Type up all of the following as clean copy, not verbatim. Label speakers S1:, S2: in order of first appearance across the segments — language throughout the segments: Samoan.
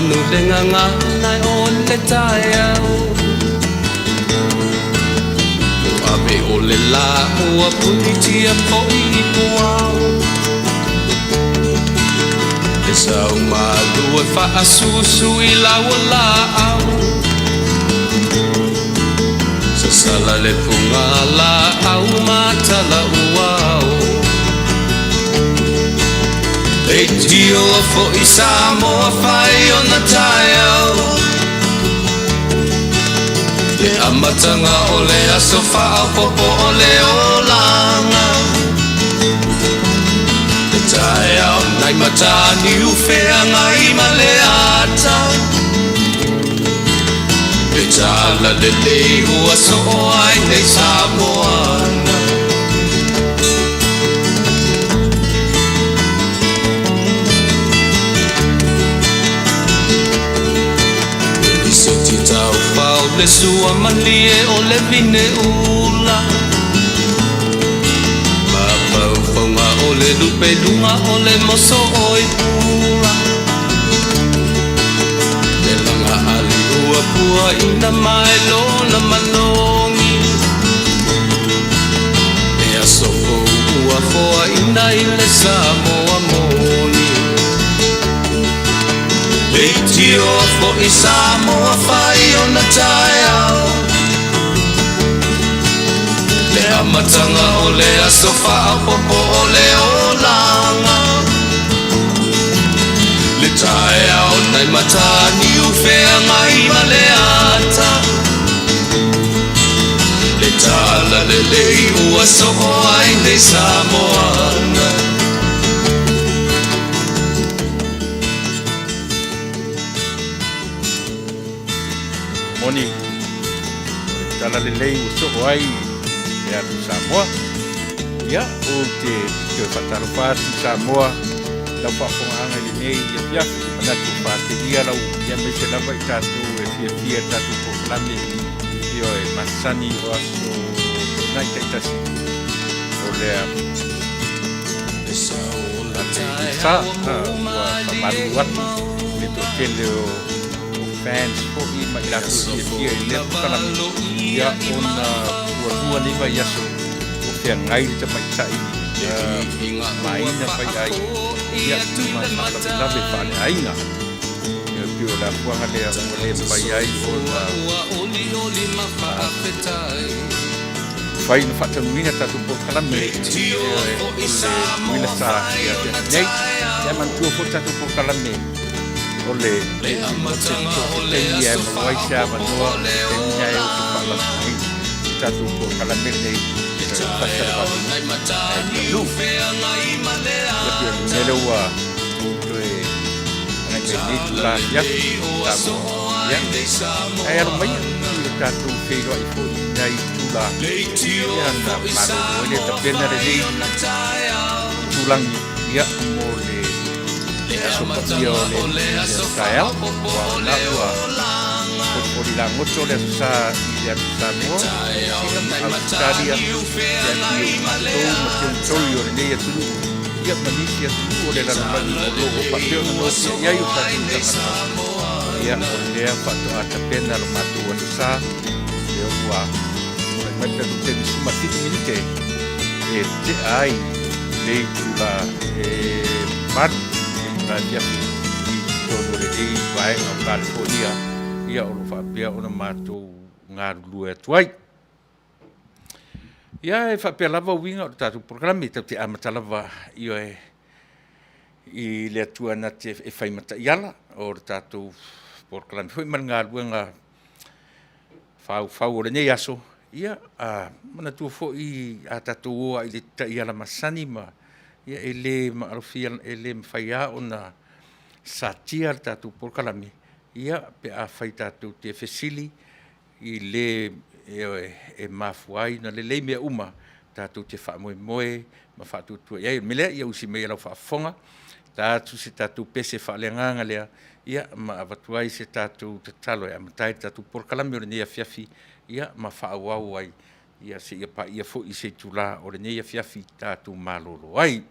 S1: manu le gagana o le taeao. Ua ave o le lā ua punitia foi i puao. Le sau malu e faasusu i lau laau. Sasala le fuga laau ma tala uao. Leitio foi Samoa fai ona taeao. Le amataga o le aso faaopoopo o le olaga. Le taeao nai Mataniu Feagai ma le ata. Le tala lelei ua soo ai nei Samoana. Le lisiti taufao le sua malie o le vine ula. Mafaufauga o le lupeluga o le moso oi pula. Le laga ali ua puaina mai lona malogi. Le aso fou ua foaina i le Samoa moni. Leitio foi Samoa fai ona taeao. Le amataga o le aso faaopoopo o le olaga. Le taeao nai Mataniu Feagai ma le ata. Le tala lelei ua soo ai nei Samoana.
S2: Moni, o le tala lelei ua soo ai le atu Samoa. Ia, ou te toe faatalofa atu i Samoa, lau faafofogaaga i lenei afiafi, manatu ua faateia lau ia aemaise lava i tatou e fiafia i le tatou polokalame, ioe, masani o aso toonai taitasi o lea a le sa, ua faamalulu atu i le toatele o o fans foi ma i latou e fiafia i lea polokalame, ia ona ua lua nei vaiaso ua feagai le tamaitai maina faiai ia ma faalavelave faaleaiga. Ia pei o le afuaga lea ua le mafai ai ona fai ona faataunuuina tatou polokalame o le Tutuila Sa i afiafi nei. Ia manatua foi le tatou polokalame o le o se taimi e maua ai se avanoa o se taimi lena e oso faalasina ai le tatou polokalame lenei faasalalau ae taunuu. Ia pei o le mea lea ua ou toe agai mai lenei itula afiafi Samoa. Ia, ae alo maia i o tatou feiloai foi i nai itula ia na malolo ai lea tapena lenei itulagi ia mo le aso paia o le aso taeao, aua o lena ua olifoli lagoto le aso sa i le atu Samoa, Niu Sila ma Ausetalia, ia pei o matou ma territory o lenei atunuu, ia ma nisi atunuu o le lalolagi o lo o faapea ona nofoia i ai o tatou tagata. Ia, o lea faatoa tapena lo matou aso sa, lea ua tulai mai le tatou taimi 17 minute e tea ai le itula e 8 i le afiafi i totonu o lenei vaega o California, ia o lo o faapea ona matou galulue atu ai. Ia e faapea lava uiga o le tatou polokalame, tatou te amata lava ioe i le Atua na te e fai ma taiala o le tatou polokalame foi ma le galuega faufau o lenei aso, ia, a manatua foi a tatou o lava i le taiala masani ma, ia, e le maalofia, e le mafai lava ona satia le tatou polokalame, ia, pe afai tatou te fesili i le e mafua ai ona lelei mea uma tatou te faamoemoe ma faatuatua i ai. O le mea lea, ia usi mai e lau faafofoga, ta atu se tatou pese faaleagaga lea, ia, ma avatu ai se tatou tatalo e amata ai le tatou polokalame o lenei afiafi, ia, ma faaauau ai, ia, seia paia foi se itula o lenei afiafi tatou malolo ai.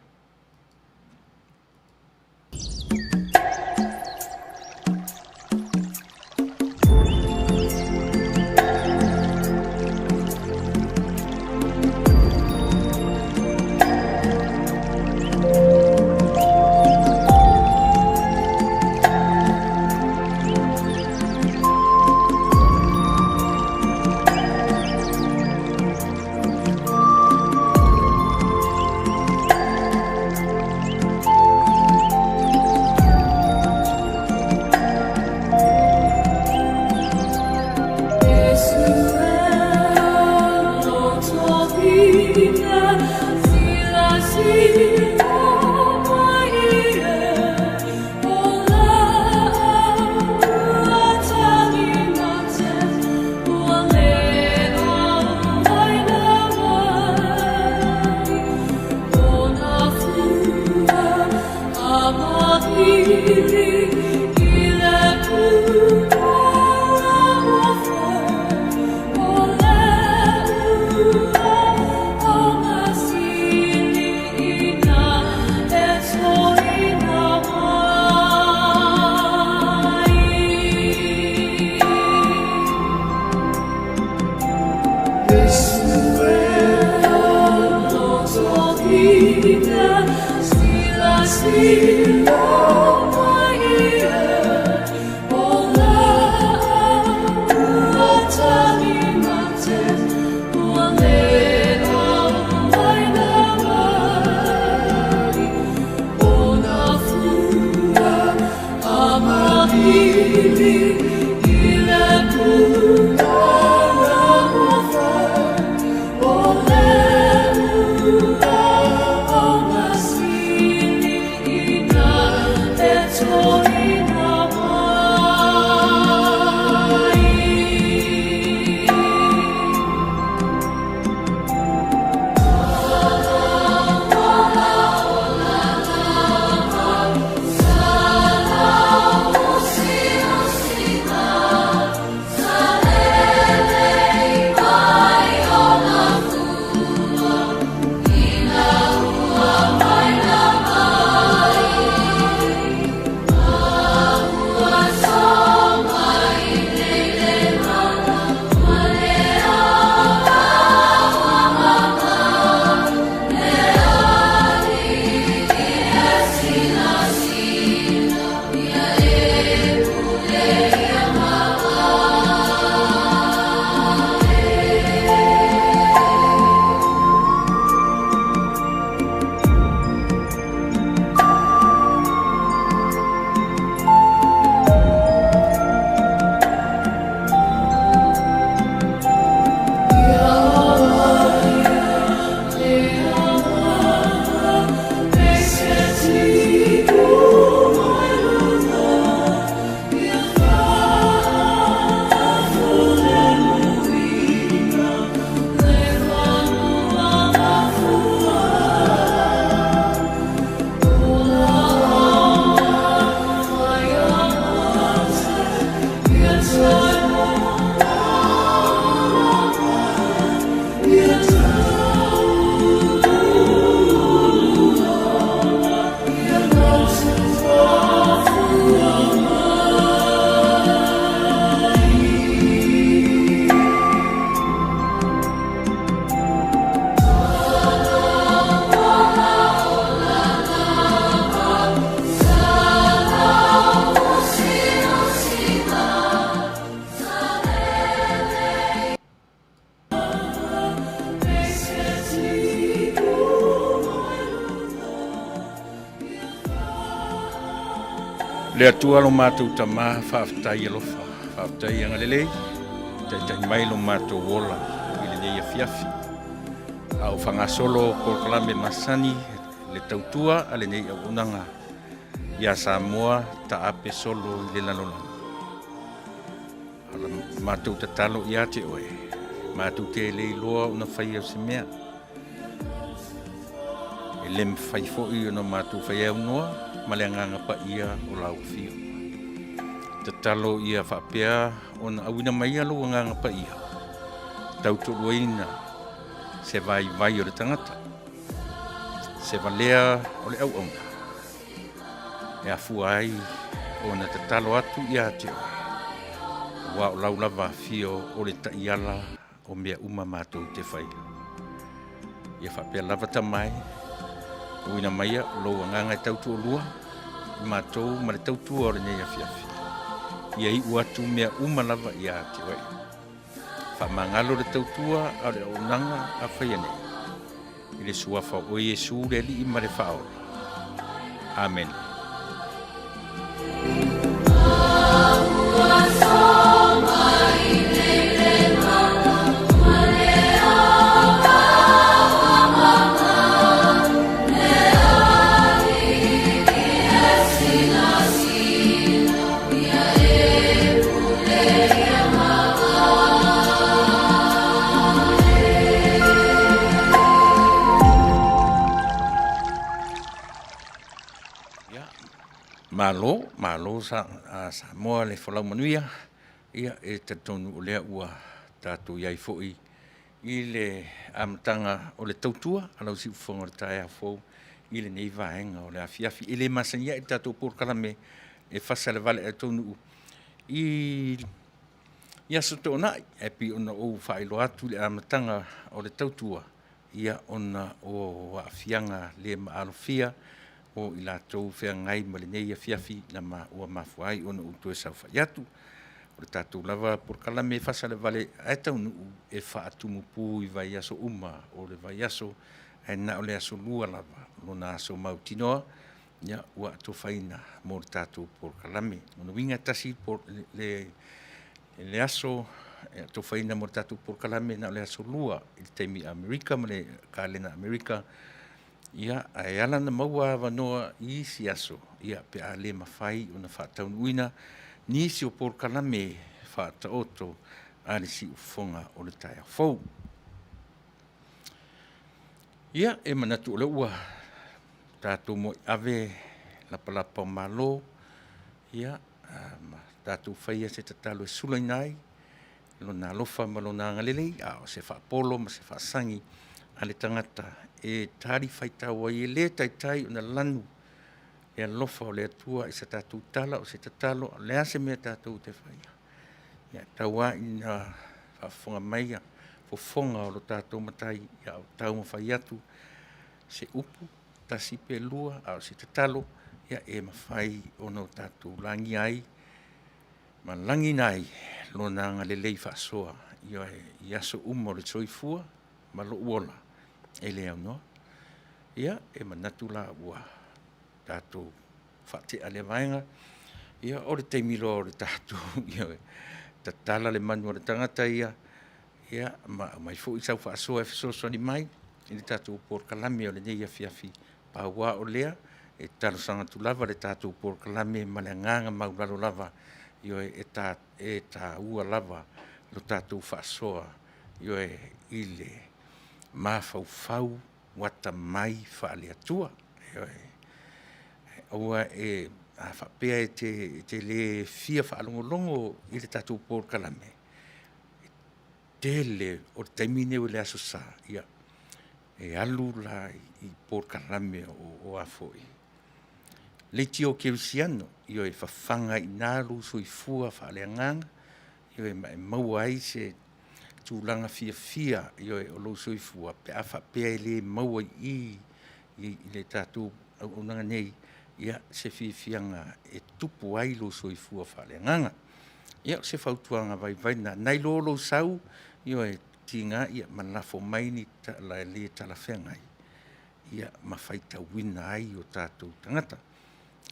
S2: Le Atua lo matou Tama, faafetai alofa, faafetai agalelei, taitai mai lo matou ola i lenei afiafi. A o fagasolo polokalame masani le tautua a lenei auaunaga ia Samoa taape solo i le lalolagi. Matou tatalo ia te oe, matou te le iloa ona faia o se mea. E le mafai foi ona matou faia aunoa ma le agaga paia o lau afio. Tatalo ia faapea ona auina mai ia lou agaga paia, tautoaluaina se vaivai o le tagata, se valea o le auauna, e afua ai ona tatalo atu ia te oe, aua o lau lava afio o le taiala o mea uma matou te faia. Ia faapea lava Tama e, auina maia lou agaga e tautoalua i matou ma le tautua o lenei afiafi. Ia iu atu mea uma lava ia te oe. Faamagalo le tautua a o le auaunaga a faia nei. I le suafa o Iesu le Alii ma le Faaola. Amene. Malo, malo sa, Samoa le folau manuia, ia e talitonu o lea ua tatou i ai foi i le amataga o le tautua a lau siufofoga o le taeao fou i lenei vaega o le afiafi. E le masani ai le tatou polokalame e fasa le vale a taunuu i i Aso Toonai, ae pei ona ou faailoa atu i le amataga o le tautua, ia ona o aafiaga le maalofia o i latou feagai ma lenei afiafi na ma, ua mafua ai ona ou toe saofai atu. O le tatou lava polokalame e faasalevale ae taunuu e faatumupu i vaiaso uma o le vaiaso, ae na o le aso Lua lava lona aso mautinoa ia ua atofaina mo le tatou polokalame. O lona uiga e tasi le aso e atofaina mo le tatou polokalame na o le aso Lua i le taimi Amerika ma le kalena Amerika, ia ae ala ona maua avanoa i isi aso, ia pe a le mafai ona faataunuuina nisi o polokalame faataoto a le siufofoga o le taeao fou. Ia, e manatu o lea ua tatou moaiave lapalapa o malo, ia ma tatou faia se tatalo e sulaina ai Lona alofa ma Lona agalelei, a o se faapolo ma se faasagi a le tagata e talifuaitau ai, e le taitai ona lanu le alofa o le Atua i se tatou tala, o se tatalo, o le a se mea tatou te faia, ia tau lava ina faafofoga mai fofoga o lo tatou Matai a o taumafai atu se upu tasi pe lua, a o se tatalo e mafai ona tatou lagia ai ma lagiina ai Lona agalelei faasoa, ioe, i aso uma o le soifua ma lou ola e le aunoa. Ia, e manatu la ua tatou faatea lea vaega, ia o le taimi loa o le tatou tatala le manu a le tagata ia, ia ma aumai foi sau faasoa e fesoasoani mai i le tatou polokalame o lenei afiafi. Pau lava o lea, e talosaga atu lava i le tatou polokalame ma le agaga maualalo lava, ioe, e taua lava lo tatou faasoa, ioe, i le mafaufau atamai faale-Atua. Ioe. Aua a faapea e te le fia faalogologo i le tatou polokalame, tele o le taimi lenei o le Aso Sa, ia, e alu la i polokalame o leitio kerisiano, ioe, fafaga ai i ina lou soifua faaleagaga, ioe, ma e maua ai se tulaga fiafia, ioe, o lou soifua pe a faapea e le maua i i i le tatou auaunaga nei se fiafiaga e tupu ai lou soifua faaleagaga. Ia, o se fautuaga vaivai lena, nai lo lou sau, ioe, tiga ma lafo mai ni tala le talafeagai ma faitauina ai o tatou tagata.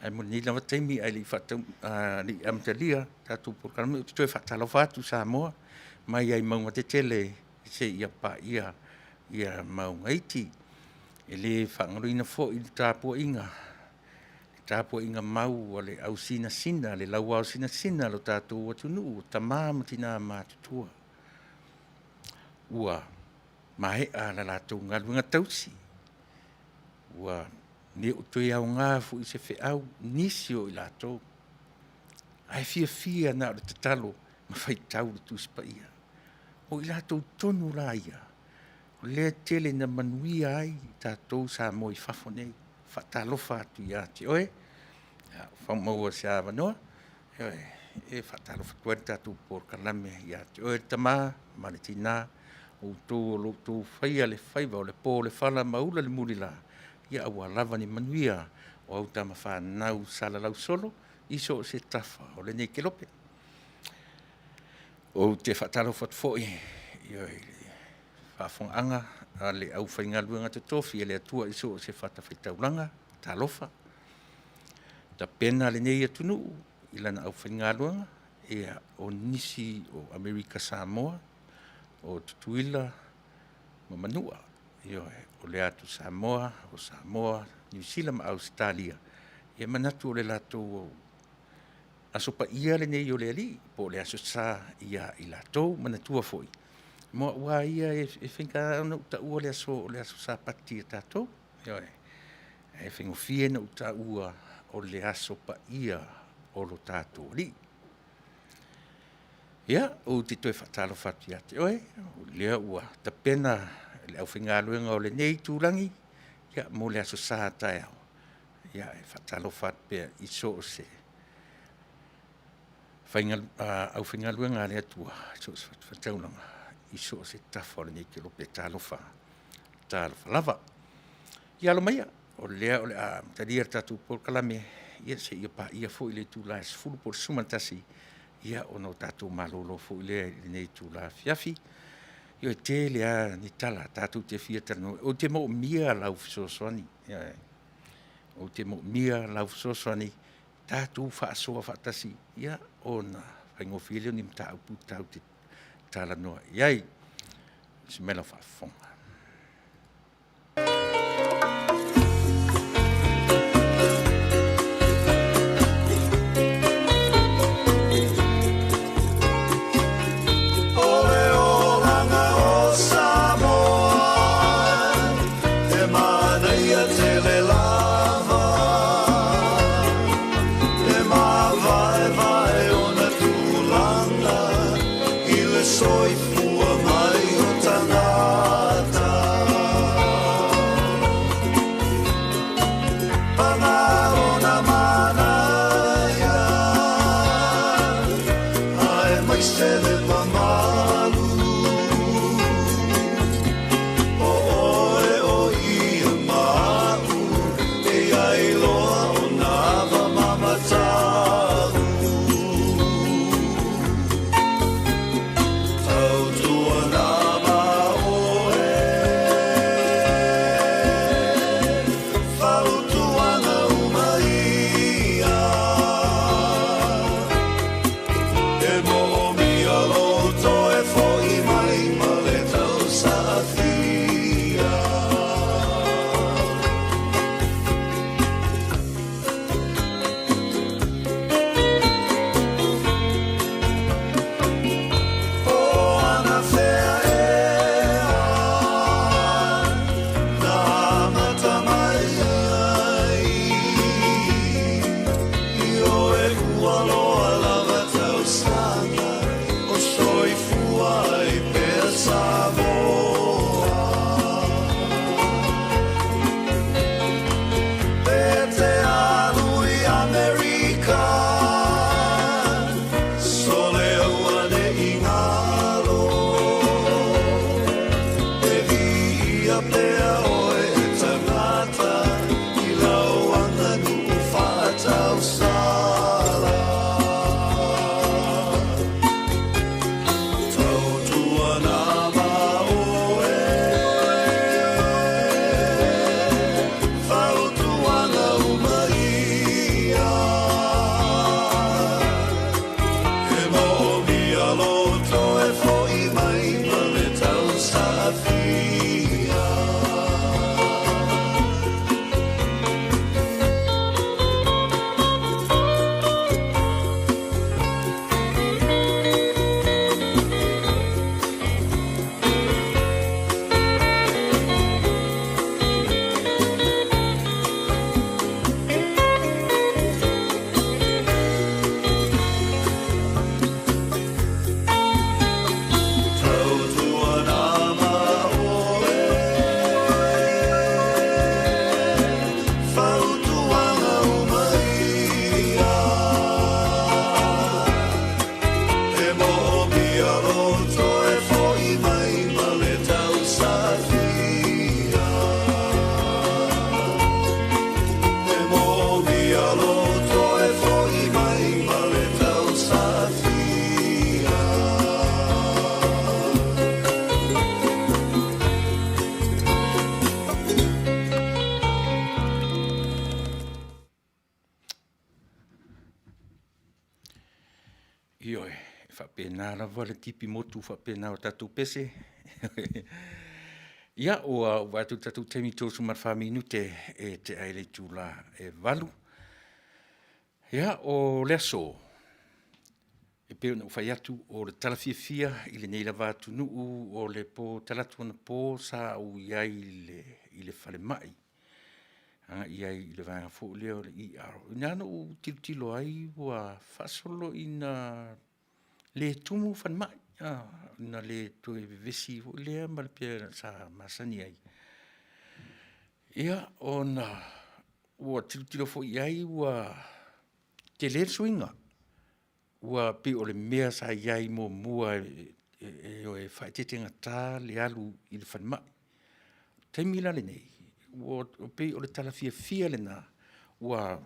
S2: Ae mo lenei lava taimi ae le i amatalia le tatou polokalame, ou te toe faatalofa atu Samoa mai lava i mauga tetele seia paia mauga iti. E le faagaloina foi le tapuaiga, le tapuaiga mau a le ausinasina le lauao sinasina a lo tatou atunuu o tama ma tina matutua ua maea le latou galuega tausi, ua le o toe aoga foi i se feau nisi o i latou, ae fiafia na o le tatalo ma faitau le Tusi Paia. O i latou tonu la ia, o lea e tele ina manuia ai tatou Samoa i fafo nei. E faatalofa atu ia te oe, a maua se avanoa, ioe, e faatalofa atu ai le tatou polokalame ia te oe le tama ma le tina, o outou o lo o outou faia le faiva, o le po o le fala ma ula le mulila, aua lava le manuia o au tama fanau sa lalausolo i so o se tafa o lenei kelope. Ou te faatalofa atu foi i le faafofogaaga a le aufaigaluega totofi a le Atua i so o se fatafaitaulaga, talofa, tapena lenei atunuu i lana aufaigaluega, ia, o nisi o Amerika Samoa, o Tutuila ma Manua, ioe, o le atu Samoa, o Samoa, Niu Sila ma Ausetalia, e manatu o le latou Aso Paia lenei o le Alii po o le Aso Sa ia i latou. Manatua foi, mo au lava ia e faigata ona ou taua le aso o le aso Sapati a tatou, ioe, ae faigofie ona ou taua o le aso paia o lo tatou Alii. Ia, ou te toe faatalofa atu ia te oe, o lea ua tapena le aufaigaluega o lenei itulagi mo le Aso Sa a taeao. E faatalofa atu pea i so o se aufaigaluega a le Atua i so o se fatafaitaulaga i so o se tafa o lenei kelope. Talofa, talofa lava. Ia alo maia, o lea o le a amatalia le tatou polokalame, ia seia paia foi le itula e 10 po o le 11, ia ona o tatou malolo foi lea i lenei itula afiafi. Ia e tele lava ni tala tatou te fia talanoa, ou te moomia lau fesoasoani, ioe. Ou te moomia lau fesoasoani, tatou faasoa faatasi ona faigofie lea o ni mataupu tatou te talanoa i ai. Onosai mai lau faafofoga.
S1: O le olaga o Samoa, e manaia tele lava, e mavaevae ona tulaga i le soifua mai o tagata. Paga lona manaia, aemaise le mamalu, o oe o ia ma a'u, e i ai loa ona ava ma mataʻu. Tautuana ma oe, fautuaga uma ia, e moomia lou toe fo'i mai ma le tausaafia. O anafea ea na amata mai ai, ioe ua loa lava tausaga o soifua ai pea Samoa. Pe te alu i Amerika, sole auane'i galo, e viia pea oe e tagata i lau aganuu faatausala. Tautuana ma oe, fautuaga uma ia, e moomia lou toe fo'i mai ma le tausaafia. Tautuana ma oe, fautuaga uma ia, e moomia lou toe fo'i mai ma le tausaafia. E moomia lou toe fo'i mai ma le tausaafia.
S2: Ioe, e faapena lava le tipi motu faapena o tatou pese. Ia, ua ou vaai atu i le tatou taimi 34 minute e tea ai le itula e 8. Ia, o le aso, e pei ona ou fai atu, o le tala fiafia i lenei lava atunuu, o le po talaatu anapo sa ou i ai i le falemai, agai ai i le vaega foi lea o le ER. Na ona ou tilotilo ai ua faasolo ina le tumu falemai, ina le toe vevesi foi lea ma le mea sa masani ai. Ia, ona ua tilotilo foi i ai ua tele le suiga, ua pei o le mea sa i ai muamua e faaeteetegata le alu i le falemai. O le taimi la lenei, Ua pei o le tala fiafia lena, ua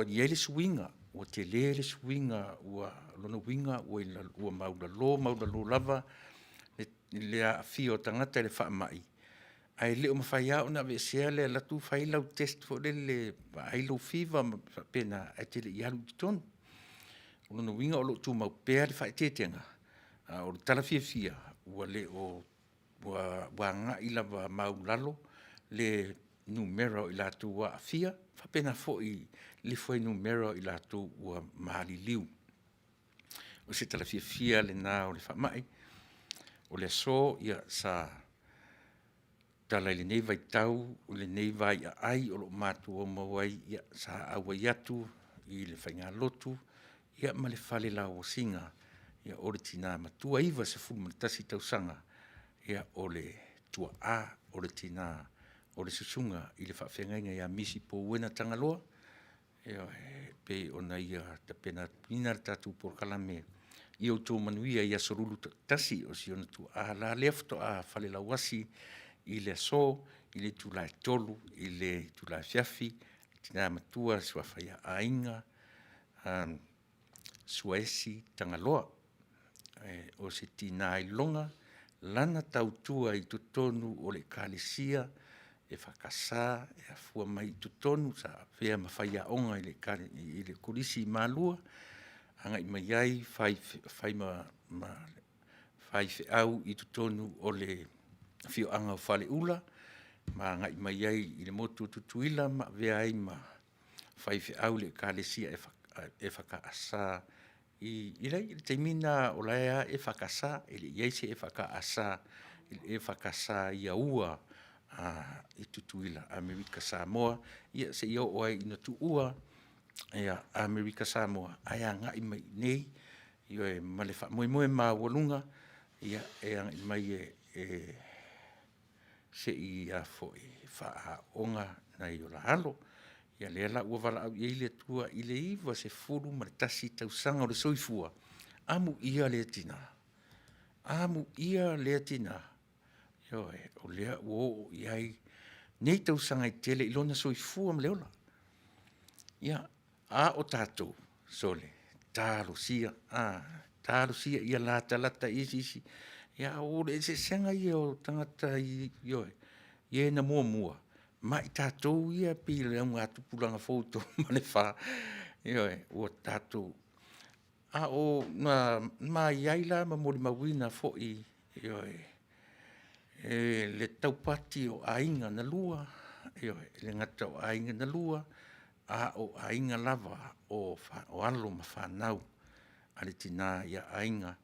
S2: i ai le suiga, ua tele le suiga, o lona uiga ua maualalo maualalo lava le aafia o tagata i le faamai, ae le o mafai lava ona aveesea le alu atu fai lau test foi lele e vaai lou fiva ma mea faapena ae te le i alu i totonu. O lona uiga o lo o tumau pea le faaeteetega, a o le tala fiafia, ua le o ua agai lava maualalo le numera o i latou ua aafia, faapena foi le fuainumera o i latou ua maliliu. O se tala fiafia lena o le faamai. O le aso, ia sa tatala i lenei vaitau i lenei vaiaai o lo o matou maua ai, ia sa auai atu i le faigalotu ia ma le fale lauasiga o le tina matua, 91 tausaga, ia o le tuaa o le tina o le susuga i le faafeagaiga ia Misi Pouena Tagaloa, ioe, e pei ona ia tapenaina le tatou polokalame ia outou manuia i aso Lulu taitasi. O si ona tuaa la lea faatoa falelauasi i le aso i le itula e 3:00 i le itula afiafi, le tina matua le suafa ia Aiga Suaesi Tagaloa. O se tina iloga lana tautua i totonu o le Ekalesia EFKS, e afua mai i totonu sa avea ma faiaoga i le Kolisi i Malua, agai mai ai fai ma faifeau i totonu o le afioaga o Faleula, ma agai mai ai i le motu o Tutuila ma avea ai ma faifeau i le Ekalesia EFKS i le taimi lena o la e lava EFKS, e le i i ai se EFKS i le EFKS i Aua i Tutuila, Amerika Samoa, ia seia oo ai ina tuua Amerika Samoa ae agai mai i inei, ioe, ma le faamoemoe maualuga e agai mai e se i faaaooga nai o la alo. Ia lea la ua valaau i ai le Atua i le 91 tausaga o le soifua, amuia lea tina, amuia lea tina, ioe, o lea ua oo i ai nei tausaga e tele i lona soifua ma le ola. Ia, a o tatou, sole, talosia, a, talosia ia latalata i isi isi, a o le eseesega ia o tagata ioe, i e na muamua ma i tatou ia e pei o le augatupulaga fou 34, ioe, ua tatou… A na i ai la ma molimauina foi, ioe, le taupati o aiga na lua, ioe, e le gata o aiga na lua, a o aiga lava o alo ma fanau a le tina ia Aiga,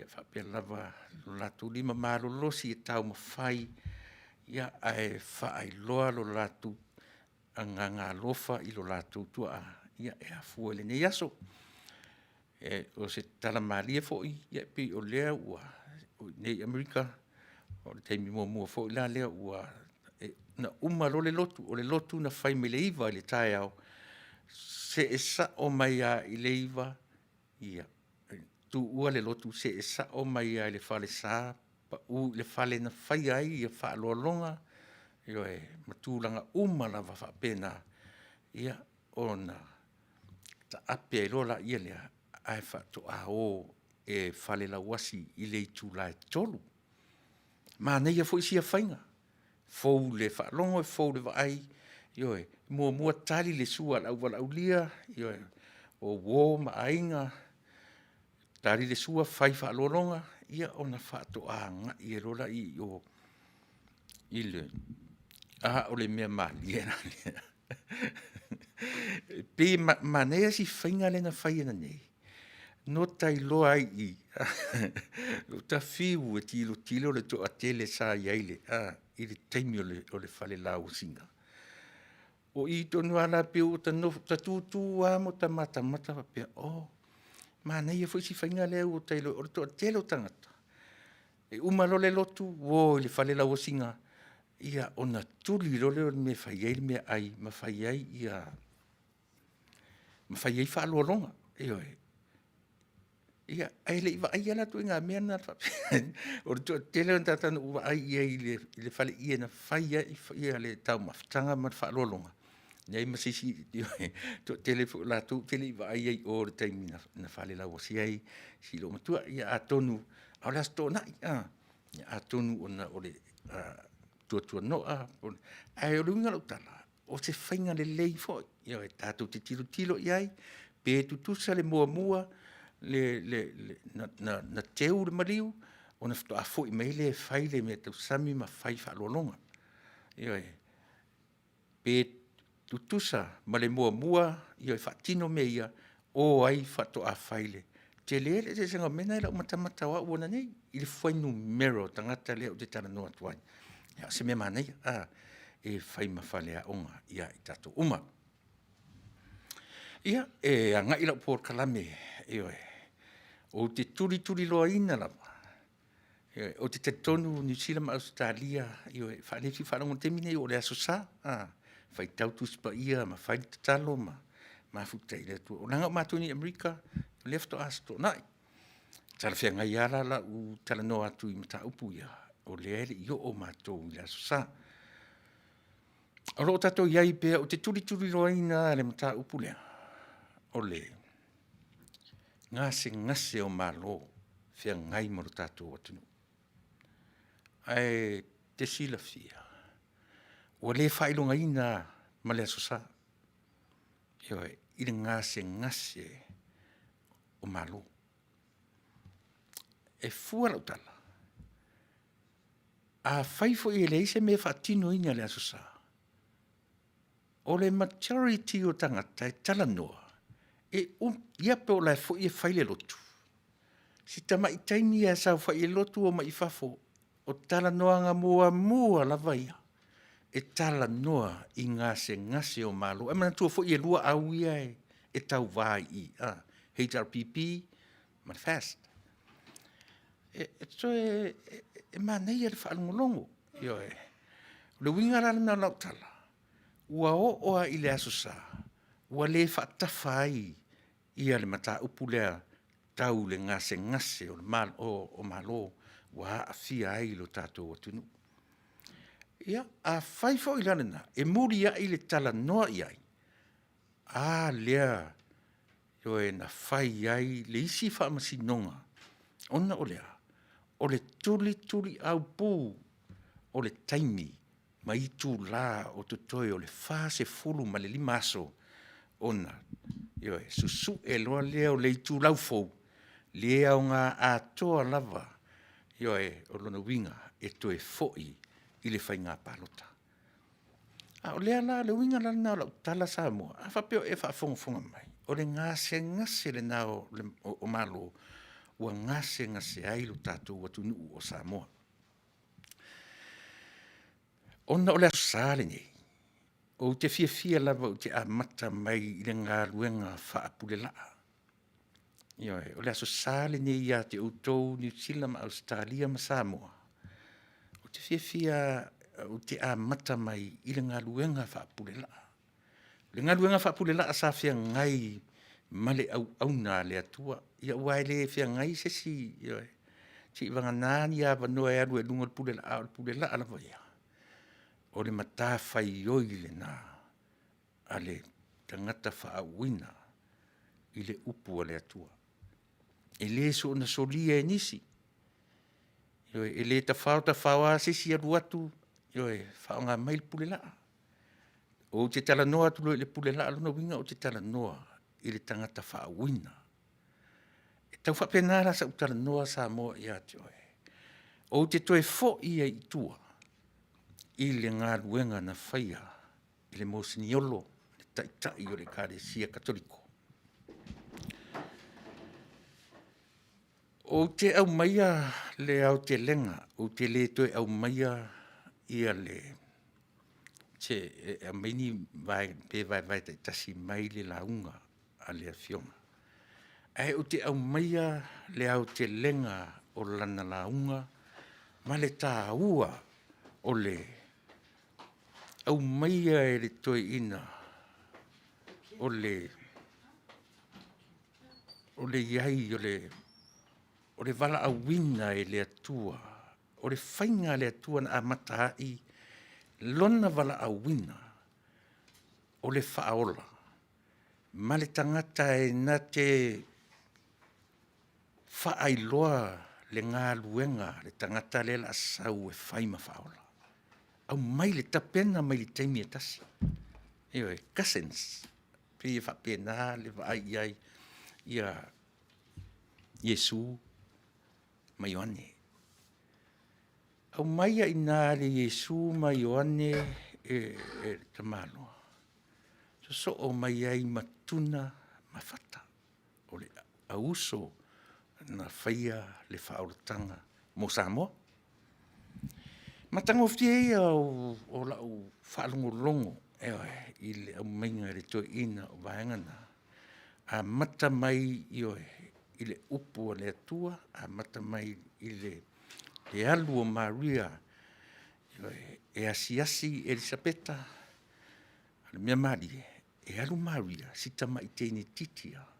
S2: faapea lava lo latou lima malolosi e taumafai ae faailoa lo latou agaga alofa i lo latou tuaa e afua i lenei aso. O se tala malie foi, e pei o lea ua i inei i Amerika, o le taimi muamua foi la lea na uma loa le lotu, o le lotu na fai mai le 9:00 i le taeao, see sao mai lava i le 9:00, tuua le lotu see sao mai lava i le falesa pau i le fale na faia ai faaaloaloga, ioe, ma tulaga uma lava faapena, ia, ona taape ai loa lea, ae faatoa o e falelauasi i le itula e 3:00. Manaia foi sia faiga, fou i le faalogo fou i le vaai, ioe, muamua tali le sua a le auvalaaulia, ioe, o uo ma aiga, tali le sua fai faaaloaloga, ia ona faatoa agai ai loa lea i o i le… A o le mea malie la lea, e pei e manaia si faiga lea na fai ananei, na ota iloa ai i i, ua ta fiu e tilotilo le toatele sa i ai i le taimi o le falelauasiga. O i tonu lava la pei ua ta tutu lava ma ota matamata faapea, o, manaia foi si faiga lea ua ta iloa o le toatele o tagata, e uma loa le lotu, uo i le falelauasiga, ia ona tuli loa lea o le mea e fai ai le meaai ma fai ai faaaloaloga, ioe. Ia, ae le i vaaia la ituaiga mea na faapea. O le toatele o tagata na ou vaai i ai i le faleie na fai ai le taumafataga ma le faaaloaloga, leai ma se isi, ioe, toatele foi o latou ou te le i vaai i ai i o i le taimi na falelauasi ai si olomatua. Ia atonu, a o le Aso Toonai, atonu ona o le tuatuanoa, ae o le uiga o lau tala, o se faiga lelei foi, ioe, tatou te tilotilo i ai, pe tutusa le muamua na teu le maliu ona faatoa foi mai lea e fai le meatausami ma fai faaaloaloga. Ioe. Pe tutusa ma le muamua e faatino mea ia, o ai faatoa fai le… Tele le eseesega o mea na i lau matamata o au ananei i le fuainumera o tagata lea ou te talanoa atu ai. Ia o se mea manaia, e fai ma faleaoga ia i tatou uma. Ia, e agai lau polokalame, ioe, ou te tulituliloaina lava, ou te talitonu o Niu Sila ma Ausetalia, ioe, e le fia faalogo i le taimi lenei o le Aso Sa, faitau Tusi Paia ma fai le tatalo ma mafuta i le Atua. Leaga o matou nei i Amerika, o lea faatoa Aso Toonai. E talafeagai lava la lou talanoa atu i mataupu ia, o lea e le i oo matou i le Aso Sa. O lo o tatou i ai pea, ou te tulituliloaina lava le mataupu lea, o le gasegase o Malo feagai ma lo tatou atunuu. Ae e te silafia, ua le faailogaina lava ma le Aso Sa, ioe, i le gasegase o Malo. E fua lau tala, afai foi e leai se mea e faatinoina i le Aso Sa, o le majority o tagata e talanoa, e umi, ia po o la e foi e fai le lotu, si tamai taimi lava e saofai ai le lotu omai i fafo, o talanoaga muamua lava ia, e talanoa i gasegase o Malo. Ae manatua foi e lua au ia e tauva i i, HRPP ma le FAST. E manaia le faalogologo, ioe. O le uiga la lena o lau tala, ua oo lava i le Aso Sa, ua le faatafa ai le mataupu lea tau le gasegase o Malo ua aafia ai lo tatou atunuu. Ia, afai foi la lena, e muliai le talanoa i ai, a lea toe na fai ai le isi faamasinoga, ona o le a? O le tulituliaupu o le taimi ma itula o totoe o le 45 aso ona, ioe, susue loa lea o le itulau fou, le aoga atoa lava, ioe, o lona uiga, e toe foi i le faiga palota. A o lea la o le uiga lena o lau tala Samoa, a faapea o e faafogafoga mai, o le gasegase lena o Malo ua gasegase ai lo tatou atunuu o Samoa. Ona o le Aso Sa lenei, ou te fiafia lava ou te amata mai i le galuega faapulelaa. Ioe, o le Aso Sa lenei ia te outou Niu Sila ma Ausetalia ma Samoa, ou te fiafia ou te amata mai i le galuega faapulelaa. O le galuega faapulelaa sa feagai ma le auauna a le Atua, aua e le feagai se isi, ioe, seivagana ni avanoa e alu ai i luga o le pulelaa, a o le pulelaa lava ia, o le matafaioi lena a le tagata faauuina i le upu a le Atua. E le soona solia e nisi, ioe, e le tafao tafao lava se isi alu atu, ioe, faaaoga mai le pulelaa. Ou te talanoa atu loa i le pulelaa, o lona uiga ou te talanoa i le tagata faauuina. E tau faapena la sau talanoa Samoa ia te oe, ou te toe foi ai i tua i le galuega na faia e le Moseniolo, le Taitai o le Ekalesia Katoliko. Ou te aumaia le aotelega, ou te le toe aumaia aumai ni vaega pe vaevae taitasi mai le lauga a le Afioga, ae ou te aumaia le aotelega o lana lauga ma le taua o le aumaia e le toeaina o le i ai o le O le valaauina e le Atua, o le faiga a le Atua na amata ai Lona valaauina o le Faaola ma le tagata e na te faailoa le galuega a le tagata lea o le a sau e fai ma Faaola. Aumai le tapena mai i le taimi e tasi. Ioe, cousins, pei e faapena le vaai i ai ia Iesu ma Ioane. Aumai ai i ina le Iesu ma Ioane e le tamaloa, sosoo mai ai ma Tuna ma Fata, o le auuso na faia le faaolataga mo Samoa. Matagofie ia o lau faalogologo ioe, i le aumaiga e le toeaina o vaega na, amata mai ioe, i le upu a le Atua, amata mai i le alu o Maria e asiasi Elisapeta, o le mea malie, e alu Maria si tamai teine itiiti lava.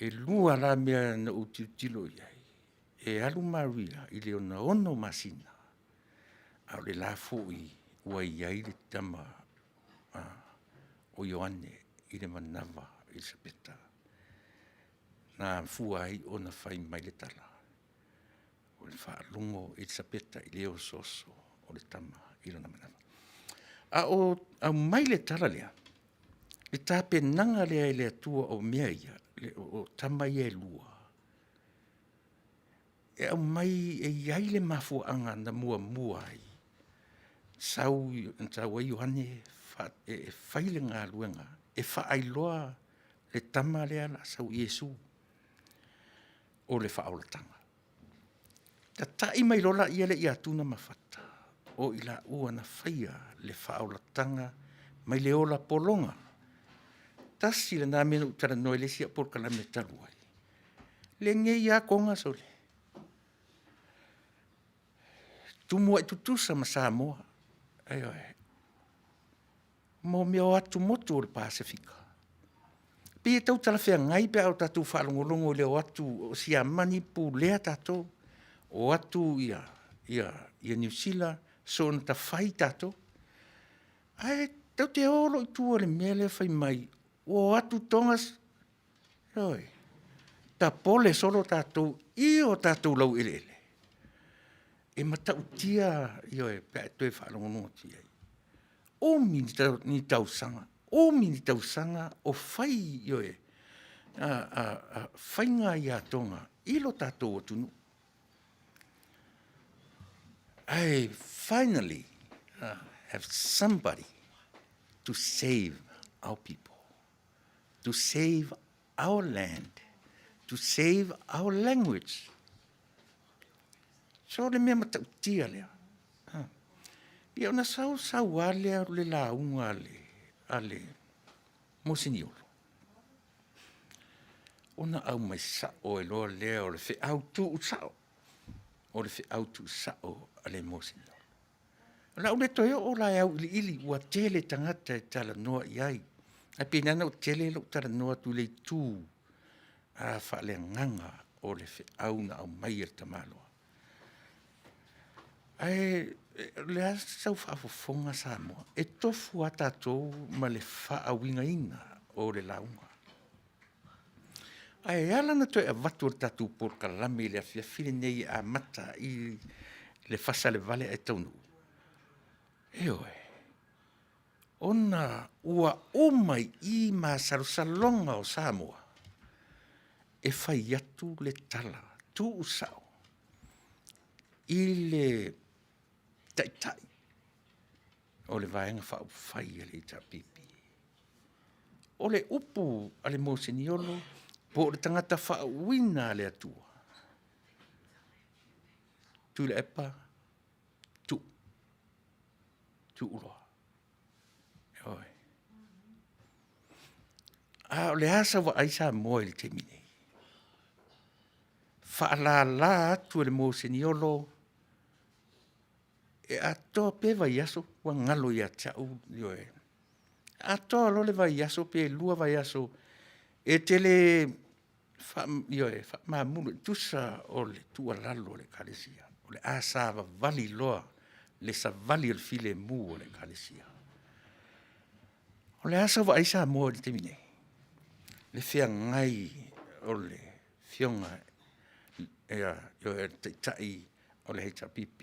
S2: E 2 la mea na ou tilotilo i ai, e alu Maria i le 6 masina, a o le la foi ua i ai le tama o Ioane i le manava o Elisapeta, na afua ai ona fai mai le tala, o le faalogo Elisapeta i le osooso o le tama i lona manava. A o aumai le tala lea, i tapenaga lea e le Atua o mea ia, o tama ia e lua, e aumai e i ai le mafuaaga na muamua ai sau ai Ioane e fai le galuega e faailoa le tama lea o le a sau o Iesu o le faaolataga. Tatai mai loa lea ia Tuna ma Fata, o i laua na faia le faaolataga mai le ola pologa. Tasi lena mea na ou talanoa ai i le isi au polokalame talu ai, lenei lava Toga sole, tumuai tutusa ma Samoa, ioe, mo mea o atumotu o le Pasefika. E pei e tau talafeagai pe a o tatou faalogologo i le o atu o Siamani pulea tatou, o atu Niu Sila soona tafai tatou. Ae e tatou te o loa i tua i le mea lea fai mai ua o atu Toga, ioe, tapole solo tatou i o tatou laueleele, e matautia ioe, pe a e toe faalogologo atu i ai. Umi ni tausaga, umi ni tausaga o fai faiga ia a Toga i lo tatou atunuu. Ae finally, have somebody to save our people, to save our land, to save our language. So o le mea matautia lea, ia ona sau sau lava lea o le lauga a le Moseniolo, ona aumai sao ai loa lea o le feau tuusao, o le feau tuusao a le Moseniolo. O le a ou le toe oo la e auiliili ua tele tagata e talanoa i ai, ae pei na ona tele lou talanoa atu i le itu faaleagaga o le feau na aumai e le tamaloa. Ae o le a sau faafofoga Samoa? E tofu lava tatou ma le faauigaina o le lauga. Ae ala ona toe avatu o le tatou polokalame i le afiafi lenei e amata i le fasa i le 8 ae taunuu, ioe, ona ua uma i i masalosaloga o Samoa e fai atu le tala tuusao i le Taitai o le Vaega Faaupufai a le HRPP. O le upu a le moseniolo po o le tagata faauuina a le Atua, Tuilaepa, tuu, tuu loa. Ioe. A o le a sau vaai Samoa i le taimi lenei? Faalala atu e le moseniolo e atoa pe vaiaso, ua galo ia te au, ioe, atoa loa le vaiaso pe 2 vaiaso e te le Ioe, faamamulu e tusa o le tuualalo a le Ekalesia, o le a savavali loa le savali o le filemu a le Ekalesia. O le a sau vaai Samoa i le taimi nei? Le feagai o le Afioga ia le Taitai o le HRPP.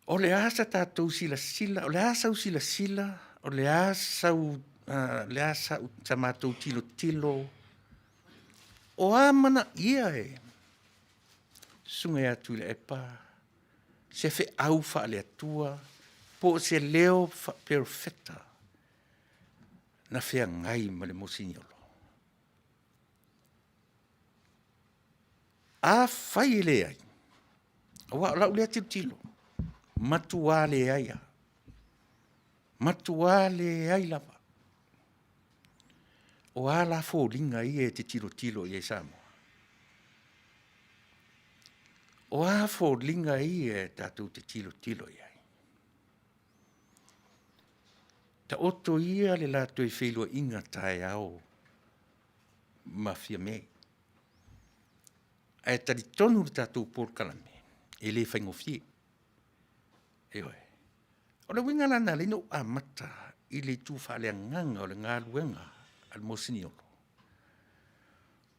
S2: O le a sa tatou silasila, o le a sau silasila, o le a sa matou tilotilo, o a mana ia e Susuga ia Tuilaepa, se feau faale-Atua po o se leo faa-Perofeta na feagai ma le moseniolo? Afai e leai, aua o lau lea tilotilo, matua leai lava, matua leai lava. O a la foliga ia e te tilotilo i ai Samoa? O a foliga ia tatou te tilotilo i ai? Taoto ia le la toe feiloaiga taeao ma Fiame, ae talitonu le tatou polokalame, e le faigofie. Ioe. O le uiga la lena na ala ai ona ou amata i le itu faaleagaga o le galuega a le moseniolo,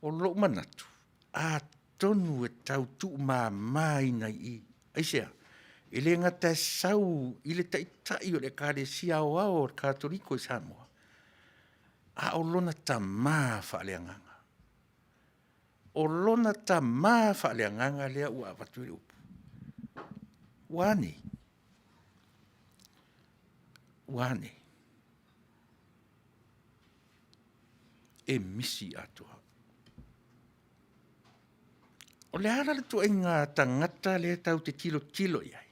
S2: o lou manatu, atonu e tau tuumamaina i i. Aisea? E le gata e sau i le Taitai o le Ekalesia Aoao a le Katoliko i Samoa, a o lona tama faaleagaga. O lona tama faaleagaga lea ua avatu ai le upu. Ua a nei? Ua a nei? E misi atoa. O le a la le ituaiga tagata lea tatou te tilotilo i ai?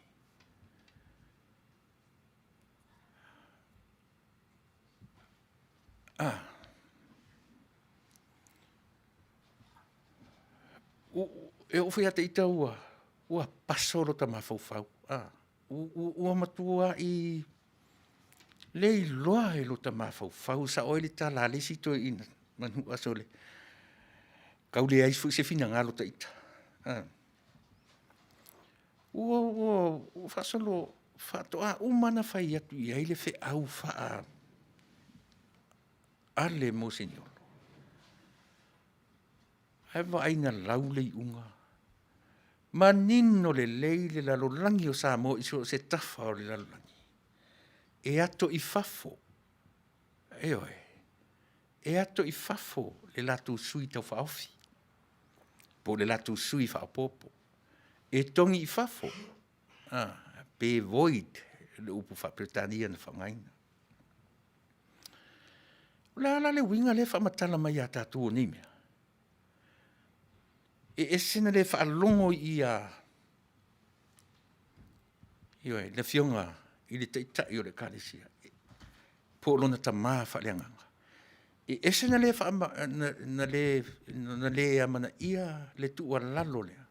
S2: E oo foi ia te ita ua paso lota mafaufau, ua matuai le iloa e lota mafaufau, e sao ai le tala a le isi toeaina, manuvasole, tau leai foi se finagalo o ita. Ua faasolo faatoa uma ona fai atu i ai le feau a le moseniolo, ae vaai ina lau le iuga, manino lelei le lalolagi o Samoa i so o se tafa o le lalolagi, e ato i fafo, ioe, e ato i fafo le latou sui taufaaofi po o le latou sui faaopoopo, e togi i fafo pe void le upu faa-Peretania na faaaogaina. O le a la le uiga lea e faamatala mai ia tatou o nei mea? E ese ona le faalogo i i le Afioga i le Taitai o le Ekalesia po o lona tama faaleagaga. E ese ona le amanaia le tuualalo lea,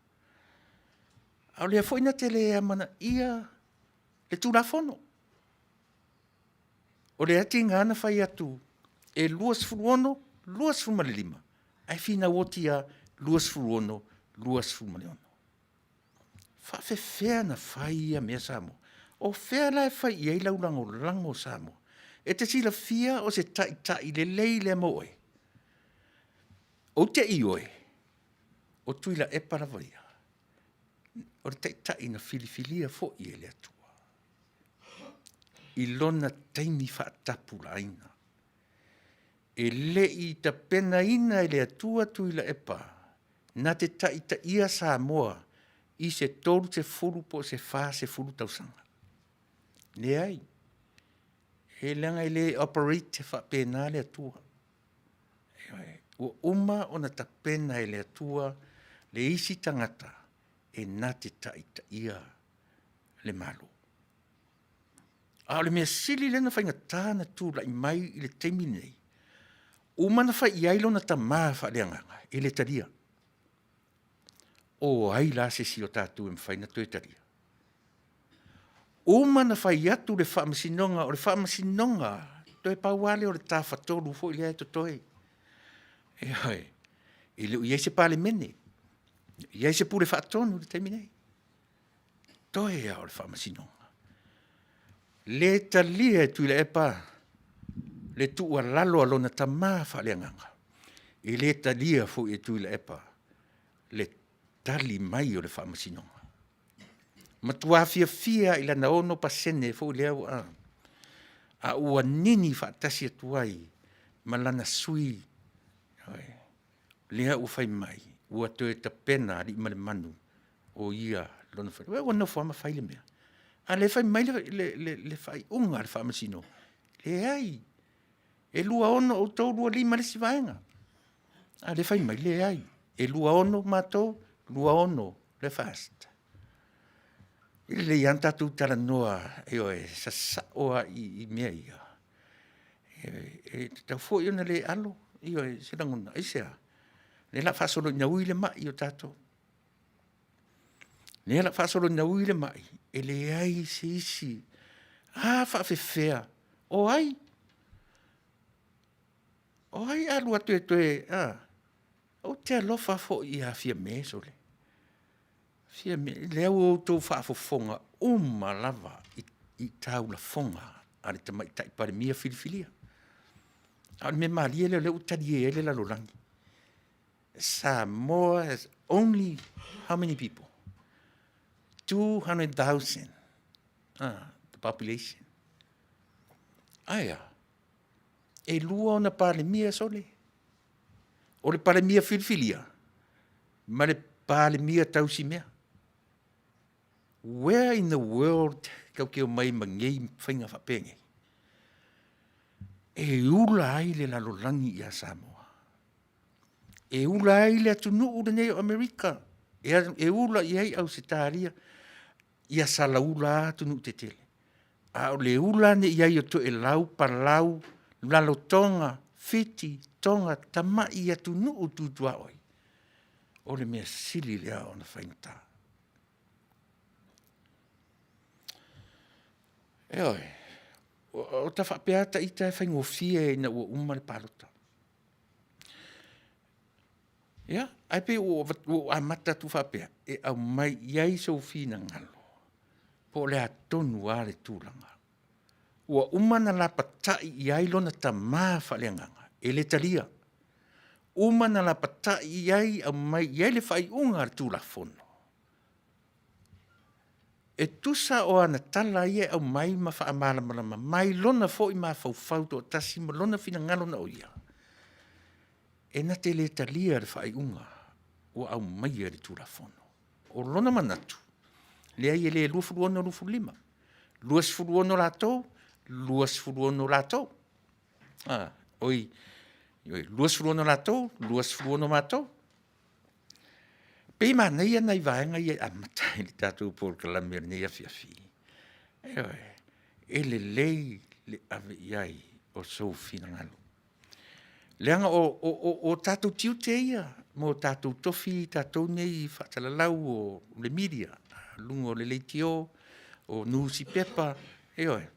S2: a o lea foi na te le amanaia le Tulafono. O lea e tiga ona fai atu e 26, 25, ae finau oti lava 26, 26. E faapefea ona fai ia mea Samoa? O fea la e fai i ai lau lagolago Samoa? E te silafia o se taitai lelei lea mo oe? Ou te ioe, o Tuilaepa lava ia, o le taitai na filifilia foi e le Atua i lona taimi faatapulaaina. E le i tapenaina e le Atua Tuilaepa na te taitaia Samoa i se 30 po o se 40 tausaga. Leai, e leaga e le operate faapena le Atua. Ioe. Ua uma ona tapena e le Atua le isi tagata e na te taitaia le Malo. A o le mea sili lea ona faigata ona tulai mai i le taimi lenei, uma ona fai i ai lona tama faaleagaga, e le talia. O ai la se isi o tatou e mafai ona toe talia? Uma ona fai atu le Faamasinoga, o le Faamasinoga toe pau lava lea o le tafatolu foi lea e totoe. Ioe, e le o i ai se Palemene, e le o i ai se Pule Faatonu i le taimi nei. Toe lava o le Faamasinoga. Le talia e Tuilaepa le tuualalo a lona tama faaleagaga, e le talia foi e Tuilaepa le tali mai o le Faamasinoga. Matua fiafia lava i lana 6% foi lea ua, a ua nini faatasi atu ai ma lana sui lea ua fai mai ua toe tapena alii ma le manu o ia lona fale. Ua nofo lava ma fai le mea, a o lea e fai mai le faaiuga a le Faamasinoga, leai, e 26 outou 25 le isi vaega. A o lea e fai mai, leai, e 26 matou, 26 le FAST. E lelei lava ona tatou talanoa, ioe, sasao lava i mea ia, e tatau foi ona le alo, ioe, i se lagona. Aisea? O lea o le a faasolo ina ui le mai o tatou. O lea o le a faasolo ina ui le mai, e leai se isi. A faapefea? O ai? O ai a alu atu e toe a? Ou te alofa foi ia Fiame sole, Fiame, o lea ua outou faafofoga uma lava i taulafoga a le Tamaitai Palemia filifilia. A o le mea malie lea o lea ua talie ai le lalolagi. Samoa has only how many people? 200,000 the population. Ae a? E 2 ona Palemia sole. O le Palemia filifilia ma le Palemia tausimea. Where in the world tatou te omai ma nei faiga faapenei? E ula ai le lalolagi ia Samoa. E ula ai le atunuu lenei o Amerika, e ula i ai Ausetalia, ia salaula lava atunuu tetele, a o le ula ane i ai o Toelau, Palau, Rarotoga, Fiti, Toga, tamai atunuu tu tuaoi, o le mea sili lea ona faigata. Ioe, ota faapea lava ita e faigofie ina ua uma le palota. Ia, ae pei ua ou amata atu faapea, e aumai i ai sou finagalo po o le a tonu lava le tulaga. Ua uma ona lapatai i ai lona tama faaleagaga, e le talia. Uma ona lapatai i ai aumai i ai le faaiuga a le Tulafono, e tusa o ana tala ia e aumai ma faamalamalama mai lona foi mafaufau toatasi ma lona finagalo na o ia, e na te le talia le faaiuga ua aumaia i le Tulafono. O lona manatu, leai e le 26, 25, 26 latou, 26 latou. Oi, 26 latou, 26 matou. E pei e manaia nai vaega ia e amata ai le tatou polokalame i lenei afiafi. Ioe, e lelei le ave i ai o sou finagalo, leaga o tatou tiute ia ma o tatou tofi tatou nei faasalalau o le media, luga o le leitio, o nusipepa, ioe.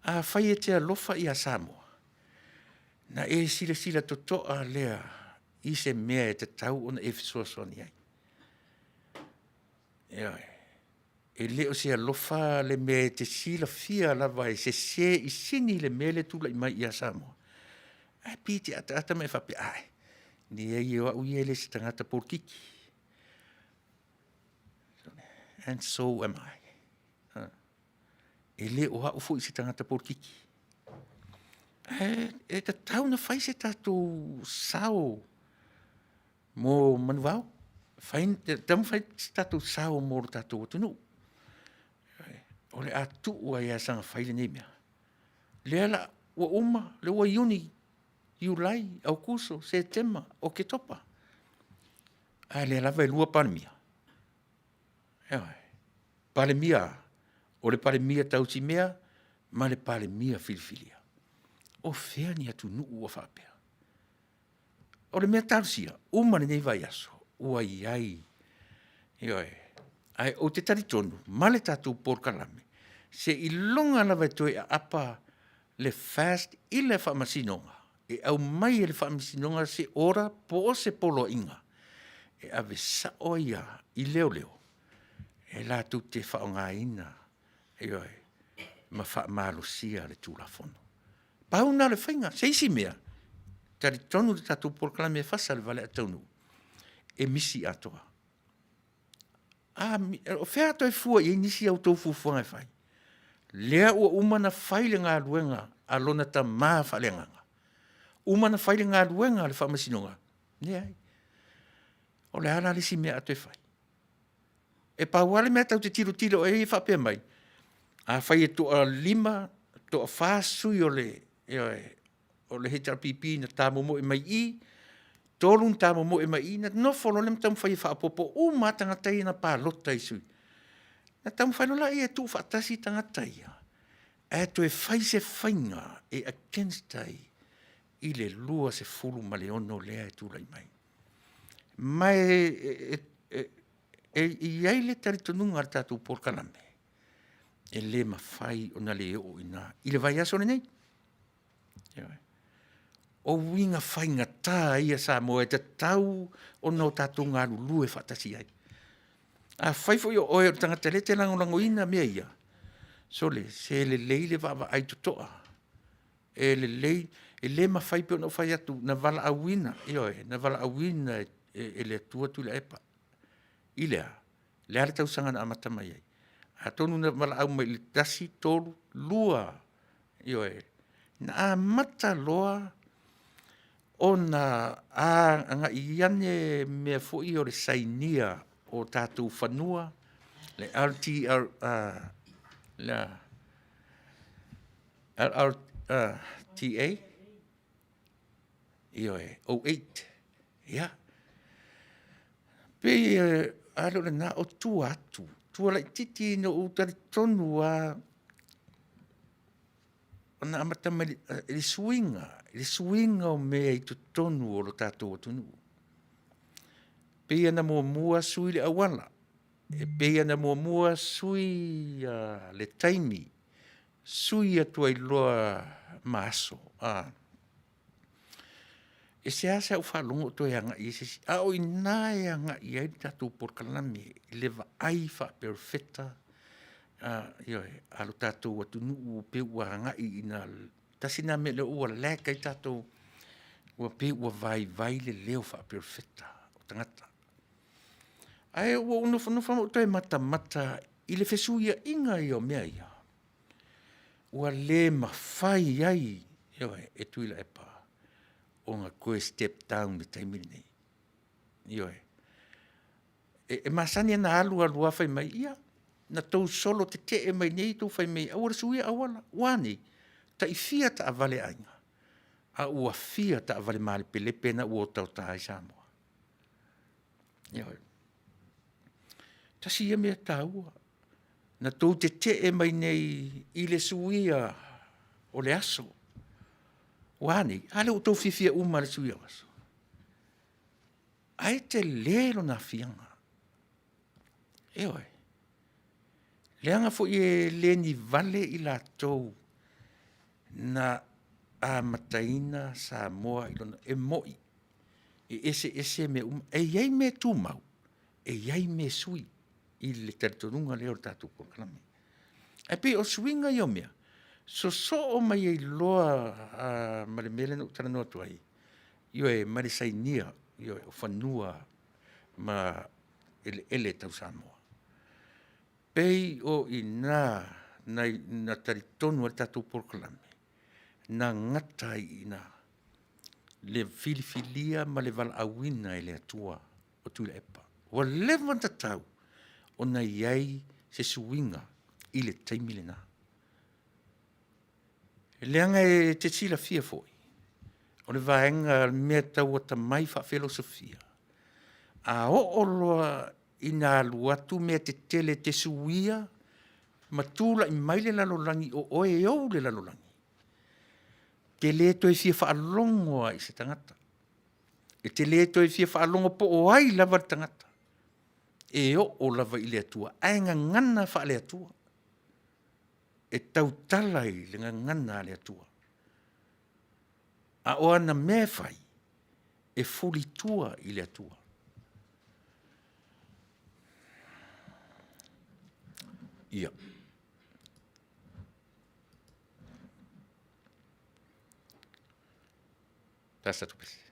S2: Afai e te alofa ia Samoa, ona e silasila totoa lea i se mea e tatau ona e fesoasoani ai. Ioe. E le o se alofa le mea e te silafia lava e sese i sini le mea lea e tulai mai ia Samoa, ae pei e te ataata ma e faapea, ae, leai o au ia e le o se tagata polokiki. And so am I. E le o au foi se tagata polokiki. Ae e tatau ona fai se tatou sao mo manuvao, e tatau ona fai se tatou sao mo le tatou atunuu. O le a tuu ai lava e saga fai lenei mea. O lea ua uma, o lea ua Iuni, Iulai, Aokuso, Setema, Oketopa, a o lea lava e 2 Palemia. Ioe. Palemia a? O le Palemia tausimea ma le Palemia filifilia. O fea ni atunuu ua faapea? O le mea talosia, uma lenei vaiaso ua i ai, ioe. Ae ou te talitonu ma le tatou polokalame, seiloga lava e toe aapa le FAST i le Faamasinoga. E aumai e le Faamasinoga se order po o se poloaiga e ave sao ai lava i leoleo e latou te faaaogaina, ioe, ma faamalosia le Tulafono. Pau lena o le faiga. O se isi mea, e talitonu i le tatou polokalame e fasa i le valea'a taunuu, e misi atoa. O fea a toe fua i ai nisi a outou fuafuaga e fai? Lea ua uma ona fai le galuega a lona Tama faaleagaga, uma ona fai le galuega a le Faamasinoga? Leai. O le a la le isi mea a toe fai? E pau lava le mea tatou te tilotilo i ai e faapea mai, afai e toalima, toafa sui o le HRPP na tamomoe mai i i, 3 na tamomoe mai i i, ona nonofo loa lea ma taumafai e faaopoopo uma lava tagata ia na palota i sui. Ona taumafai loa lea e tuufaatasi tagata ia, ae toe fai se faiga e against ai i le 26 lea e tulai mai. Ma e i ai le talitonuga a le tatou polokalame, e le mafai ona le oo i ina i le vaiaso lenei. Ioe. O uiga faigata ia Samoa e tatau ona tatou galulue faatasi ai. Afai foi o oe o le tagata o lea e te lagolagoina mea ia, sole, se lelei le vaavaai totoa, e lelei, e le mafai pei ona ou fai atu, na valaauina, ioe, na valaauina e le Atua Tuilaepa. I le a? O le a le tausaga na amata mai ai? Atonu na valaau mai i le 1, 3, 2, ioe. Na amata loa ona agai ane mea foi ia o le sainia o tatou fanua, le LTA, ioe, 08. Ia, pei a le o lena, o tua atu, tua laitiiti ina ua ou talitonu lava na amata mai i le suiga, le suiga o mea i totonu o le tatou atunuu. E pei lava ona muamua sui le auala, e pei lava ona muamua sui le taimi, sui atu ai loa ma aso. E seasea ou faalogo o toe agai i ai se isi, a o i ina e agai i ai le tatou polokalame i le vaai faaperofeta, ioe, a lo tatou atunuu pei ua agai ina… Tasi lena mea lea ua lack ai tatou, ua pei ua vaivai le leo faaperofeta o tagata. Ae ua ou nofonofo ma ou toe matamata i le fesuiaiga ia o mea ia, ua le mafai ai, ioe, e Tuilaepa ona toe step down i le taimi lenei. Ioe. E masani ona alu alu lava fai mai, ia, na outou solo tetee mai nei tou fai mai aua le suia auala. Ua a nei? Tai fia taavale a aiga, a ua fia taavale malepelepe na ua otaota ai Samoa? Ioe. Tasi ia mea taua, na outou tetee mai nei i le suia o le aso. Ua a nei? A lea ua outou fiafia uma lava i le suia o aso. Ae tele lona aafiaga, ioe. Leaga foi e le ni vale i latou na amataina Samoa i lona… E moni, e eseese mea uma. E i ai mea tumau, e i ai mea e sui i le talitonuga lea o le tatou polokalame. Ae pei o suiga ia o mea, sosoo mai ai loa ma le mea lea na ou talanoa atu ai, ioe, ma le sainia, ioe, o fanua ma eleele tau Samoa. E pei o i ina na talitonu ai le tatou polokalame, na gata ai i ina le filifilia ma le valaauina e le Atua o Tuilaepa. Ua leva ona tatau ona i ai se suiga i le taimi lena. Leaga e te silafia foi, o le vaega o le mea tau atamai faafilosofia, a oo loa ina alu atu mea tetele e te suia ma tulai mai le lalolagi o oe e ou le lalolagi, e te le toe fia faalogo lava i se tagata. E te le toe fia faalogo po o ai lava le tagata, e oo lava i le Atua, ae gagana faale-Atua, e tautala i le gagana a le Atua. A o ana mea e fai, e fulitua i le Atua. Ia. Tasa tu pese.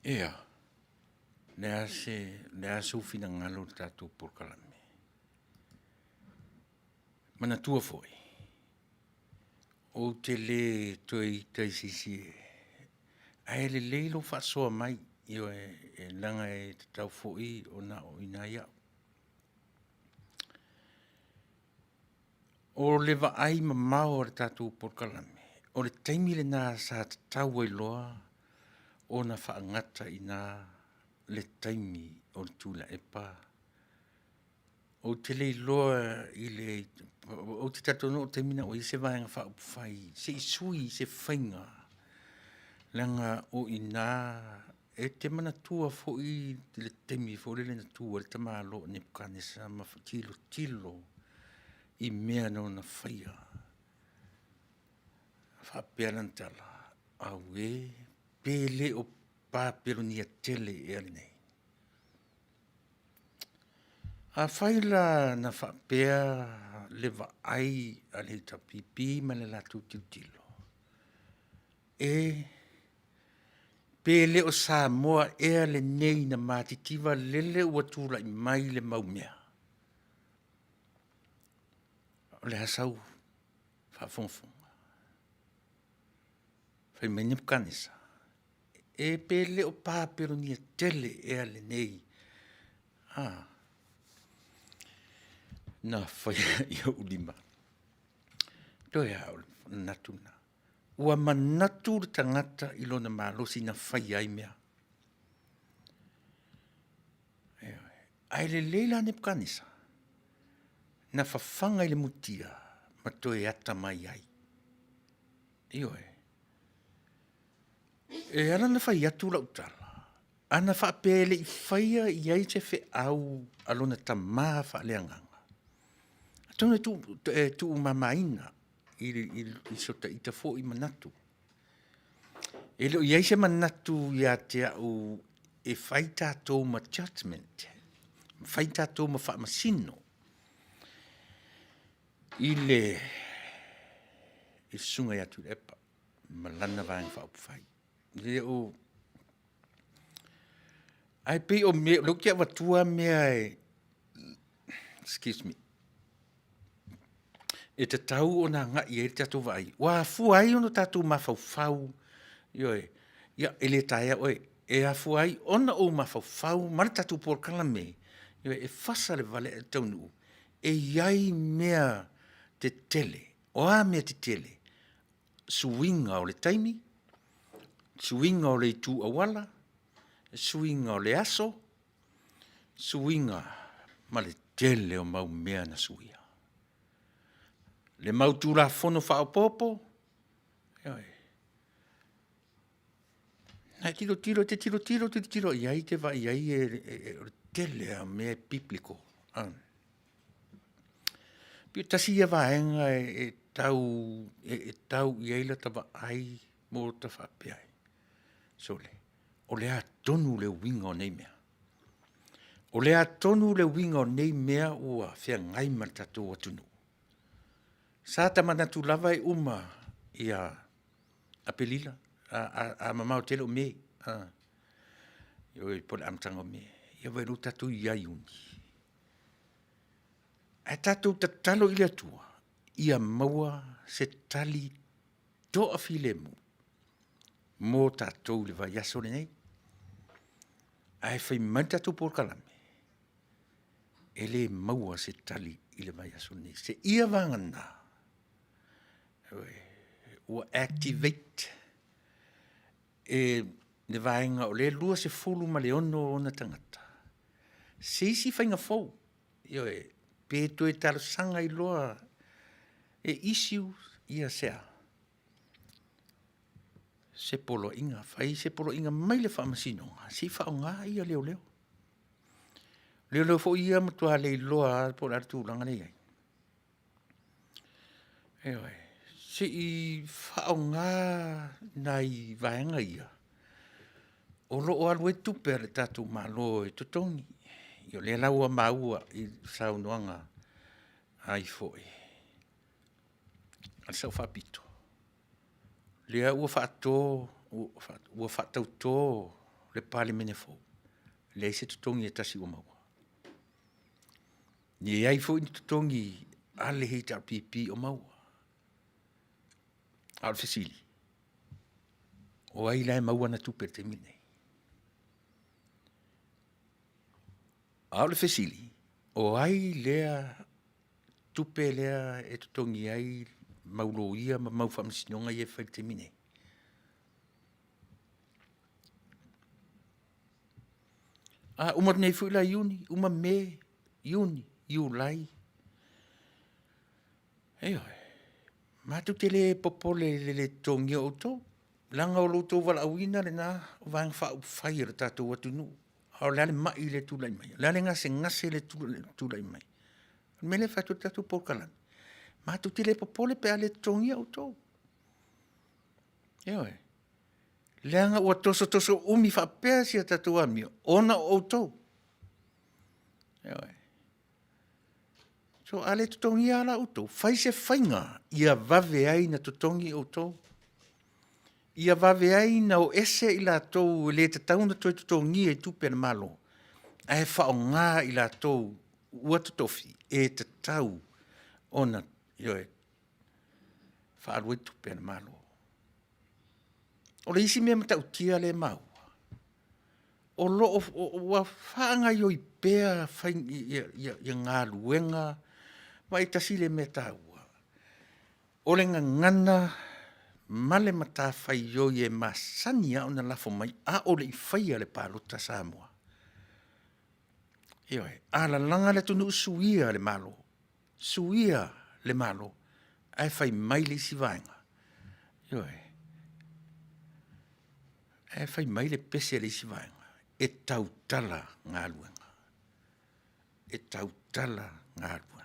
S2: Ia, le a se, le a sou finagalo i le tatou polokalame? Manatua foi, ou te le toe ita i se isi, ae lelei lou faasoa mai, ioe, leaga e tatau foi ona aoaoina ai au. O le vaai mamao a le tatou polokalame, o le taimi lena sa tatau ai loa ona faagata i ina le taimi o le Tuilaepa. Ou te le iloa i le… ou te talitonu o le taimi lena ua i ai se Vaega Faaupufai se i sui i se faiga, leaga o i ina e te manatua foi le taimi foi lele na tu ai le tamaloa o Nepukatanesa ma tilotilo i mea na ona faia, faapea lana tala, aue, pe le o Papelonia tele ea lenei? Afai la na faapea le vaai a le HRPP ma le latou tilotilo, e pe le o Samoa ea lenei na matitiva lele ua tulai mai le mau mea? O le a sau faafogafoga? Fai mai Nepukatanesa, e pe le o Papelonia tele ea lenei? A, na faia i ou lima, toe lava o le manatu lena. Ua manatu le tagata i lona malosi na faia ai mea. Ioe. Ae lelei la Nepukatanesa, na fafaga i le mutia ma toe atamai ai. Ioe. E ala ona fai atu lau tala, ana faapea e le i faia i ai se feau a lona tama faaleagaga, atonu e tuumamaina i sota ita foi manatu. E le o i ai se manatu ia te au e fai tatou ma judgement, fai tatou ma faamasino i le susuga ia Tuilaepa ma lana Vaega Faaupufai. E le o… ae pei o mea, o lea ou te avatua mea excuse me, e tatau ona agai i ai le tatou vaai, ua afua ai ona tatou mafaufau, ioe, ia e le taea oe. E afua ai ona ou mafaufau ma le tatou polokalame, e fasa le vale ae taunuu, e i ai mea tetele. O a mea tetele? Suiga o le taimi, suiga o le itu auala, suiga o le aso, suiga ma le tele o mau mea na suia. Le mau Tulafono Faaopoopo, ioe. A e tilotilo, e te tilotilo tilotilo i ai e te vaai i ai o le tele lava o mea e piplikal. E tasi ia vaega e tau i ai lata vaai ma ota faapea ai, sole, o le a tonu le uiga o nei mea? O le a tonu le uiga o nei mea ua feagai ma le tatou atunuu? Sa ta manatu lava e uma ia Aperila, a mamao tele o Me ioe po o le amataga o Me. Ia vaai loa ua tatou ia Iuni. Ae tatou tatalo i le Atua ia maua se tali toafilemu mo tatou i le vaiaso lenei. Ae fai mai le tatou polokalame, e le maua se tali i le vaiaso lenei, seia vagana ua activate e le vaega o lea e 26 ona tagata se isi faiga fou, ioe, pe toe talosaga ai loa e issue se a? Se poloaiga, fai se poloaiga mai le Faamasinoga se i faaaoga leoleo. O leoleo foi ia e matua leiloa lava po o le a le tulaga lea e i ai. Ioe. Se i faaaoga nai vaega ia o lo o alu ai tupe a le tatou Malo e totogi. Ia o lea la ua maua i saunoaga a le Sao Faapito, lea ua faatauto le Palemene fou, leai se totogi e tasi ua maua. Leai foi ni totogi. A le HRPP o maua. A o le fesili, o ai la e maua ana tupe i le taimi lenei? A o le fesili, o ai lea tupe lea e totogi ai mau loia ma mau faamasinoga ia e fai i le taimi lenei? A uma atu nei foi la Iuni, uma Me, Iuni, Iulai, ioe, matou te le popole i le le totogia o outou, leaga o lo outou valaauina lena o Vaega Faaupufai a lo tatou atunuu. A o le a le mai lea e tulai mai? O le a le gasegase lea e tulai mai? O le mea lea e fai atu ai le tatou polokalame, matou te le popole pe a le totogia outou. Ioe. Leaga ua tosotoso umi faapea si a tatou amio ona o outou. Ioe. So a le totogia lava la outou, fai se faiga ia vave ai ona totogi outou, ia vave ai ona o ese i latou e le tatau ona toe totogia i tupe a le Malo, ae faaaoga i latou ua totofi e tatau ona, ioe, faaalu ai tupe a le Malo. O le isi mea matautia lea e maua, o lo o ua faagaoioi pea galuega. Vaai tasi lea mea taua, o le gagana ma le matafaioi e masani lava ona lafo mai a o le i faia le palota a Samoa. Ioe. A lalaga le atunuu suia le Malo, suia le Malo, ae fai mai le isi vaega, ioe, ae fai mai le pese a le isi vaega, e tautala galuega, e tautala galuega.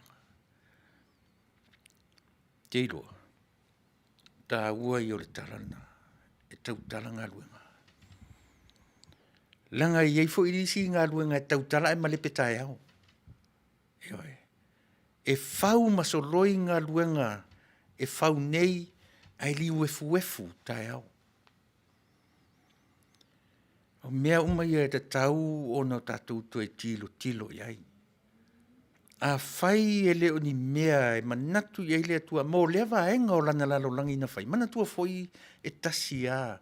S2: Ou te iloa, o le taua ia o le tala lena, e tautala galuega. Leaga e i ai foi isi galuega e tautala ae malepe taeao. Ioe. E fau ma soloi galuega e fau nei ae liu efuefu taeao. O mea uma ia e tatau ona tatou toe tilotilo i ai. Afai e le o ni mea e manatu i ai le Atua mo lea vaega o lana lalolagi na faia, manatua foi e tasi lava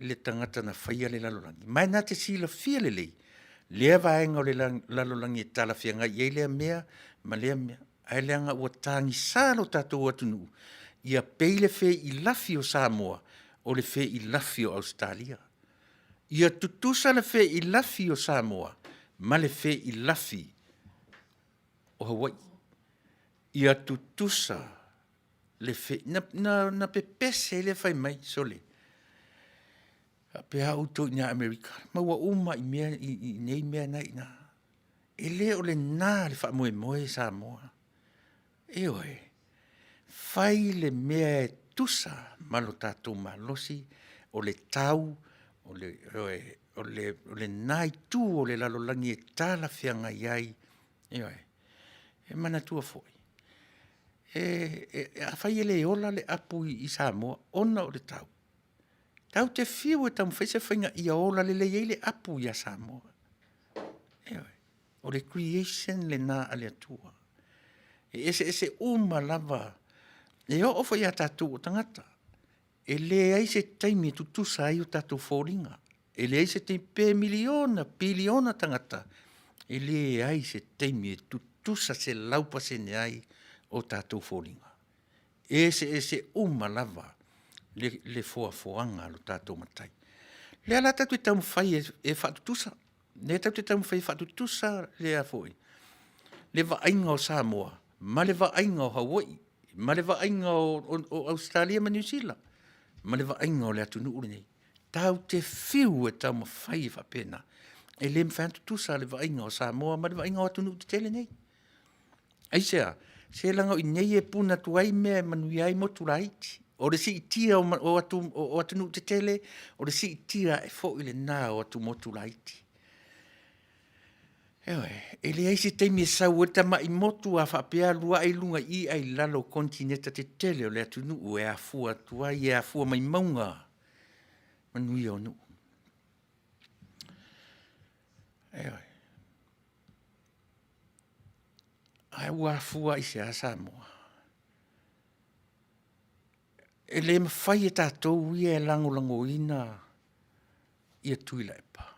S2: le tagata na faia le lalolagi, ma e na te silafia lelei lea vaega o le lalolagi e talafeagai i ai lea mea ma lea mea. Ae leaga ua tagisa lo tatou atunuu ia pei le feilafi o Samoa o le feilafi o Ausetalia. Ia tutusa le feilafi o Samoa ma le feilafi o Hawaii. Ia tutusa le na pepese ai le fai mai, sole, faapea lava outou i ina Amerika, maua uma lava i mea i inei mea na e i ina. E le o lena le faamoemoe Samoa, ioe, fai le mea e tusa ma lo tatou malosi, o le tau, ioe, o lena itu o le lalolagi e talafeagai ai, ioe. E manatua foi, afai e le ola le apu i Samoa ona o le tau, tatou te fiu e taumafai se faiga ia ola lelei ai le apu ia Samoa. Ioe, o le creation lena a le Atua. E eseese uma lava, e oo foi ia tatou o tagata, e leai se taimi e tutusa ai o tatou foliga, e leai se taimi, pe miliona piliona tagata, e leai se taimi e tutusa 100% ai o tatou foliga. E eseese uma lava le foafoaga a lo tatou Matai. O lea la tatou te taumafai e faatutusa, lea tatou te taumafai e faatutusa le vaaiga o Samoa ma le vaaiga o Hawaii, ma le vaaiga o Ausetalia ma Niu Sila, ma le vaaiga o le atunuu lenei. Tatou te fiu e taumafai e faapena, e le mafai lava ona tutusa le vaaiga o Samoa ma le vaaiga o atunuu tetele nei. Aisea? Se leaga o i inei e puna atu ai mea e manuia ai motu laiti. O le siitia o atunuu tetele, o le siitia ae foi lena o atumotu laiti. Ioe, e leai se taimi e sau ai le tamai motu a faapea e alu ae i luga i i ae i lalo o konitineta tetele o le atunuu e afua atu ai, e afua mai mauga manuia o nuu. Ioe. Ae ua afua i se a Samoa? E le mafai e tatou ia e lagolagoina ia Tuilaepa.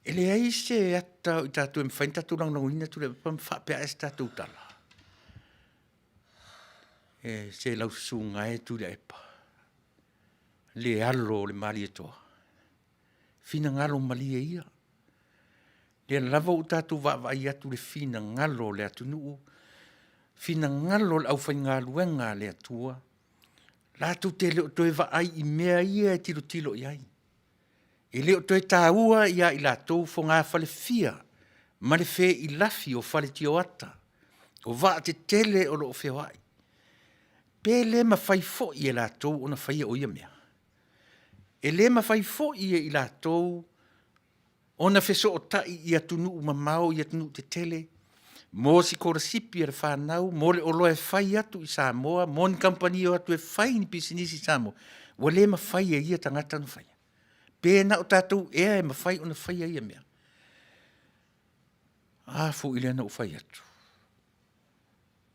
S2: E leai se ata o i tatou e mafai ona tatou lagolagoina Tuilaepa ma faapea ae se tatou tala, se lau susuga e Tuilaepa, le alo o le Malietoa, finagalo malie ia, lea lava ua tatou vaavaai atu i le finagalo o le atunuu, finagalo o le aufaigaluega a le Atua, latou te le o toe vaai i mea ia e tilotilo i ai. E le o toe taua ia i latou fogafalefia ma le feilafi o faletioata o vaatetele o lo o feoai. Pe le mafai foi e latou ona faia o ia mea? E le mafai foi e i latou ona fesootai i atunuu mamao i atunuu tetele mo sikolasipi a le fanau, mo le oloa e fai atu i Samoa, mo ni kamupani e o atu e fai ni pisinisi i Samoa, ua le mafai e ia tagata ona faia? Pe na o tatou ea e mafai ona faia ia mea? A foi lea na ou fai atu,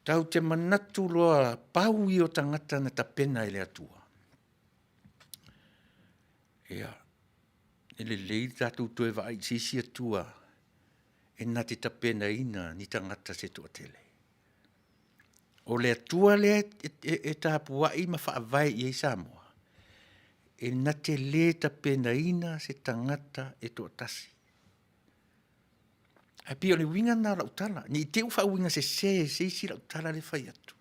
S2: tatou te manatu loa pau ia o tagata na tapena e le Atua, ia, e lelei le tatou toe vaai i se isi Atua e na te tapenaina ni tagata se toatele. O le Atua lea e tapuai ma faavae i ai Samoa, e na te le tapenaina se tagata e toatasi. Ae pei o le uiga lena o lau tala, ne i te i ua faauigasese e se isi lau tala lea e fai atu.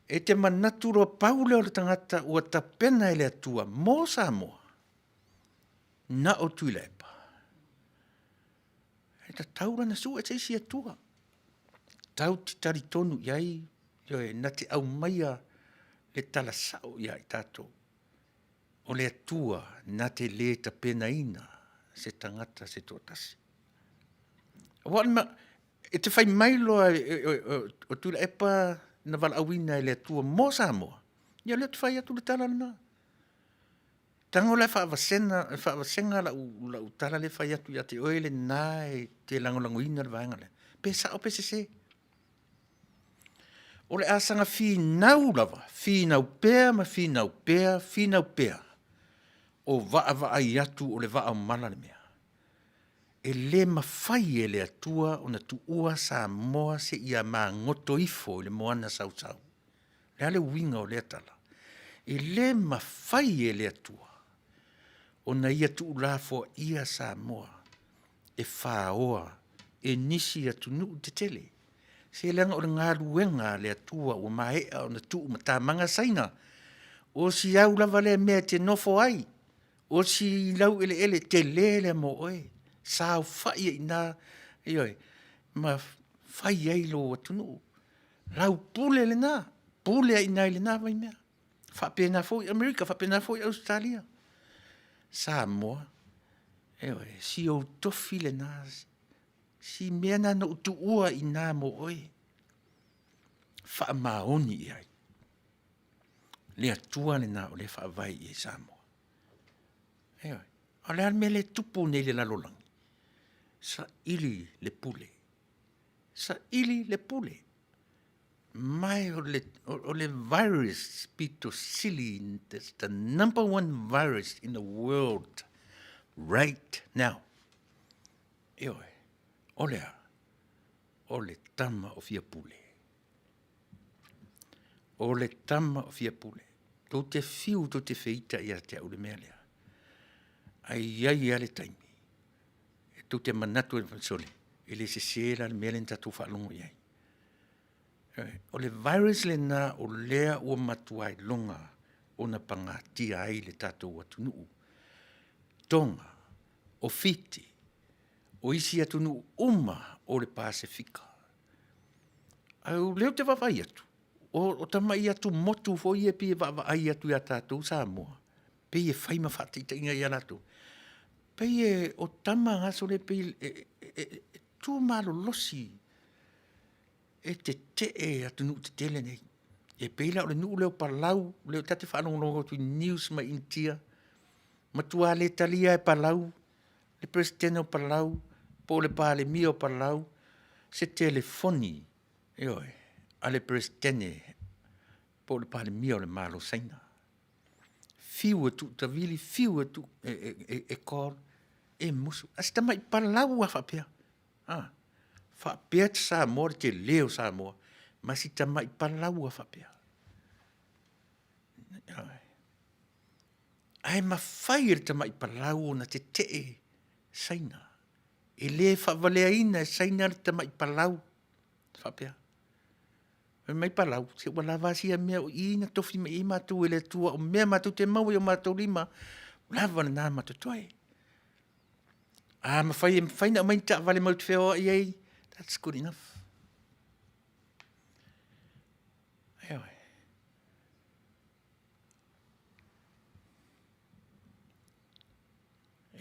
S2: E te manatu loa pau lea o le tagata ua tapena e le Atua mo Samoa, na o Tuilaepa, e tatau la ona sue se isi Atua tatou te talitonu i ai, ioe, na te aumaia le tala sao ia i tatou, o le Atua na te le tapenaina se tagata se toatasi. Aua e te fai mai loa o Tuilaepa na valaauina e le Atua mo Samoa, ia o lea ou te fai atu le tala lena. Tago la e faavasega lau tala lea e fai atu ia te oe lena e te lagolagoina le vaega lea, pe sao pe sese. O le a saga finau lava, finau pea ma finau pea, finau pea, o vaavaai atu o le vaa o mala le mea. E le mafai e le Atua ona tuua Samoa seia magoto ifo i le moana sausau. O le a le uiga o lea tala? E le mafai e le Atua ona ia tuulafoaia Samoa e faoa e nisi atunuu tetele, se leaga o le galuega a le Atua ua maea ona tuumatamaga Saina, o si au lava lea mea e te nofo ai, o si laueleele tele lea mo oe, saofai ai i ina, ioe, ma fai ai lou atunuu. Lau pule lena, pule ai i ina i lena vaimea. E faapena foi Amerika faapena foi Ausetalia. Samoa, ioe, si ou tofi lena, si mea lena na ou tuua i ina mo oe, faamaoni i ai le Atua lena o lea e faavae i ai Samoa. Ioe. A o le a le mea lea e tupu nei i le lalolagi? Saili le pule, saili le pule. Ma o le virus pito sili, the number one virus in the world right now. Ioe, o le a? O le tama o Fiapule. O le tama o Fiapule. Tou te fiu tou te feita ia te au i le mea lea, ae i ai lava le taimi e tou te manatu ai, sole, e le sese la le mea lea na tatou faalogo i ai. O le virus lena o lea ua matua iloga ona pagatia ai le tatou atunuu. Toga, o Fiti, o isi atunuu uma o le Pasefika. Ae o lea ou te vaavaai atu, o tamai atumotu foi ia pei e vaavaai atu ia tatou Samoa, pei e fai ma faataitaiga ia latou, pei o tama na sole pei e tu malolosi e tetee atunuu tetele nei. E pei la o le nuu lea o Palau, lea ta te faalogologo atu i news mai Initia, matua le talia lava e Palau le Peresetene o Palau. Po o le Palemia o Palau se telefoni, ioe, a le Peresetene po o le Palemia o le Malo o Saina. Fiu e tuutavili, fiu e, tu, e, e, e, e call, e musu. A si tamai Palau a faapea. Ah, faapea te Samoa, le tele o Samoa, ma si tamai Palau a faapea. Ae mafai e le tamai Palau ona tetee Saina. E le faavaleaina e Saina le tamai Palau faapea. Fai mai Palau, se ua lava a sia mea o i na tofi mai ai matou e le Atua, o mea matou te maua i o matou lima, ua lava lena ma totoe. A mafai e mafai ona aumai ni taavale matou te feoai ai, that's good enough. Ioe.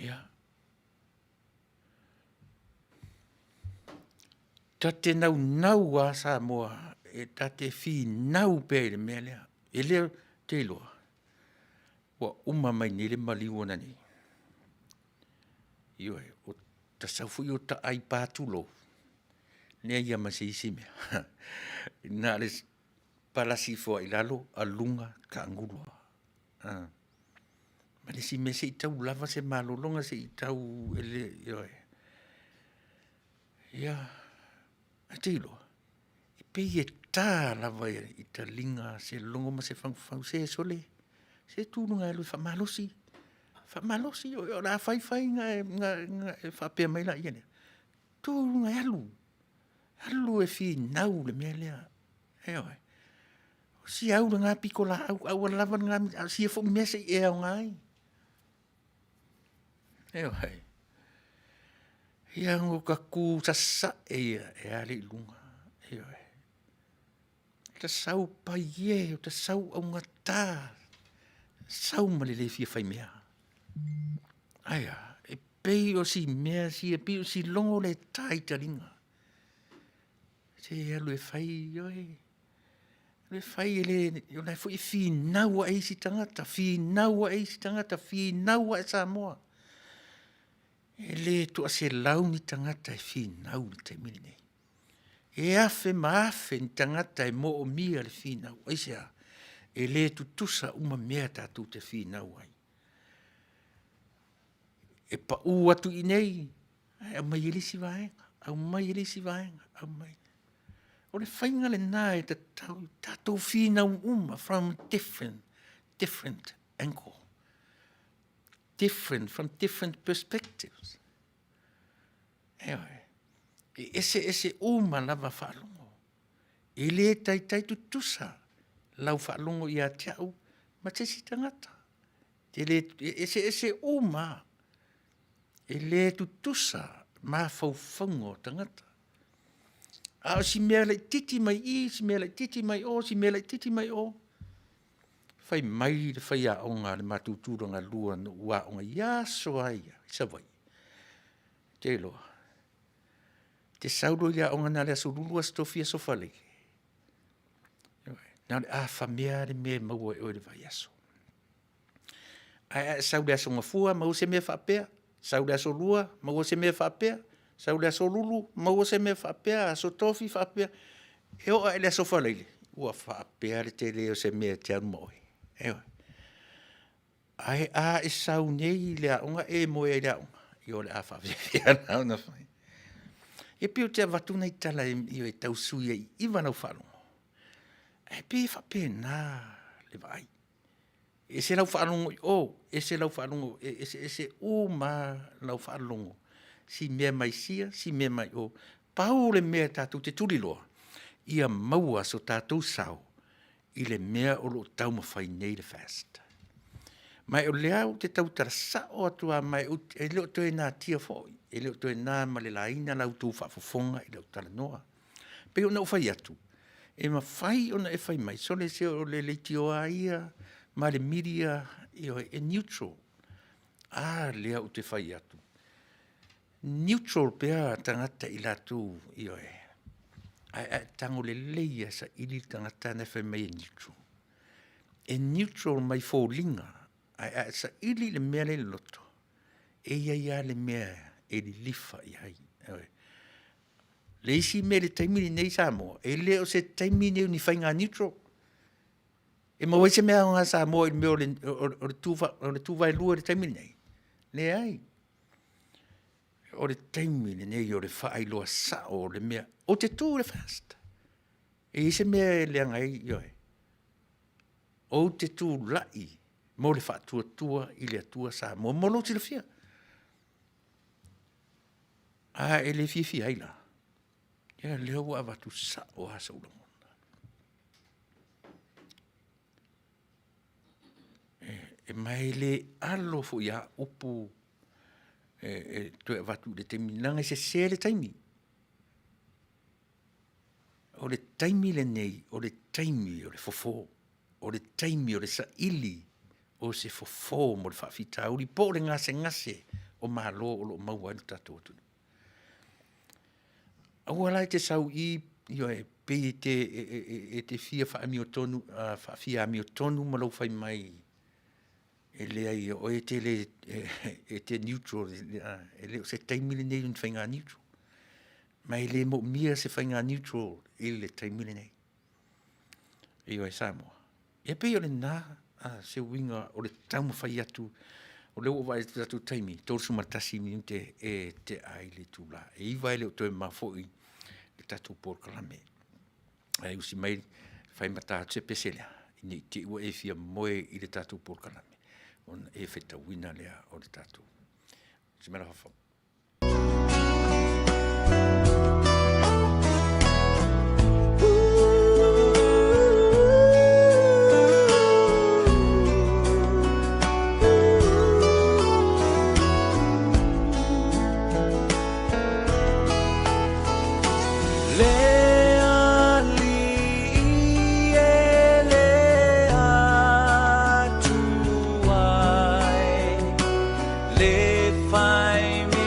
S2: Ia. Ta te naunau lava Samoa e ta te finau pea i le mea lea. E le, ou te iloa, ua uma mai nei le maliu ona nei. Ioe, ua sau foi o ta aipā tulou, leai lava ma se isi mea. Na o le palasi ifo lava i lalo, aluga, taagulu lava. Ma le isi mea se i tau lava se malologa se i tau, ioe. Ia, ae te iloa, e pei e ta lava i taliga se logo ma se fagufagu, se sole, se tu i luga e alu e faamalosi, faamalosi, o le a fai fai ona e faapea mai lea, tu i luga e alu, alu e finau i le mea lea. Ioe. O si au lena pitolaau a ua lava lena mea, a o sia foi mea se i e aoga ai. Ioe. Ia na ota tu sasae ia e ale i luga, ioe. Ota sau paie, ota sau augata, sau ma le le fia faimea. Ae a? E pei o si mea sia, pei o si logo lea e ta i taliga. Se alu e fai oe, alu e fai e le, o la foi e finau ae isi tagata, finau ae isi tagata, finau ae Samoa. E le toaselau ni tagata e finau i le taimi lenei. E afe ma afe ni tagata e moomia le finau. Aisea? E le tutusa uma mea tatou te finau ai. E pau atu i inei, ae aumai e le isi vaega, aumai e le isi vaega, aumai. O le faiga lena e tatau, tatou finau uma from different, different angle, different, from different perspectives. Ioe. E eseese uma lava faalogo. E le taitai tutusa lau faalogo ia te au ma se isi tagata. E le, e eseese uma lava. E le tutusa mafaufauga o tagata. A o si mea laitiiti mai i, si mea laitiiti mai o, si mea laitiiti mai o, fai mai le faiaoga a le matou tulagalua na ou aoga ai i aso lava ia i Savaii, ou te iloa, e te sau loa i le aoga na o le aso Lulu, aso Tofi, aso Faraile, na o le afa mea lava le mea e maua e oe i le vaiaso. Ae a e sau i le Aso Gafua maua se mea faapea, sau i le Aso Lua maua se mea faapea, sau i le Aso Lulu maua se mea faapea, aso Tofi faapea. E oo lava i le Aso Faraile, ua faapea le tele o se mea e te alu ma oe. Ioe. Ae a e sau nei i le aoga e moe ai i le aoga, ia o le a faapefea la ona fai? E pei ou te avatu nai tala e tau sui ai i iva lau faalogo, ae pei e faapena le vaai. E ese lau faalogo i o, ese lau faalogo, e eseese uma lava lau faalogo, si mea mai sia, si mea mai o. Pau le mea tatou te tuliloa, ia maua so tatou sao i le mea o lo o taumafai nei le FAST. Ma o lea ou te tautala sao atu lava, ma e le o toe natia foi, e le o toe na ma le laina la outou faafofoga i lau talanoa. E pei ona ou fai atu, e mafai ona e fai mai, sole se o le leitioa lava ia ma le media, ioe, e neutral. A lea ou te fai atu, neutral pea tagata i latou, ioe, ae a e tago lelei lava e saili le tagata lena e fai mai e neutral, e neutral mai foliga, ae a e saili i le mea la e i le loto, e i ai lava le mea e lilifa i ai. Ioe. Le isi mea i le taimi lenei Samoa, e le o se taimi lenei o ni faiga neutral. E maua ai se mea aoga a Samoa i le mea o le tuvaelua i le taimi lenei? Leai. O le taimi lenei o le faailoa sao o le mea. Ou te tu i le FAST. E i ai se mea e leaga ai? Ioe. Ou te tulai mo le Faatuatua i le Atua Samoa mo lou silafia. A e le fiafia ai la? Ia o lea ua avatu sao lava sou lagona. Ma e le alo foi ia upu e toe avatu i le taimi, leaga e sese le taimi. O le taimi lenei, o le taimi o le fofo, o le taimi o le saili o se fofo mo le faafitauli po o le gasegase o Malo o lo o maua ai lo tatou atunuu. Aua la e te sau i i, ioe, pei e te fia faaamiotonu, faafia amiotonu ma lou fai mai e leai o oe e te le e te neutral, e le o se taimi lenei o ni faiga neutral. Ma e le moomia se faiga neutral i le taimi lenei. Ioe Samoa. E pei o lena se uiga o le taumafai atu, o lea ua ou vaai atu i le tatou taimi, 31 minute e tea ai le itula e 9:00, e le o toe mamao foi le tatou polokalame. Ae usi mai fai ma ta atu se pese lea, ne i te i ua e fia moe i le tatou polokalame ona e fetauina lea o le tatou.
S1: Le Alii e le Atua e, le fai.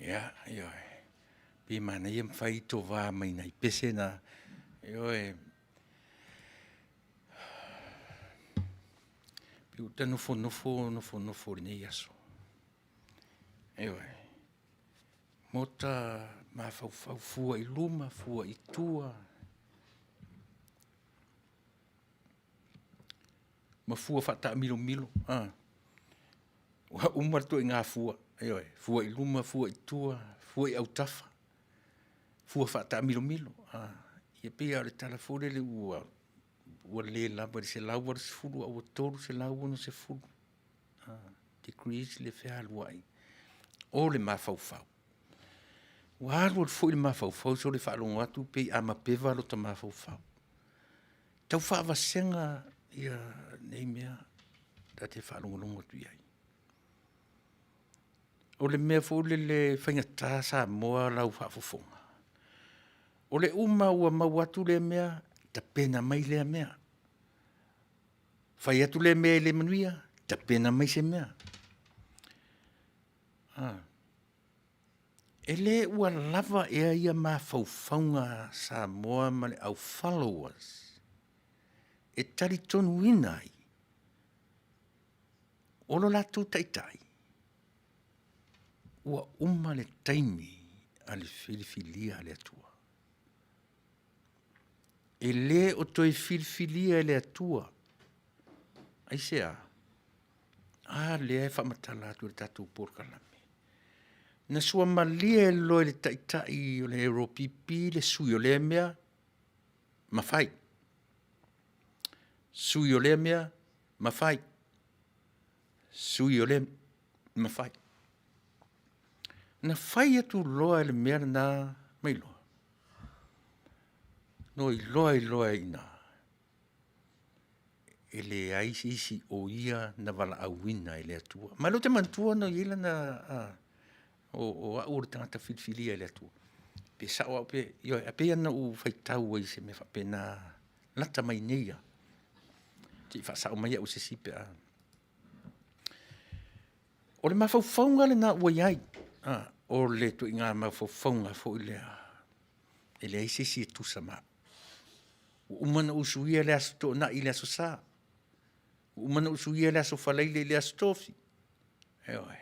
S2: Ia, ioe. Pe manaia ma fai tova mai nai pese na, ioe. Pei ua ta nofonofo nofonofo i lenei aso, ioe, ma ota mafaufau fua i luma fua i tua, ma fua faataamilomilo Ua uma le ituaiga fua, ioe, fua i luma fua i tua, fua i autafa, fua faataamilomilo. Ia e pei lava o le tala foi lele ua le lava i le 180 ae ua 360 degrees le fealuai o le mafaufau. Ua alu alu foi le mafaufau sole faalogo atu pei a mapeva lota mafaufau. Tau faavasega ia nei mea ta te faalogologo atu i ai. O le mea foi lele e faigata Samoa lau faafofoga, o le uma ua maua atu lea mea, tapena mai lea mea. Fai atu lea mea e le manuia, tapena mai se mea. E le ua lava ea ia mafaufauga a Samoa ma le au followers e talitonuina ai o lo latou taitai ua uma le taimi a le filifilia a le Atua. E le o toe filifilia e le Atua. Aisea? A lea e faamatala atu e le tatou polokalame. Na suamalie loa e le taitai o le AOPP le sui o lea mea ma fai. Sui o lea mea ma fai. Sui o lea ma fai. Na fai atu loa e le mea lena ma iloa, na iloa ai loa i ina, e leai se isi o ia na valaauina e le Atua. Ma o lea ou te manatua na i ai lana, o au o le tagata filifilia e le Atua. Pe sao au pe, ioe, ae pei lava ona ou faitau ai i se mea faapena lata mai nei lava, se i faasao mai au e se isi pe a… O le mafaufauga lena ua i ai, o le ituaiga mafaufauga foi lea, e leai se isi e tusa ma au. Ua uma ona ou usuia le Aso Toonai i le Aso Sa, ua uma ona ou suia le Aso Faraile i le Aso Tofi, ioe.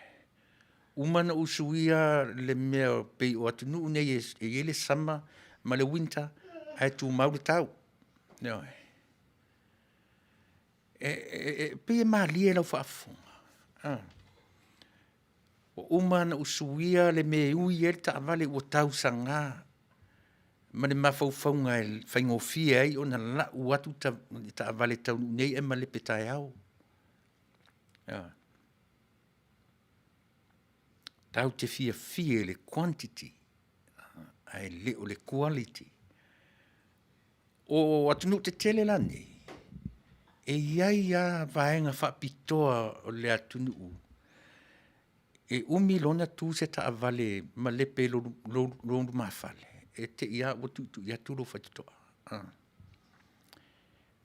S2: Ua uma ona ou suia le mea e pei o atunuu nei e i ai le summer ma le winter ae tumau le tau, ioe. E pei e malie i lau faafofoga, ua uma ona ou suia le mea e ui ai le taavale ua tausaga ma le mafaufauga e faigofie ai ona lau atu le taavale e taunuu nei ae malepe taeao. Ioe. Tatou te fiafia i le quantity ae le o le quality. O atunuu tetele la nei, e i ai lava vaega faapitoa o le atunuu e umi loa ona tu se taavale malepe i lou lumafale, e te i lava ua tuitui atu lou faitotoa.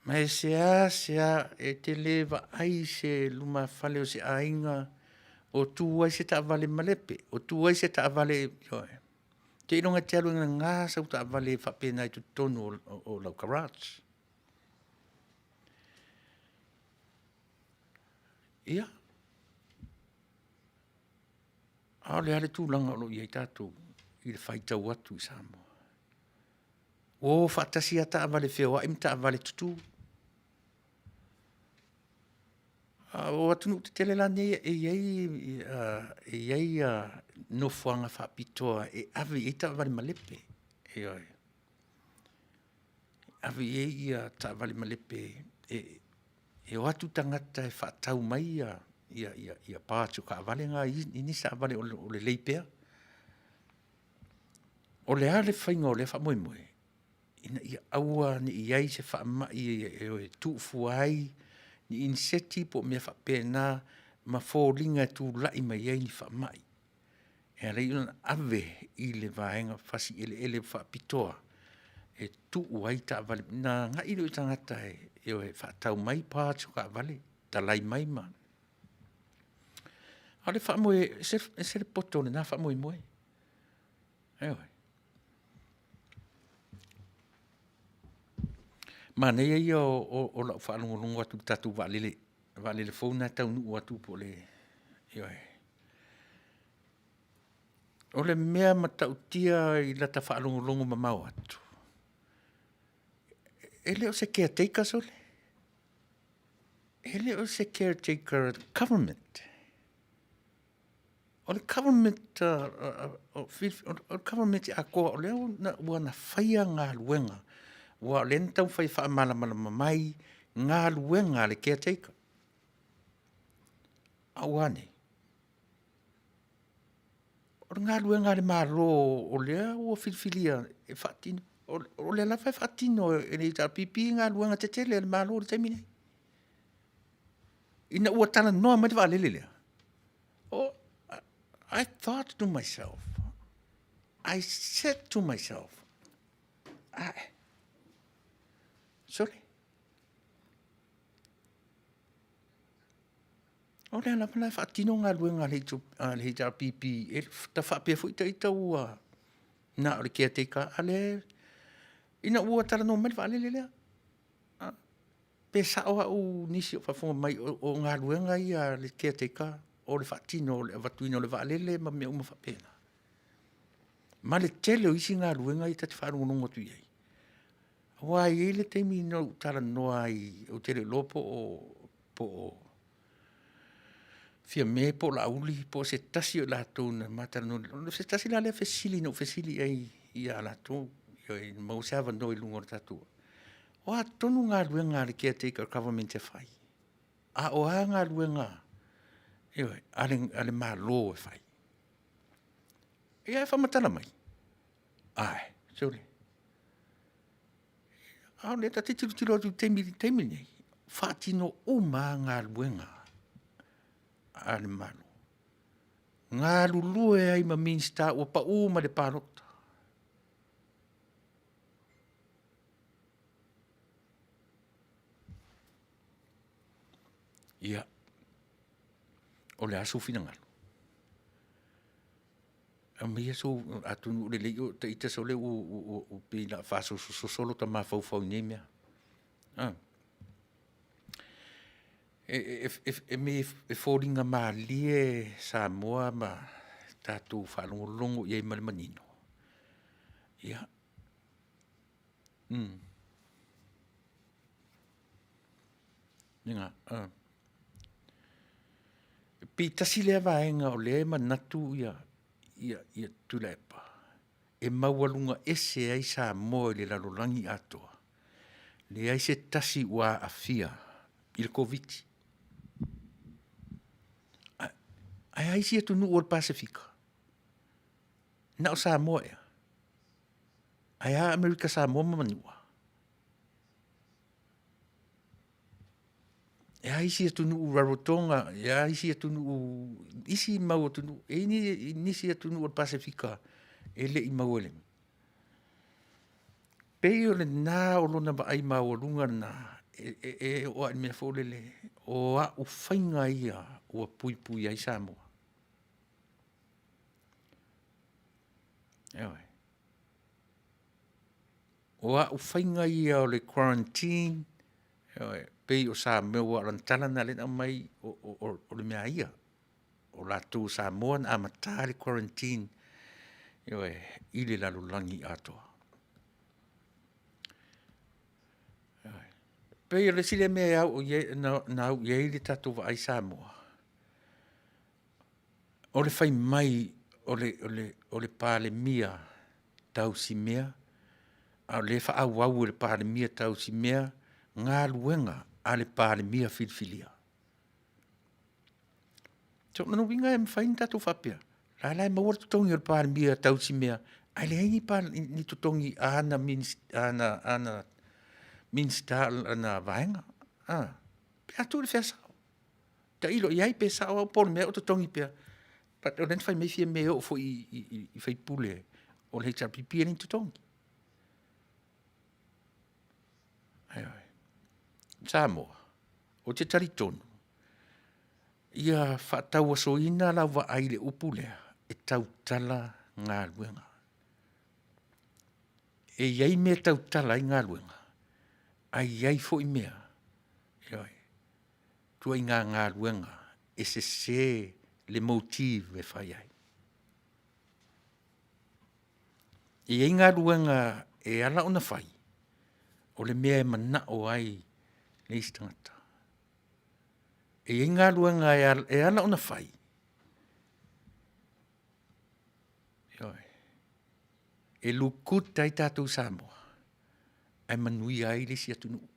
S2: Ma e seasea e te le vaai i se lumafale o se aiga o tu ai se taavale malepe, o tu ai se taavale, ioe. Seiloga e te alu e gaga sau taavale faapena i totonu o lau garage. Ia, a o le a le tulaga o lo o i ai tatou i le faitau atu i Samoa? Ua o faatasi lava taavale feoai ma taavale tutu. A o atunuu tetele la nei e i ai nofoaga faapitoa e ave i ai taavale malepe, ioe, e ave i ai taavale malepe e o atu tagata e faatau mai parts o taavale na i nisi taavale o lelei pea. O le a le faiga o lea faamoemoe? Ina ia aua ne i i ai se faamai e tuufua ai ni iniseti po o mea faapena ma foliga e tulai mai ai ni faamai, e ala ai ona ave i le vaega fasi eleele faapitoa e tuu ai taavale, ona agai lea o tagata e o e faatau mai parts o taavale, talai mai ma… A o le faamoemoe, e ese le poto o lena faamoemoe. Ioe. Manaia ia o lau faalogologo atu i le tatou vaalele, vaalele fou lena e taunuu atu po o le… ioe. O le mea matautia i lata faalogologo mamao atu, e le o se caretaker sole, e le o se caretaker a le Government. O le Government atoa o lea ua na faia galuega, aua o lea na taumafai e faamalamalama mai galuega a le caretaker. A ua a nei? O le galuega a le Malo o lea ua filifilia e faatino, o lea lava e faatino e le HRPP galuega tetele a le Malo i le taimi lenei. Ina ua talanoa mai le vaalele lea, I thought to myself, I said to myself, ae, sole, o lea lava la e faatino galuega a le HRPP, e ta faapea foi ita ua na o le caretaker lava, a o lea… Ina ua talanoa mai le vaalele lea, pe sao au i nisi o faafofoga mai o galuega ia a le caretaker o le faatino o le avatuina o le vaalele ma mea uma faapena, ma le tele o isi galuega ia ta te faalogologo atu i ai. Aua e i ai le taimi na ou talanoa ai, ou te le iloa po o Fiame po o Laauli po o se tasi o i latou na ma talanoa, o se tasi la lea fesili na ou fesili i ai ia i latou ina ia maua se avanoa i luga o le tatou… O a tonu galuega a le caretaker government e fai? A o a galuega a le Malo e fai? Ia ae faamatala mai, ae sole, a o lea ta te tilotilo atu i le taimi lenei, faatino uma lava galuega a le Malo, galulue ai ma Minisita ua pau mai le palota. Ia, o le a sou finagalo? Aumaia sou… atonu lelei oe o ita sole ua pei o le a faasososo lota mafaufau i nei mea. E foliga malie Samoa ma tatou faalogologo i ai ma le manino, ia, pei tasi lea vaega o lea e manatu Tuilaepa e maualuga ese ai Samoa i le lalolagi atoa, leai se tasi ua aafia i le Koviti. Ae a isi atunuu o le Pasefika? Na o Samoa ea? Ae a Amerika Samoa ma Manua? E a isi atunuu Rarotoga, e a isi atunuu, isi mau atunuu, e i ai nisi atunuu o le Pasefika e le i maua i le… E pei o lena o lona vaai maualuga lena e oo lava i le mea foi lele, o au faiga ia ua puipuia ai Samoa. Ioe. O au faiga ia o le quarantine, ioe, pei o Samoa aua o lana tala lena lea na aumai o le mea a ia, o latou o Samoa na amata le quarantine, ioe, i le lalolagi atoa. Ioe. E pei o le isi lea mea na au i ai le tatou vaai Samoa, o le fai mai o le Palemia tausimea, a o lea e faaauau e le Palemia tausimea galuega a le Palemia filifilia. So o lona uiga e mafai ona tatou faapea, o la e la e maua le totogi o le Palemia tausimea, ae leai ni totogi a ana Minisita o lana vaega. Pe a tuu i le fea sao? Tailo i ai pe sao au po o le mea o totogi pea. But o lea na fai mai Fiame e oo foi i sui usufono o le HRPP e leai ni totogi. Ioe. Samoa, ou te talitonu, ia faatauasoina lau vaai i le upu lea, e tautala galuega. E i ai mea e tautala ai galuega, ae i ai foi mea, ioe, ituaiga galuega e sese le motive e fai ai. E i ai galuega e ala ona fai, o le mea e manao ai le isi tagata. E i ai galuega e ala ona fai, ioe, e lukuta ai tatou i Samoa ae manuia ai le isi atunuu.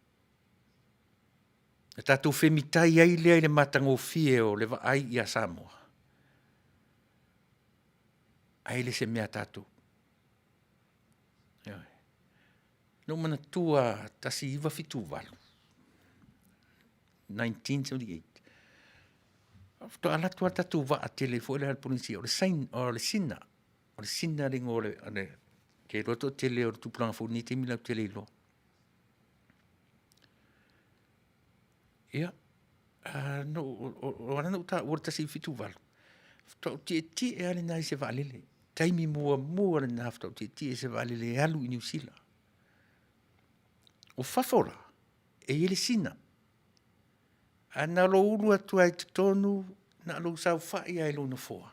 S2: Na tatou femitai ai lea i le matagofie o le vaai ia Samoa, ae le o se mea a tatou. Ioe. Na ou manatua lava 1978, 1978, faatoa alu atu lava le tatou vaa tele foi lea a le Polenisia o le Sina, o le Sina le igoa o le… ou te iloa o le toatele o le tupulaga fou i lenei taimi latou te le iloa. Ia, ua ala ona ou taua le 1978, faatoa ou tietie lava lena i se vaalele, taimi muamua lena faatoa ou tietie i se vaalele e alu i Niu Sila. O fafo la, e i ai le Sina, ae na o lou ulu atu lava i totonu, na o lou saofai lava i lou nofoa,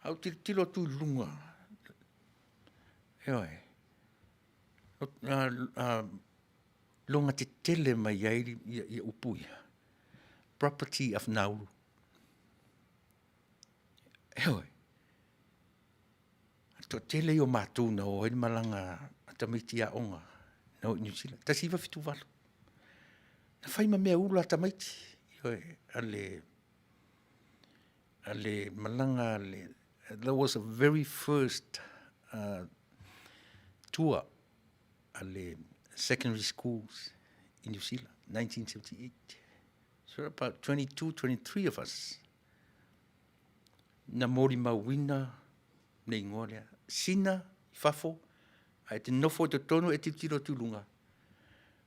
S2: ae ou tilotilo atu i luga, ioe, logotetele mai ai upu ia, property of Nauru. Ioe, o le toatele ia o matou na o ai le malaga a tamaiti aoga na o i Niu Sila, 1978. Na fai ma meaula a tamaiti, ioe, a le malaga a le, that was the very first tour a le Secondary Schools i Niu Sila 1978. So about 22, 23 of us na molimauina le igoa lea, Sina i fafo, ae e te nofo i totonu e tilotilo atu i luga,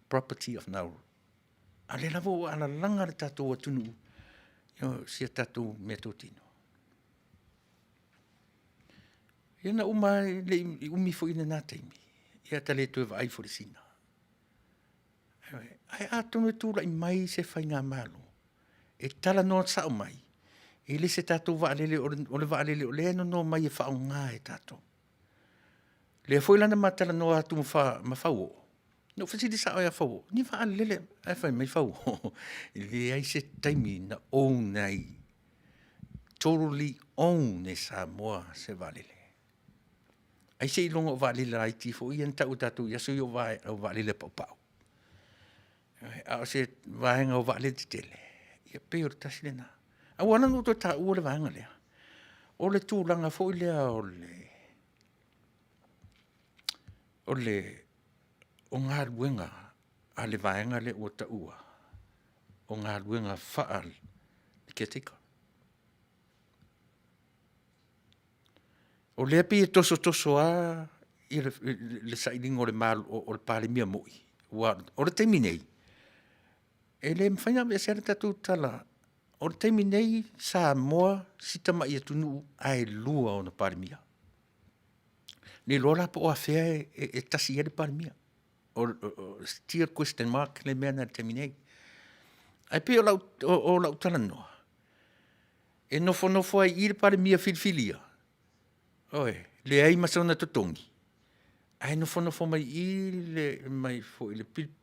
S2: property of Nauru. A o lea lava ua alalaga le tatou atunuu i si a tatou meatotino. Ia na uma lava, e le i umi foi lena taimi, ia ta le toe vaai foi i le Sina. Ae atonu e tulai mai se faigamalo e talanoa sao mai, e le o se tatou vaalele o le vaalele o lea e nono mai e faaaoga e tatou. O lea foi la na ma talanoa atu ma Fauoo, na ou fesili sao lava ia Fauoo, ni vaalele, ae fai mai Fauoo, e leai se taimi na own ai, totally own e Samoa se vaalele. Ai seiloga o vaalele laiti foi ia na tau e tatou i aso ia o vaalele a paupau. A o se vaega o vaalele tetele, ia pei o le tasi lena. Ae ua ala ona ou toe taua le vaega lea, o le tulaga foi lea o galuega a le vaega lea ua taua o galuega faa-caretaker. O lea e pei e tosotoso lava le sailiga o le Palemia moi, aua o le taimi nei, e le mafai ona aveesea le tatou tala, o le taimi nei Samoa si tamai atunuu ae 2 ona Palemia. Le iloa la po o afea e tasi i ai le Palemia. Still question mark le mea lena i le taimi nei. Ae pei o lau talanoa, e nofonofo ai i i le Palemia filifilia, ioe, leai ma sona totogi, ae nofonofo mai i i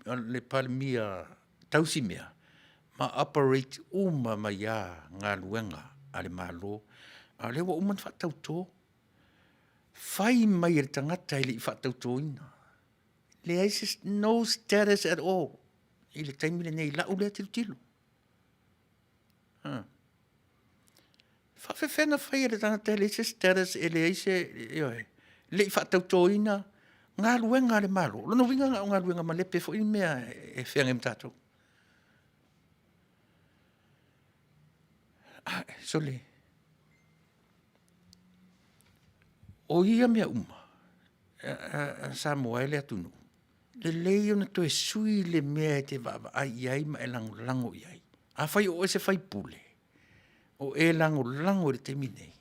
S2: le Palemia tausimea ma operate uma mai lava galuega a le Malo, a o lea ua uma ona faatauto. Fai mai e le tagata e le i faatautoina, leai se no status at all i le taimi lenei i lau lea tilotilo. E faapefea ona fai e le tagata e leai se status e leai se… ioe, e le i faatautoina galuega a le Malo. O lona uiga na o galuega malepe foi mea e feagai ma tatou. Sole, o ia mea uma, Samoa e le atunuu, lelei ona toe sui le mea e te vaavaai i ai ma e lagolago i ai. Afai o oe o se sui usufono o e lagolago i le taimi lenei,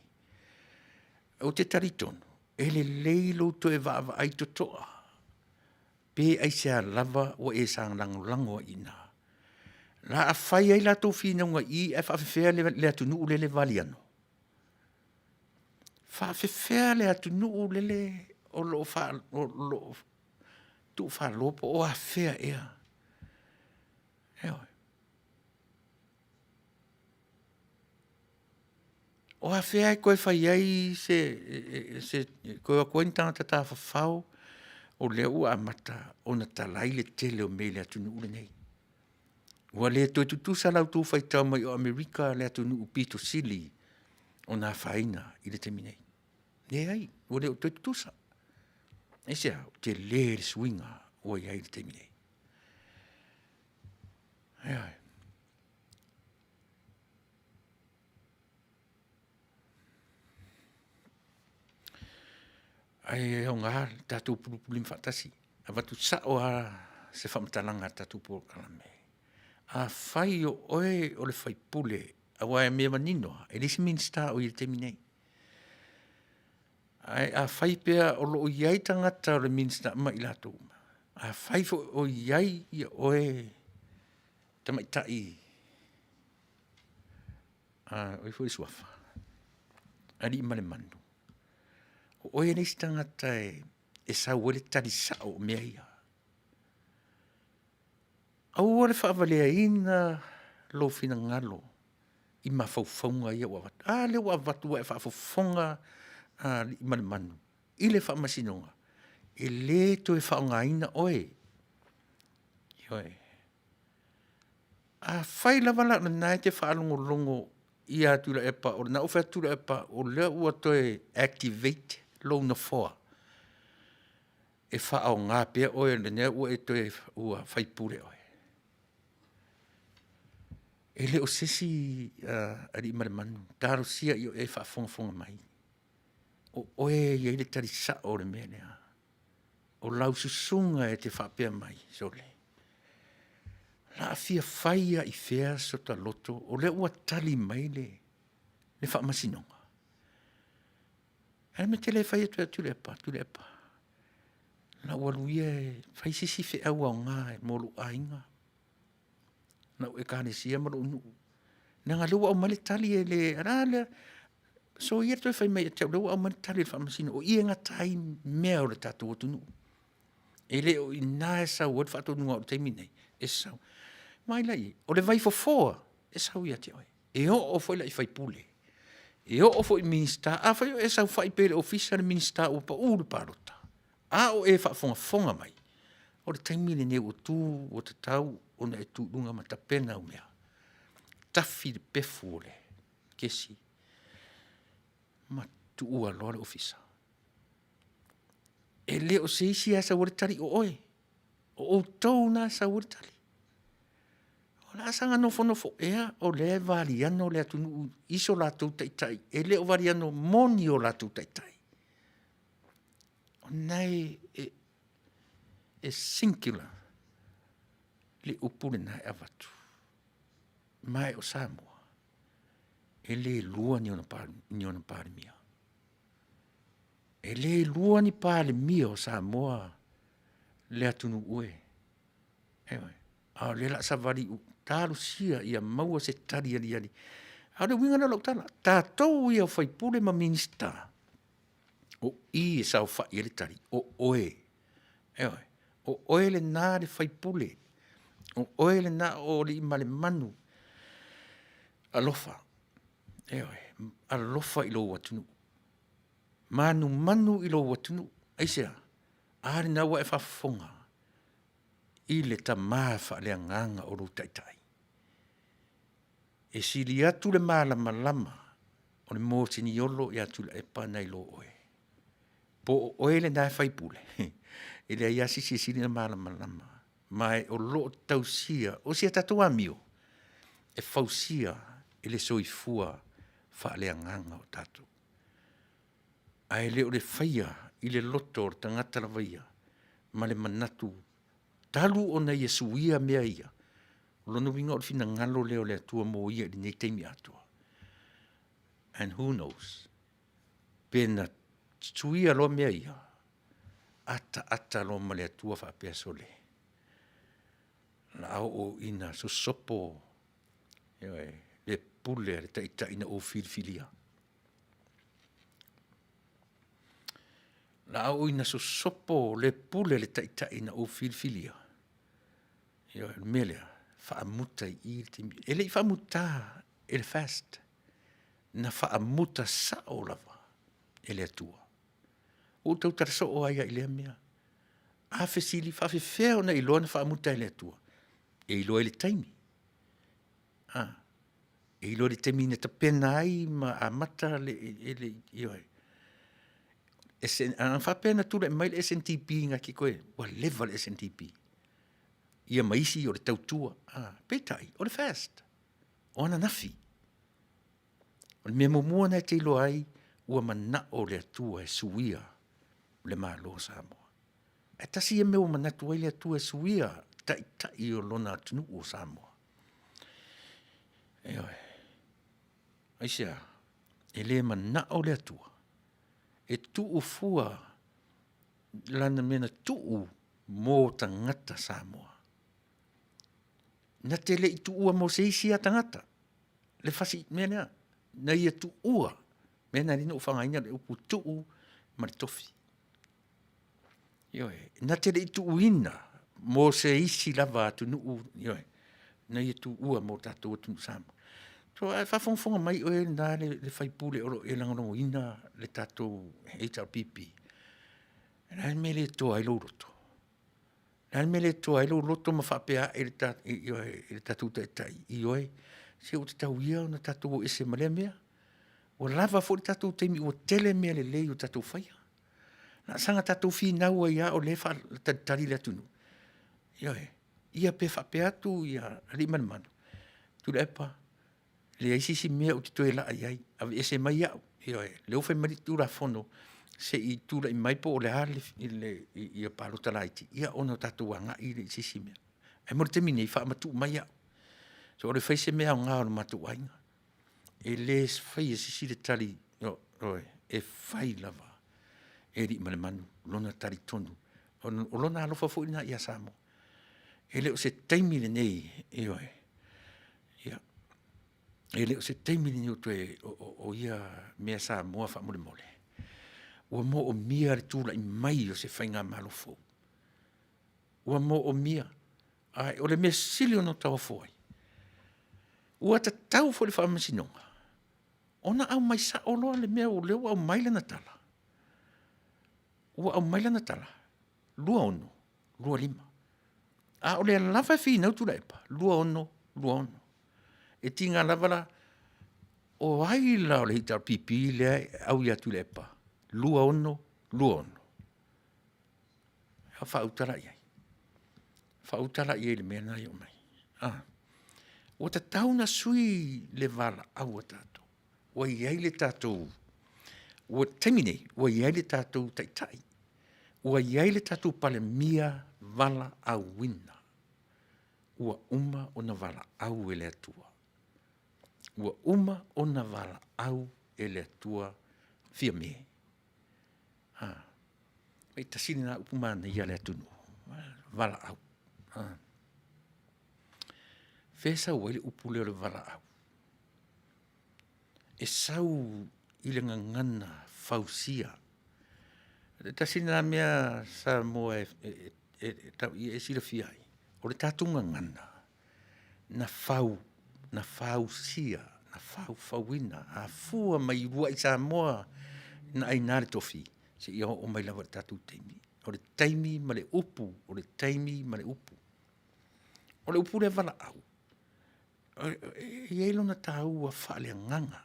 S2: ou te talitonu, e lelei lou toe vaavaai totoa. Pe aisea lava ua e saga lagolago ai i ina? La a fai ai latou finauga i i ae faapefea le atunuu lele e valiano? Faapefea le atunuu lele o lo o tuufalo po o afea ea? Ioe. O afea e toe fai ai se toe o atu ai ni tagata tafafao? O lea ua amata ona talai le tele o mea i le atunuu lenei. Ua le toe tutusa la outou faitau mai o Amerika le atunuu pito sili ona afaina i le taimi nei. Leai, ua le o toe tutusa. Aisea? Ua tele le suiga ua i ai i le taimi nei. Ioe. Ae aoga le tatou pulupululima faatasi, avatu sao lava se faamatalaga a le tatou polokalame. Afai o oe o le sui usufono, aua o le mea manino lava, e leai se Minisita o i ai i le taimi lenei. Ae afai pea o lo o i ai tagata o le Minisita ma i latou uma, afai foi o i ai oe tamaitai o ai foi le suafa? Aliimalemanu, o oe le isi tagata e sau ai le tali sao o mea ia. Aua le faavaleaina lou finagalo i mafaufauga ia ua avatu. A lea ua avatu ua e faafofoga Aliimalemanu i le Faamasinoga, e le toe faaaogaina oe. Ioe. Afai lava la o lena e te faalogologo ia Tuilaepa, o lena ua fai atu Tuilaepa o lea ua toe activate lou nofoa e faaaoga pea oe o lea ua e toe faipule oe. E le o se isi Aliimalemanu, talosia ia e faafogafoga mai, o oe e i ai le tali sao o le mea lea. O lau susuga e te faapea mai, sole, o le a fia fai lava i fea so ta loto o lea ua tali mai le Faamasinoga? O le a le mea e te le fai atu ai ia Tuilaepa? Tuilaepa, o le a ou alu ia e fai se isi feau aoga mo lou aiga, lau ekalesia ma lou nuu, leaga o lea ua aumai le tali e le, a lea, soia le toe fai mai ia te au o lea ua aumai le tali a le Faamasinoga, o i e gata ai mea o le tatou atunuu. E le o i ina e sau ai le faatonuga i le taimi lenei, e sau. Vaai la i ai? O le vaifofo lava, e sau ia te oe, e oo foi la i sui usufono, e oo foi i Minisita. Afai o e saofai pea i le Ofisa o le Minisita ua pau le palota, a o e faafogafoga mai, o le taimi lenei ua tu ua tatau ona e tu i luga ma tapena au mea, tafi le pefu o le kesi ma tuua loa le Ofisa. E le o se isi lava e sau ai le tali o oe, o outou lena e sau ai le tali. O le a saga nofonofo ea o lea e valiano le atunuu i so latou taitai, e le o valiano mo ni o latou taitai. O lena e singular le upu lena e avatu. Ma o Samoa, e le lua ni ona Palemia. E le lua ni Palemia o Samoa le atunuu e, ioe. A o lea o le a savali, talosia ia maua se tali aliali. A o le uiga lea o lau tala, tatou ia o sui usufono ma Minisita, o i e saofai ai le tali, o oe. Ioe, o oe lena le sui usufono, o oe lena o Aliimalemanu, alofa, ioe, alofa i lou atunuu, manumanu i lou atunuu. Aisea? A lena ua e faafofoga i le tama faaleagaga o lou taitai, e sili atu le malamalama o le moseniolo ia Tuilaepa nai lo oe. Po o oe lena e faipule, e leai lava se isi e sili ona malamalama, ma o lo o tausia, o si a tatou amio, e fausia e le soifua faaleagaga o tatou, ae le o le faia i le loto o le tagata lava ia ma le manatu talu ona ia suia mea ia, o lona uiga o le finagalo lea o le Atua mo ia i lenei taimi atoa. And who knows? Pe na suia loa mea ia, ataata loa ma le Atua faapea, sole, o le a oo ina sosopo, ioe, le pule a le Taitai na ou filifilia. O le a oo ina sosopo le pule a le Taitai na ou filifilia, ioe o le mea lea, faamuta i i le taimi. E le i faamuta e le FAST, na faamuta sao lava e le Atua. Ua ou tautala soo ai lava i lea mea. A fesili e faapefea ona e iloa na faamuta e le Atua? E iloa i le taimi, e iloa i le taimi na tapena ai ma amata ioe. Ana faapea na tulai mai le SNDP na te toe, ua leva le SNDP, ia ma isi o le tautua, peitai o le FAST. O ananafi, o le mea muamua lena e te iloa ai ua manao le Atua e suia le Malo o Samoa. Ae tasi ia mea ua manatu ai le Atua e suia Taitai o lona atunuu o Samoa. Ioe, aisea? E le manao le Atua e tuufua lana mea na tuu mo tagata Samoa. Na te le i tuua mo se isi lava tagata le fasi mea lea, na ia tuua, lea na ala ai ona ou faaaogaina le upu tuu ma le tofi. Ioe, na te le i tuuina mo se isi lava atunuu, ioe, na ia tuua mo tatou atunuu o Samoa. So a faafogafoga mai oe lena le sui usufono o lo o e lagolagoina le tatou HRPP, o le a le mea e le toa ai lou loto? O le a le mea e le toa ai lou loto ma faapea ae i le tatou Taitai, ioe, se ua tatau ia ona tatou o ese ma lea mea. Ua lava foi le tatou taimi ua tele mea lelei ua tatou faia. Na o le saga tatou finau ai lava o lea e faatalitali le atunuu. Ioe, ia pe faapea atu Aliimalemanu, Tuilaepa, leai se isi mea ou te toe laa i ai, aveese mai au. Ioe, o lea ua fai mai le Tulafono, se i tulai mai po o le a palota laiti, ia ona tatou agai lea i se isi mea. Ae mo le taimi nei, faamatuu mai au, se i ou alu e fai se mea aoga o le matou aiga. E le faia e se isi le tali, ioe, e fai lava e Aliimalemanu lona talitonu, o lona alofa foi lena ia Samoa. E le o se taimi lenei, ioe, e le o se taimi lenei o ia mea Samoa faamolemole. Ua moomia le tulai mai o se faigamalo fou, ua moomia. Ae o le mea sili ona ou tau ofo ai, ua tatau foi i le Faamasinoga ona aumai sao loa le mea o lea ua aumai lana tala, ua aumai lana tala 2025, a o lea lava e finau Tuilaepa 2026. E tiga lava la, o ai la o le HRPP lea e au ia Tuilaepa 2026? Faauta la i ai, faauta la i ai i le mea lena e aumai. Ua tatau ona sui le valaau a tatou, ua i ai le tatou taimi lenei, ua i ai le tatou Taitai, ua i ai le tatou Palemia valaauina, ua uma ona valaau e le Atua, ua uma ona valaau e le Atua Fiame. E tasi lena upu manaia a le atunuu, valaau. O fea e sau ai le upu lea o le valaau? E sau i le gagana fausia. E tasi lena mea Samoa e tatau ona e silafia ai, o le tatou gagana, na fau, na fausia, na faufauina, afua mai uluai Samoa na aina le tofi seia oo mai lava i le tatou taimi. O le taimi ma le upu, o le taimi ma le upu. O le upu lea valaau, e i ai lona taua faaleagaga,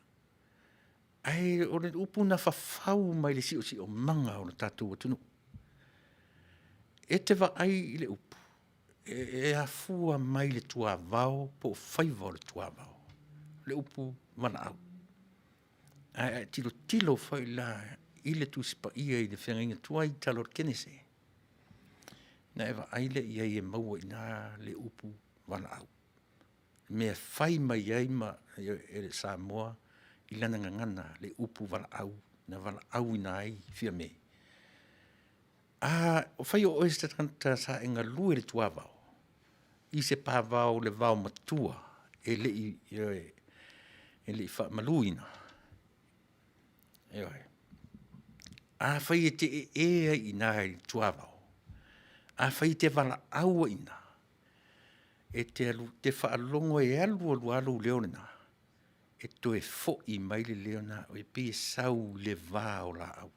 S2: ae o le upu na fafau mai le siosiomaga o le tatou atunuu. E te vaai i le upu, e afua mai le tuavao po o faiva o le tuavao, le upu valaau. Ae a e tilotilo foi la i le Tusi Paia i le Feagaiga Tuai i tala o le Kenese, ona e vaai lea i ai e maua i ina le upu valaau, mea e fai mai ai e Samoa i lana gagana le upu valaau na valaauina ai Fiame. A fai o oe se tagata sa e galue i le tuavao, i se pavao le vao matua e le i, ioe, e le i faamaluina. Ioe. Afai e te ee ai i ina i le tuavao, afai e te valaau ai i ina, e te alu e te faalogo e alu alu lava lou leo lena, e toe foi mai le leo lena e pei e sau i le va o laau.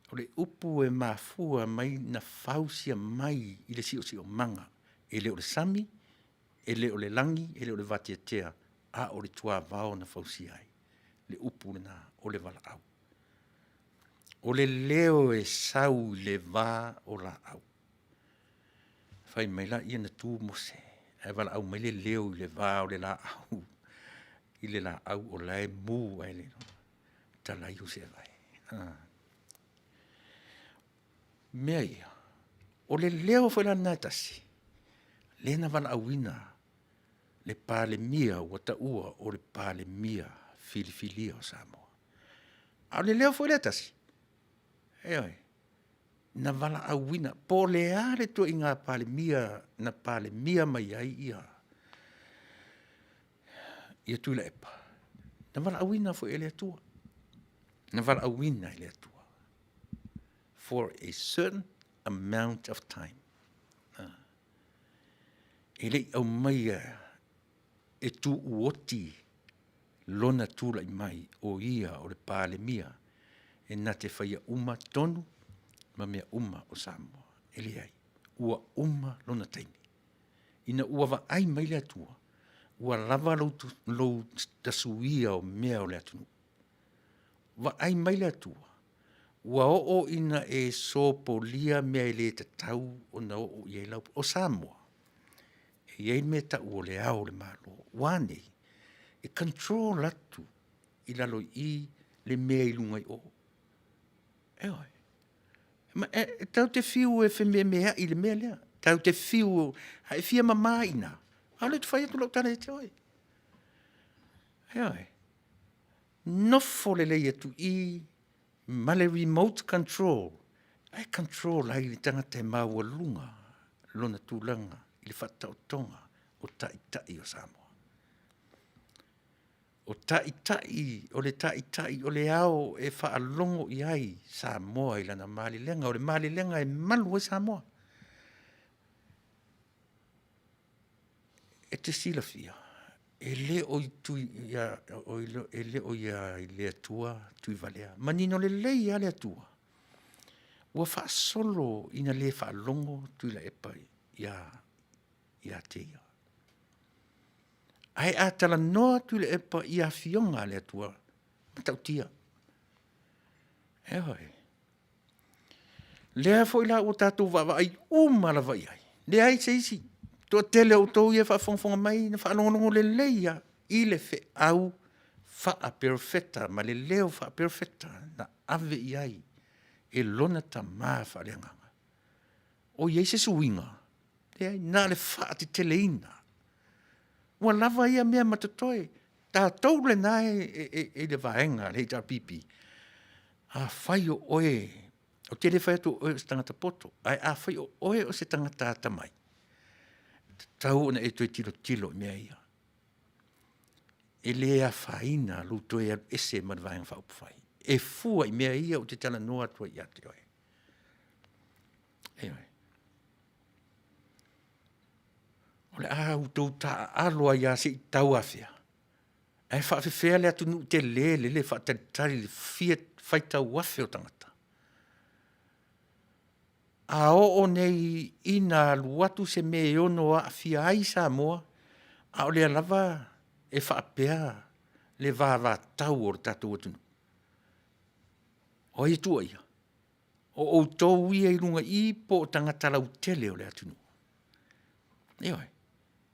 S2: O le upu e mafua mai ona fausia mai i le siosiomaga, e le o le sami, e le o le lagi, e le o le vateatea, a o le tuavao na fausia ai, le upu lena o le valaau. O le leo e sau i le va o laau. Fai mai lea na tu Mose ae valaau mai le leo i le va o le laau, i le laau o la e mu ae le talai ou seevae. O mea ia, o le leo foi la lena e tasi, lea na valaauina le Palemia ua taua o le Palemia filifilia o Samoa. A o le leo foi lea e tasi, ioe, na valaauina, po o le a le ituaiga Palemia na Palemia mai ai Tuilaepa, na valaauina foi e le Atua, na valaauina e le Atua for a certain amount of time. E le i aumaia e tuuoti lona tulai mai o ia o le Palemia e na te faia uma tonu ma mea uma o Samoa, e leai, ua uma lona taimi. Ina ua vaai mai le Atua, ua lava lou tasuia o mea o le atunuu, vaai mai le Atua, ua oo ina e sopolia mea e le tatau ona oo i ai lau… O Samoa, e i ai le mea e tau o le Ao o le Malo, ua a nei? E control atu i lalo i i le mea i luga i o. Ioe, ma e tatou te fiu e fememeai i le mea lea, tatou te fiu, a e fia mama i ina, a o lea ou te fai atu lau tala ia te oe. Ioe, nofo lelei atu i i ma le remote control e control ai le tagata e maualuga lona tulaga i le faataotoga o Taitai o Samoa. O Taitai, o le Taitai o le ao e faalogo i ai Samoa i lana malelega, o le malelega e malu ai Samoa. E te silafia, e le o i le Atua Tuivalea, manino lelei lava le Atua, ua faasolo ina le faalogo Tuilaepa ia te ia. Ae a talanoa Tuilaepa i Afioga a le Atua, e matautia. Ioe. O lea foi la ua tatou vaavaai uma lava i ai, leai se isi, toatele o outou ia e faafogafoga mai na faalogologo lelei lava i le feau faaperofeta ma le leo faaperofeta na ave i ai e lona Tama faaleagaga. O i ai se suiga? Leai, na o le faateteleina. Ua lava ia mea ma totoe, tatou lena e i le vaega a le HRPP, afai o oe, ou te le fai atu o oe o se tagata poto, ae afai o oe o se tagata atamai, e tatau ona e toe tilotilo i mea ia. E le afaina lou toe alu ese mai le Vaega Faaupufai e fua i mea ia ou te talanoa atu ai ia te oe. Ioe. O le a outou taaalo ai lava seia tau afea? Ae faapefea le atunuu tele lele e faatalitali i le fia faitau afe o tagata? A oo nei ina alu atu se mea e ono aafia ai Samoa, a o lea lava e faapea le vavatau o le tatou atunuu, o ai e tuuaia? O outou ia i luga i i po o tagata lautele o le atunuu? Ioe,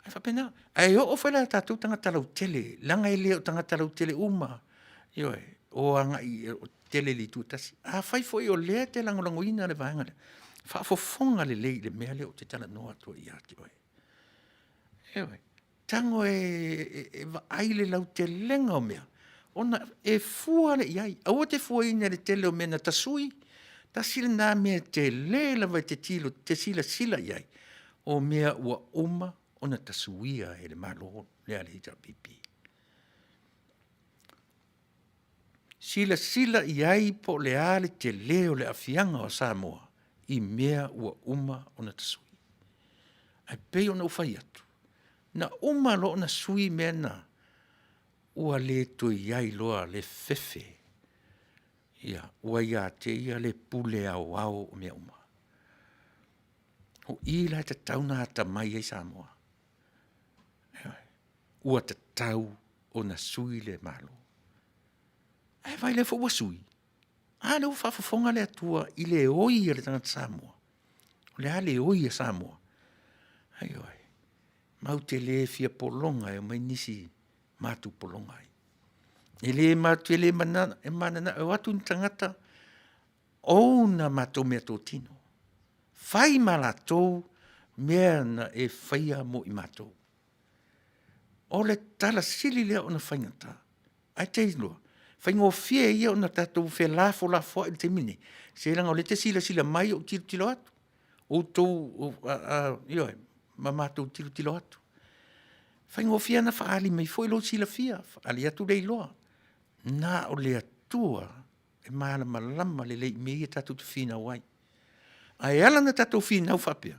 S2: e faapena. Ae oo foi la ia tatou tagata lautele, leaga e le o tagata lautele uma, ioe, o agai tele i le itu e tasi. Afai foi o lea e te lagolagoina le vaega lea, faafofoga lelei i le mea lea ou te talanoa atu ai ia te oe. Ioe, tago e vaai le lautelega o mea. ona e fua lea i ai. Aua te fuaina i le tele o mea na tasui, tasi lena mea tele lava e te tilo, te silasila i ai, o mea ua uma ona tasuia e le Malo lea a le HRPP. Silasila i ai po o le a le tele o le aafiaga o Samoa i mea ua uma ona tasui. Ae pei ona ou fai atu, na uma loa ona sui mea na, ua le toe i ai loa le fefe, ia, ua ia te ia le pule aoao o mea uma. O i la e tatau ona atamai ai Samoa. Ioe. Ua tatau ona sui le Malo. Ae vaai o lea foi ua sui, a lea ua faafofoga le Atua i le oi a le tagata Samoa. O le a le oi a Samoa? Ioe, matou te le fia pologa e omai nisi matou pologa ai. E le matou te le mananao e o atu ni tagata ou na matou meatotino, fai ma latou mea na e faia mo i matou. O le tala sili lea ona faigata, ae te iloa, faigofie ia ona tatou felafolafoai i le taimi lenei, se leaga o lea e te silasila mai ou tilotilo atu, outou ioe, ma matou tilotilo atu. E faigofie ona faaali mai foi lou silafia, faaali atu le iloa, na o le Atua e malamalama lelei i mea ia tatou te finau ai. Ae ala ona tatou finau faapea,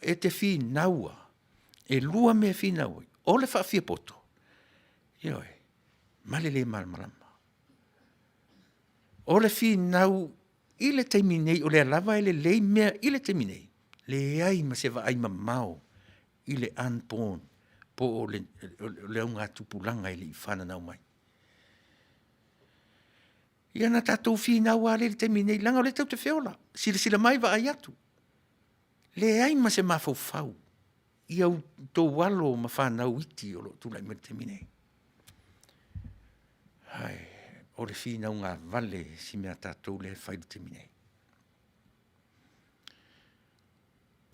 S2: e te finaua, e 2 mea e finau ai, o le faafiapoto, ioe, ma le le malamalama. O le finau i le taimi nei o lea lava e lelei mea i le taimi nei, leai ma se vaaimamao i le unborn po o le augatupulaga e le i fananau mai. Ia ona tatou finau lava lea i le taimi nei, leaga o lea tatou te feola, silasila mai vaai atu, leai ma se mafaufau i a outou alo ma fanau iti o lo o tulai mai i le taimi nei. Ae o le finauga vale si mea a tatou lea e fai i le taimi nei.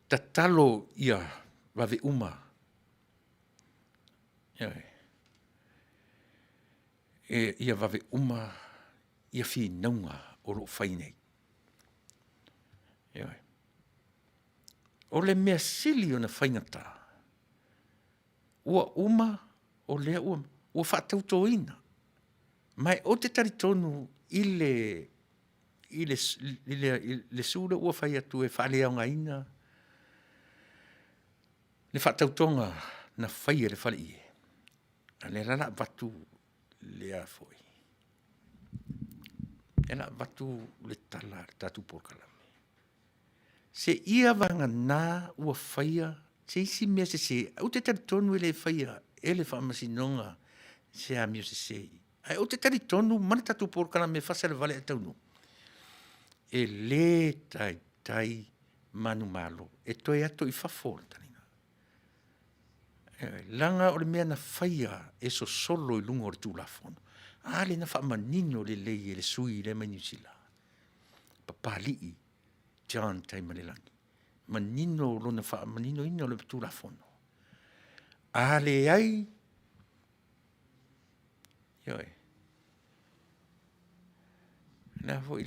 S2: Tatalo ia vave uma, ioe, ia vave uma ia finauga o lo o fai nei. Ioe. O le mea sili ona faigata, ua uma o lea ua faatautoina. Ma ou te talitonu i le sue lea ua fai atu e faaleaogaina le faatautoga na faia i le faleie, a o lea la o le a avatu le a foi, o lea o le a avatu le tala a le tatou polokalame, seia vagana ua faia se isi mea sese. Ou te talitonu e le faia e le Faamasinoga se amio sese, ae ou te talitonu ma le tatou polokalame e fasa i le vale ae taunuu, e le taitai manumalo e toe ato i fafo, leaga o le mea na faia e sosolo i luga o le Tulafono. A lea na faamanino lelei e le sui lea mai Niu Sila, Papalii John Taimalelagi, manino lona faamaninoina o le Tulafono. A leai, ioe, o le a foi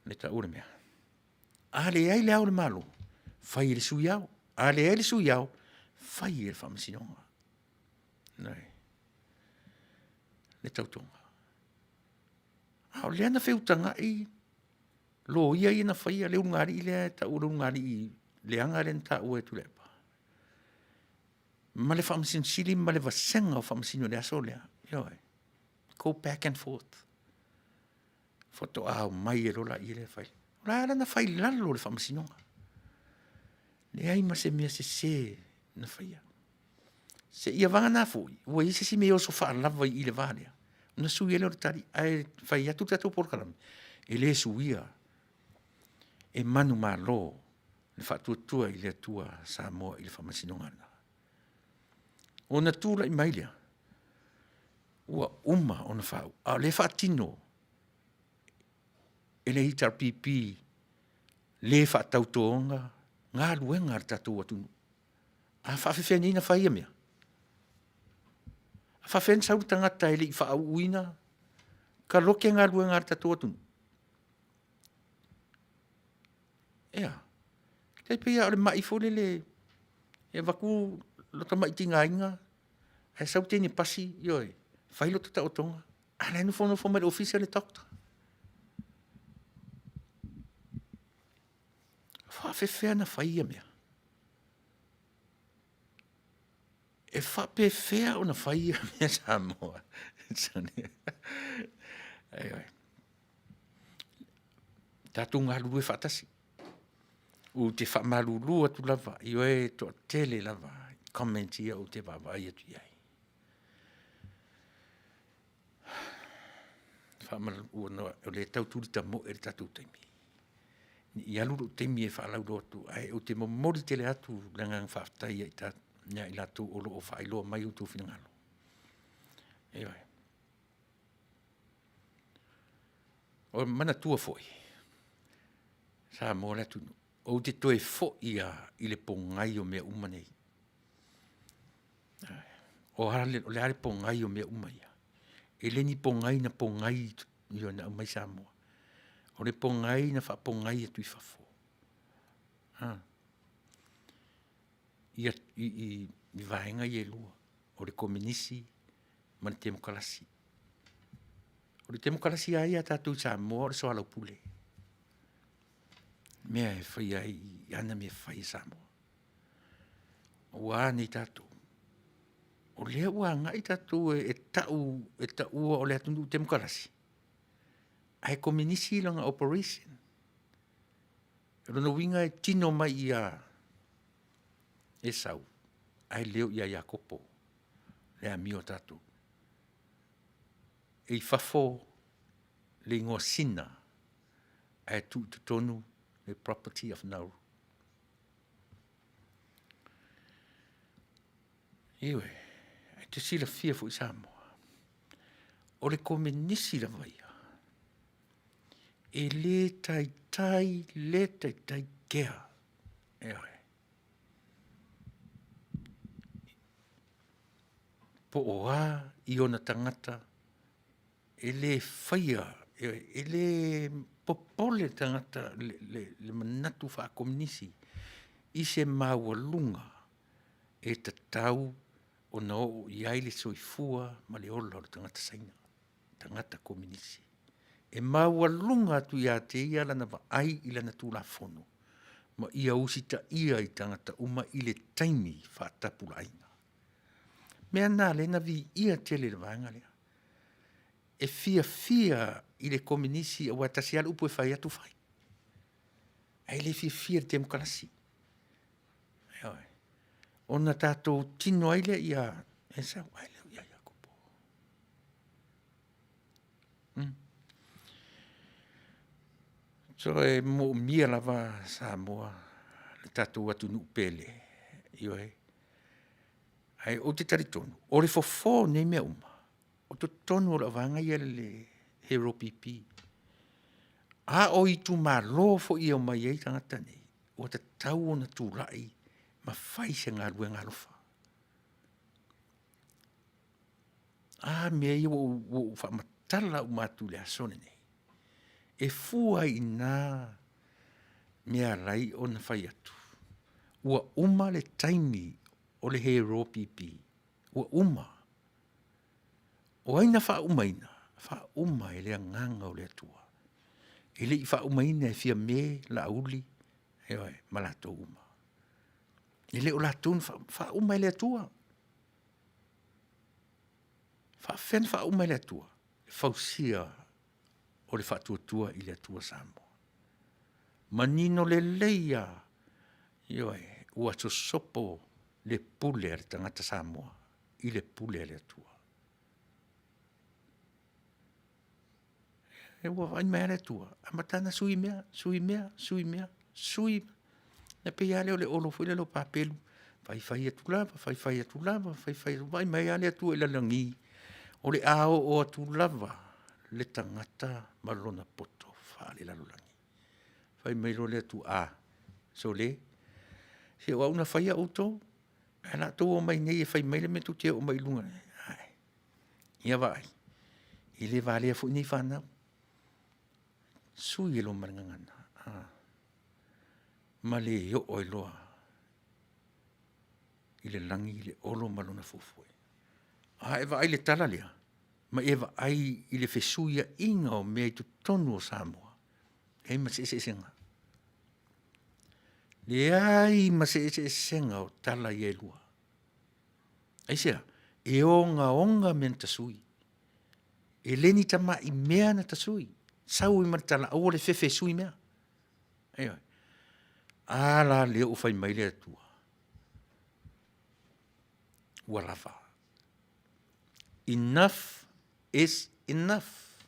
S2: le tau o le mea? A leai Le Ao o le Malo, fai e le Sui Ao. A leai le Sui Ao, fai e le Faamasinoga le tautoga. A o lea na feutagai loia ia na faia le ulugalii lea e tau o le ulugalii leaga lea na taua e Tuilaepa, ma le Faamasino Sili ma le vasega o Faamasino i le aso lea, ioe, go back and forth, faatoa omai ai loa lea fai. O la e na fai i lalo e le Faamasinoga, leai ma se mea sese na faia. Seia vagana foi ua i ai se isi mea e oso faalava i i le va lea, ona sui ai lea o le tali. Ae fai atu le tatou polokalame, e le suia e manumalo le Faatuatua i le Atua Samoa i le Faamasinoga lena. Ona tulai mai lea, ua uma ona faauu, a o lea e faatino e le HRPP le faatautoga galuega a le tatou atunuu. A faapefea nei ona fai ia mea? Faafefea ona sau le tagata e le i faauuina kaloke galuega a le tatou atunuu? Ea, tai pei lava o le mai foi lele e avatu lota mai tigaina ae sau le teine pasi, ioe, fai lota taotoga, a o la e nofonofo mai le ofisa le doctor. E faapefea ona fai ia mea? E faapefea ona fai ia mea Samoa? Tatou galulue faatasi. Ou te faamalulu atu lava, ioe, e toatele lava comments ia ou te vaavaai atu i ai. O lea e tau tuli tamoe i le tatou taimi, ne i alu lou taimi e faalauiloa atu, ae ou te momoli tele atu le agaga faafetai ia i latou o lo o faailoa mai o outou finagalo. Ioe. Manatua foi Samoa le atunuu, ou te toe foi lava i le pogai o mea uma nei. O le a le pogai o mea uma ia? E le ni pogai na pogai na aumai Samoa, o le pogai na faapogai atu i fafo i vaega ia e lua, o le Komenisi ma le Temokarasi. O le Temokarasi lava ia a tatou i Samoa o le soalaupule, mea e fai ai ana mea fai a Samoa. Ua a nei tatou? O lea ua agai tatou e tau e taua o le atunuu temokarasi, ae komenisi lana operation. O lona uiga e tino mai ia Esau ae le o ia Iakopo le amio a tatou. E i fafo le igoa Sina ae tuu i totonu le property of Nauru. Ioe, e te silafia foi Samoa, o le Komenisi lava ia, e le taitai le taitai kea, ioe, po o a i ona tagata e le faia, e le popole le tagata le manatu faakomenisi i se maualuga e tatau ona oo i ai le soifua ma le ola o le tagata Saina, tagata komenisi. E maualuga atu ia te ia lana vaai i lana Tulafono ma ia usitaia i tagata uma i le taimi faatapulaaina. O mea na o lea na viia tele e le vaega lea. E fiafia i le Komenisi aua e tasi lava le upu e fai atu fai, ae le fiafia i le Temokarasi. Ioe, ona tatou tino ai lea ia Esau ae le o ia Iakopo. So e moomia lava Samoa le tatou atunuu pele, ioe, ae ou te talitonu, o le fofo o nei mea uma, o totonu o lau vaega ia o le HRPP. A o itumalo foi e omai ai tagata nei, ua tatau ona tulai ma fai se galuega alofa. A mea ia ua ou faamatala uma atu i le aso lenei, e fua i ina mea e ala ai ona fai atu, ua uma le taimi o le HRPP, ua uma. O ai na faaumaina? Faauma e le Agaga o le Atua. E le i faaumaina e Fiame, Laauli ioe ma latou uma. E le o latou na faaumaina, faauma e le Atua. E faapefea ona faauma e le Atua? Fausia o le Faatuatua i le Atua Samoa. Manino lelei lava, ioe, ua sosopo le pule a le tagata Samoa i le pule a le Atua. Ua vaai mai lava le Atua, amata lava ona sui mea, sui mea, sui mea, sui. E pei lava lea o le olo foi lea o Papelu, fai fai atu lava, fai fai atu lava, fai fai atu lava, vaai mai lava le Atua i le lagi, o le a oo atu lava le tagata ma lona poto faalelalolagi. Fai mai loa le Atua, a, sole, se o au na faia outou, ae o le a outou omai nei e fai mai le mea tou te oo mai i luga nei. Ia vaai, e le valea foi nei fanau. Sui e loa ma le gagana, ma le oo ai loa i le lagi le Olo ma lona fuefue. A e vaai i le tala lea, ma e vaai i le fesuiaiga o mea i totonu o Samoa, leai ma se eseesega. Leai ma se eseesega o tala ia e lua. Aisea? E ogaoga mea na tasui. E le ni tamai mea na tasui, sau ai ma le tala aua le fefe e sui mea. Ioe. A la lea ua fai mai le Atua, ua lava, enough is enough.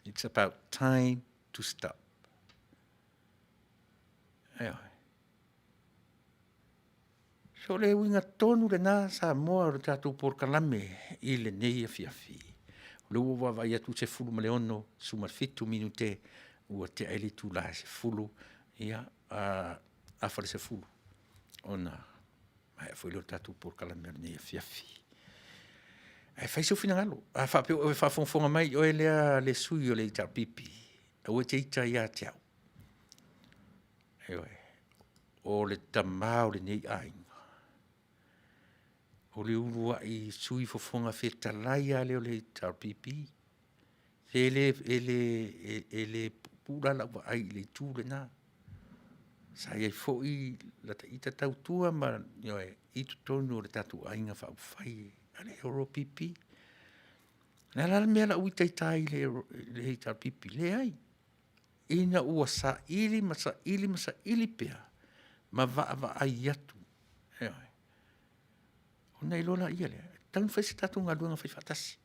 S2: It's about time to stop. Ioe. So o le uiga tonu lena Samoa o le tatou polokalame i lenei afiafi. O lea ua ou vaavaai atu ua 16:17 minute ua tea ai le itula e 10, ia, afa i le 10 ona maea foi lea o le tatou polokalame o lenei afiafi. Ae fai sou finagalo, a faapea o oe e faafogafoga mai oe lea le sui usufono o le HRPP, aua e te ita ia te au. Ioe, o le tama o lenei aiga, o le uluai sui fofoga fetalai lava lea o le HRPP. E le puupuu la lau vaai i le itu lena. Sa i ai foi lata ita tautua ma, ioe, i totonu o le tatou Aiga Faaupufai a le HRPP. O le a la le mea o le a ou itaita ai i le HRPP? Leai, ina ua saili ma saili ma saili pea ma vaavaai atu, ioe, ona iloa laia lea, e tatau ona fai se tatou galuega faifaatasi.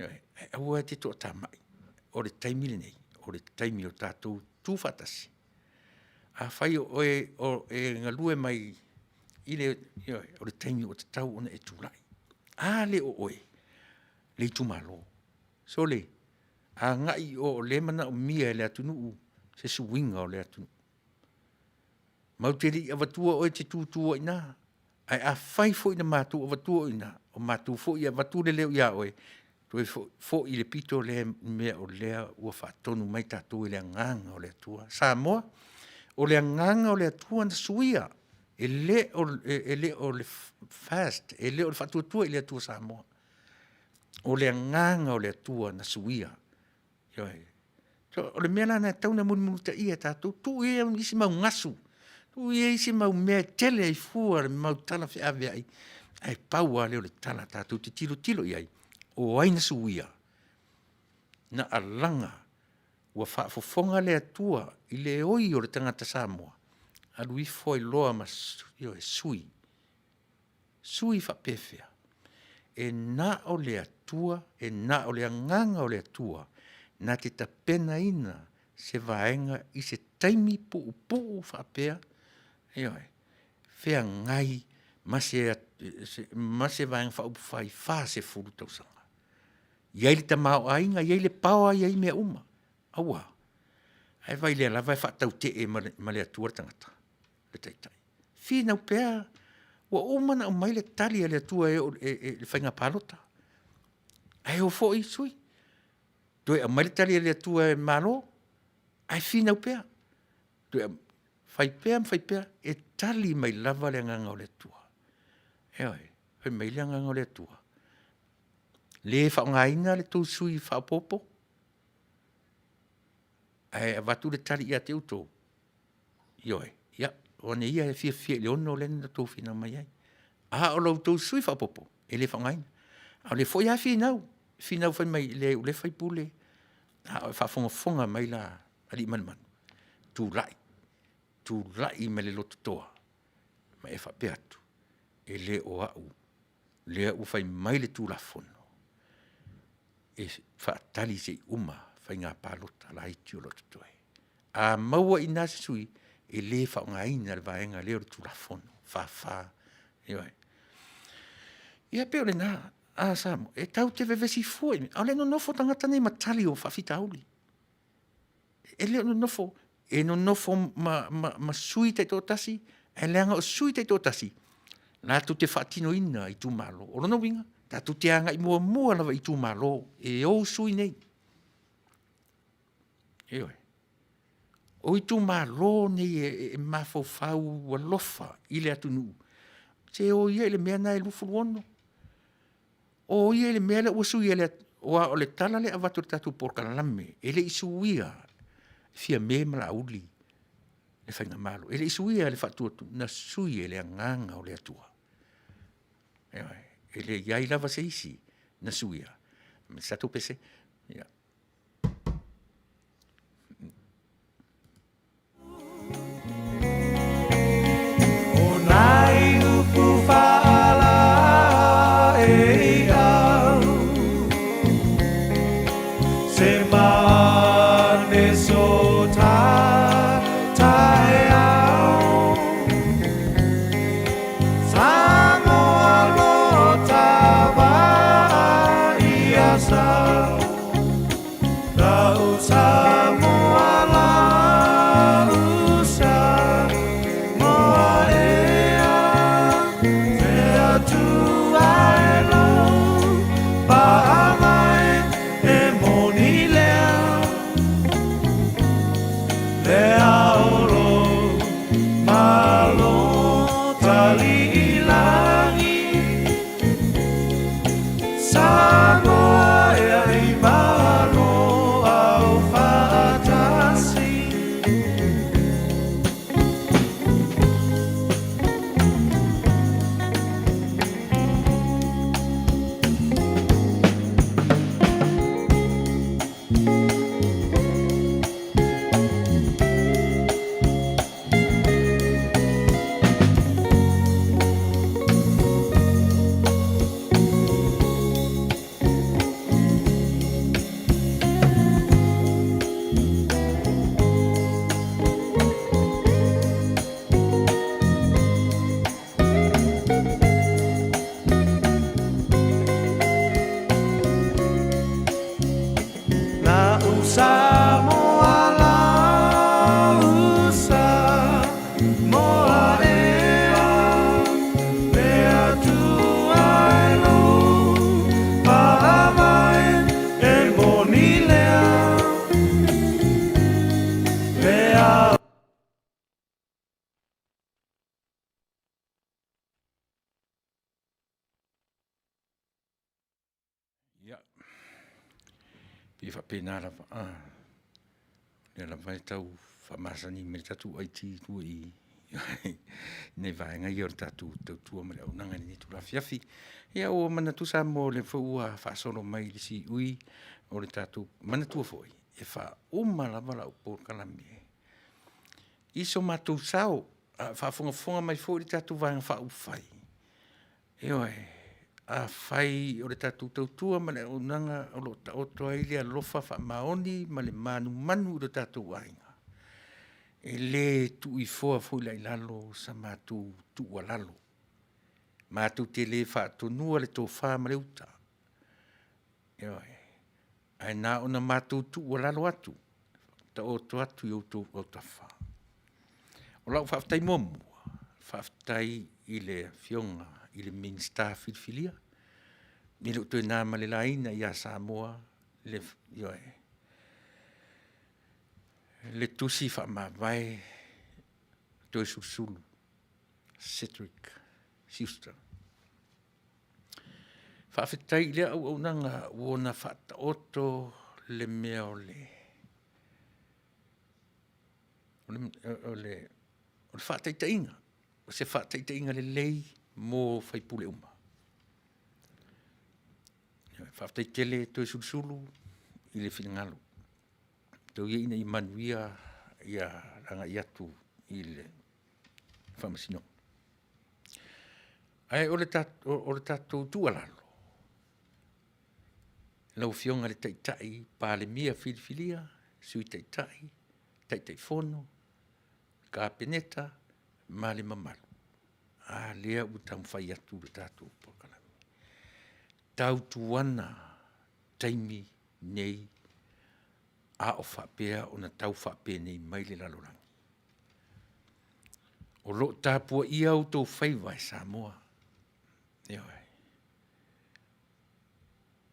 S2: Ioe, ae aua e te toatamai, o le taimi lenei, o le taimi o tatou tutufaatasi. Afai o oe o e galue mai i le, ioe, o le taimi ua tatau ona e tulai. A le o oe, le itumalo. Sole, agai i o o lea e manaomia e le atunuu se suiga o le atunuu. Matou te le i avatua oe e te tutu ai i ina, ae afai foi na matou avatua oe i ina, o matou foi e avatu le leo ia oe, toe foi i le pito lea i le mea o lea ua faatonu mai tatou e le Agaga o le Atua. Samoa, o le Agaga o le Atua na suia, e le o le FAST, e le o le Faatuatua i le Atua Samoa. O le Agaga o le Atua na suia. Ioe. O le mea la lena e tatau ona mulimulitaia e tatou, tuu ia isi mau gasu, tuu ia isi mau mea e tele ai fua le mau tala feaveai, ae pau lava lea o le tala tatou te tilotilo i ai, o ai na suia? Na alaga, ua faafofoga le Atua i le oi o le tagata Samoa, alu ifo ai loa ma sui. Sui faapefea? E na o le Atua, e na o le Agaga o le Atua na te tapenaina se vaega i se taimi puupuu faapea, ioe, feagai ma se Vaega Faaupufai 40 tausaga. E i ai le tamaoaiga, e i ai le power e i ai mea uma. Ae ua a? Ae vaai o lea lava e faatautee ma le Atua le tagata, le Taitai. Finau pea, ua uma ona aumai le tali a le Atua e oo i le faiga palota, ae o foi sui. Toe aumai le tali a le Atua e malo, ae finau pea. Toe fai pea ma fai pea, e tali mai lava le Agaga o le Atua. Ioe, fai mai le Agaga o le Atua, le faaaogaina le tou sui faaopoopo, ae avatu le tali ia te outou, ioe, ia o ane ia e fiafia i le 6 lea na outou finau mai ai. A o la outou sui faaopoopo, e le faaaogaina. A o lea foi lava e finau, finau fai mai, leai o lea e faipule, a o faafogafoga mai la Aliimalemanu, tulai, tulai mai le loto toa ma e faapea atu, e le o au lea ua fai mai le Tulafono e faatali se i uma faiga palota laiti o lo o totoe. A maua i ina se sui, e le faaaogaina le vaega lea o le Tulafono 44, ioe. Ia pei o lena, a Samoa, e tatou te vevesi fua i mea, a o lea e nonofo tagata nei ma tali o faafitauli. E le o nonofo, e nonofo ma sui taitoatasi, ae leaga o sui taitoatasi, Latou te faatinoina itumalo. O lona uiga, tatou te agai muamua lava i itumalo e ou sui nei. Ioe. O itumalo nei e mafaufau alofa i le atunuu, se o ia i le mea lena e 26, o ia i le mea lea ua sui e le aua o le tala lea e avatu e le tatou polokalame, e le i suia e Fiame ma Laauli le faigamalo. E le i suia e le Faatuatua, na sui e le Agaga o le Atua. Ioe, e le i i ai lava se isi na suia ma se tatou pese. Ia. Ia, pei e faapena lava, o lea lava e tau faamasani mai le tatou IT i tua i nai vaega ia o le tatou tautua ma le auaunaga i lenei itula afiafi. Ia ua manatu Samoa o lea foi ua faasolo mai i le siui o le tatou… Manatua foi, e faauma lava lau polokalame i so matou sao, a o faafogafoga mai foi le tatou Vaega Faaupufai, ioe, afai o le tatou tautua ma le auaunaga o lo o taoto ai le alofa faamaoni ma le manumanu i lo tatou aiga, e le tuuifoa foi la i lalo sa matou tuualalo. Matou te le faatonuina le tofa ma le uta, ioe, ae na ona matou tuualalo atu, taoto atu i outou autafa. O lau faafetai muamua, faafetai i le Afioga i le Minisita filifilia, e le o toe na ma le laina ia Samoa ioe, le tusi faamavae Toeolesulusulu Cedric Schuster. Faafetai i lea auaunaga ua ona faataoto le mea o le faataitaiga, o se faataitaiga lelei mo sui usufono uma. Faafetai tele Toeolesulusulu i le finagalo, tau ia ina ia manuia le agai atu i le Faamasinoga. Ae o le tatou tuualalo, lau Afioga i le Taitai Palemia filifilia, Sui Taitai, Taitaifono, Kapeneta ma le mamalu, a lea ua taumafai atu le tatou polokalame, tautuana taimi nei a o faapea ona tau faapenei mai le lalolagi. O lo o tapuaia outou faiva e Samoa. Ioe.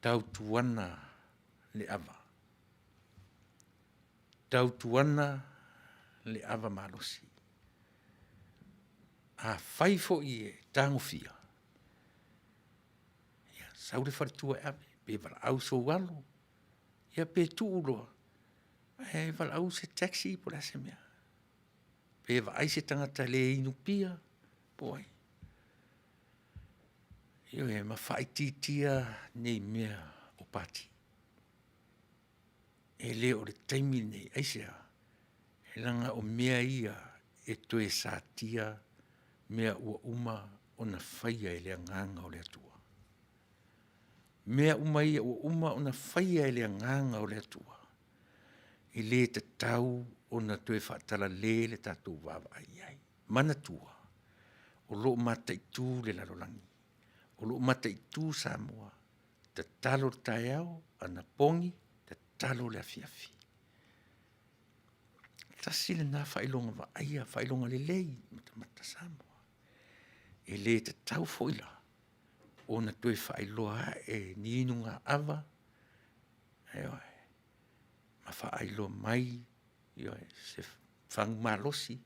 S2: Tautuana le ava, tautuana le ava malosi. Afai foi e tagofia, ia sau i le faletua e ave, pe valaau sou alo, ia pe tuu loa ae valaau se taxi po o le a se mea, pe vaai se tagata le inu pia po o ai. Ioe ma faaitiitia nei mea o pati. E le o le taimi lenei, aisea? Leaga o mea ia e toe satia mea ua uma ona faia e le Agaga o le Atua. O mea uma ia ua uma ona faia e le Agaga o le Atua, e le tatau ona toe faatalale le tatou vaavaai i ai. Manatua, o lo o mataitu le lalolagi, o lo o mataitu Samoa, tatalo i le taeao, anapogi, tatalo i le afiafi. Tasi lena faailoga vaaia, faailoga lelei matamata Samoa. E le tatau foi la ona toe faailoa ae ni inu ava, ioe, ma faailoa mai, ioe, se fagu malosi,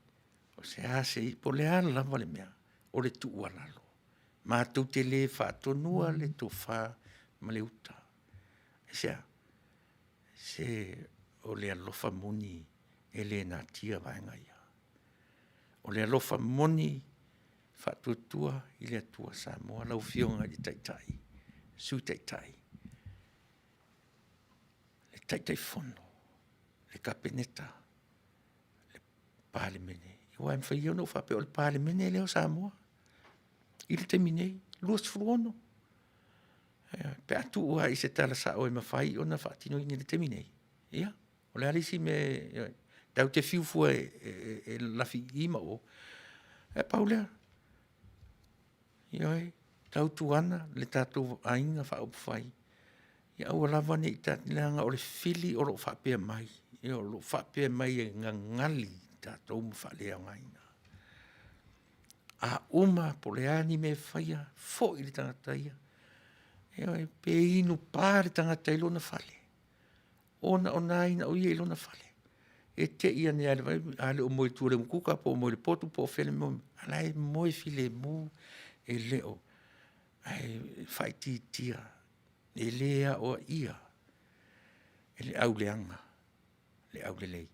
S2: o se a se i'a, po o le a lava le mea, o le tuualalo, matou te le faatonuina le tofa ma le uta. Aisea? Se o le alofa moni e le natia vaega ia. O le alofa moni faatuatua i le Atua Samoa lau Afioga i le Taitai, Sui Taitai, le Taitaifono, le Kapeneta, le Palemene. Aua e mafai ia ona ou faapea o le Palemene lenei o Samoa i le taimi nei, 26. Pe a tuu lava i se tala sao e mafai ona faatinoina i le taimi lenei, ia, o le a le isi mea e tatou te fiu fua e lalafi i i ma o, ae pau lea, ioe, tautuana le tatou Aiga Faaupufai, ia aua lava ne i leaga o le fili o lo o faapea mai, o lo o faapea mai e gagali i tatou ma faaleaogaina. A uma po o le a ni mea e faia, foi le tagata ia, ioe, pe inu pa le tagata i lona fale, ona lava ina o ia i lona fale. E te i ane lava i le vai, a le o moe i tua i le umukuka po o moe i le potu po o fea le mea o moe ai, a o la e moe filemu, e le o… Ae faaitiitia, e le aoaia e le auleaga le aulelei,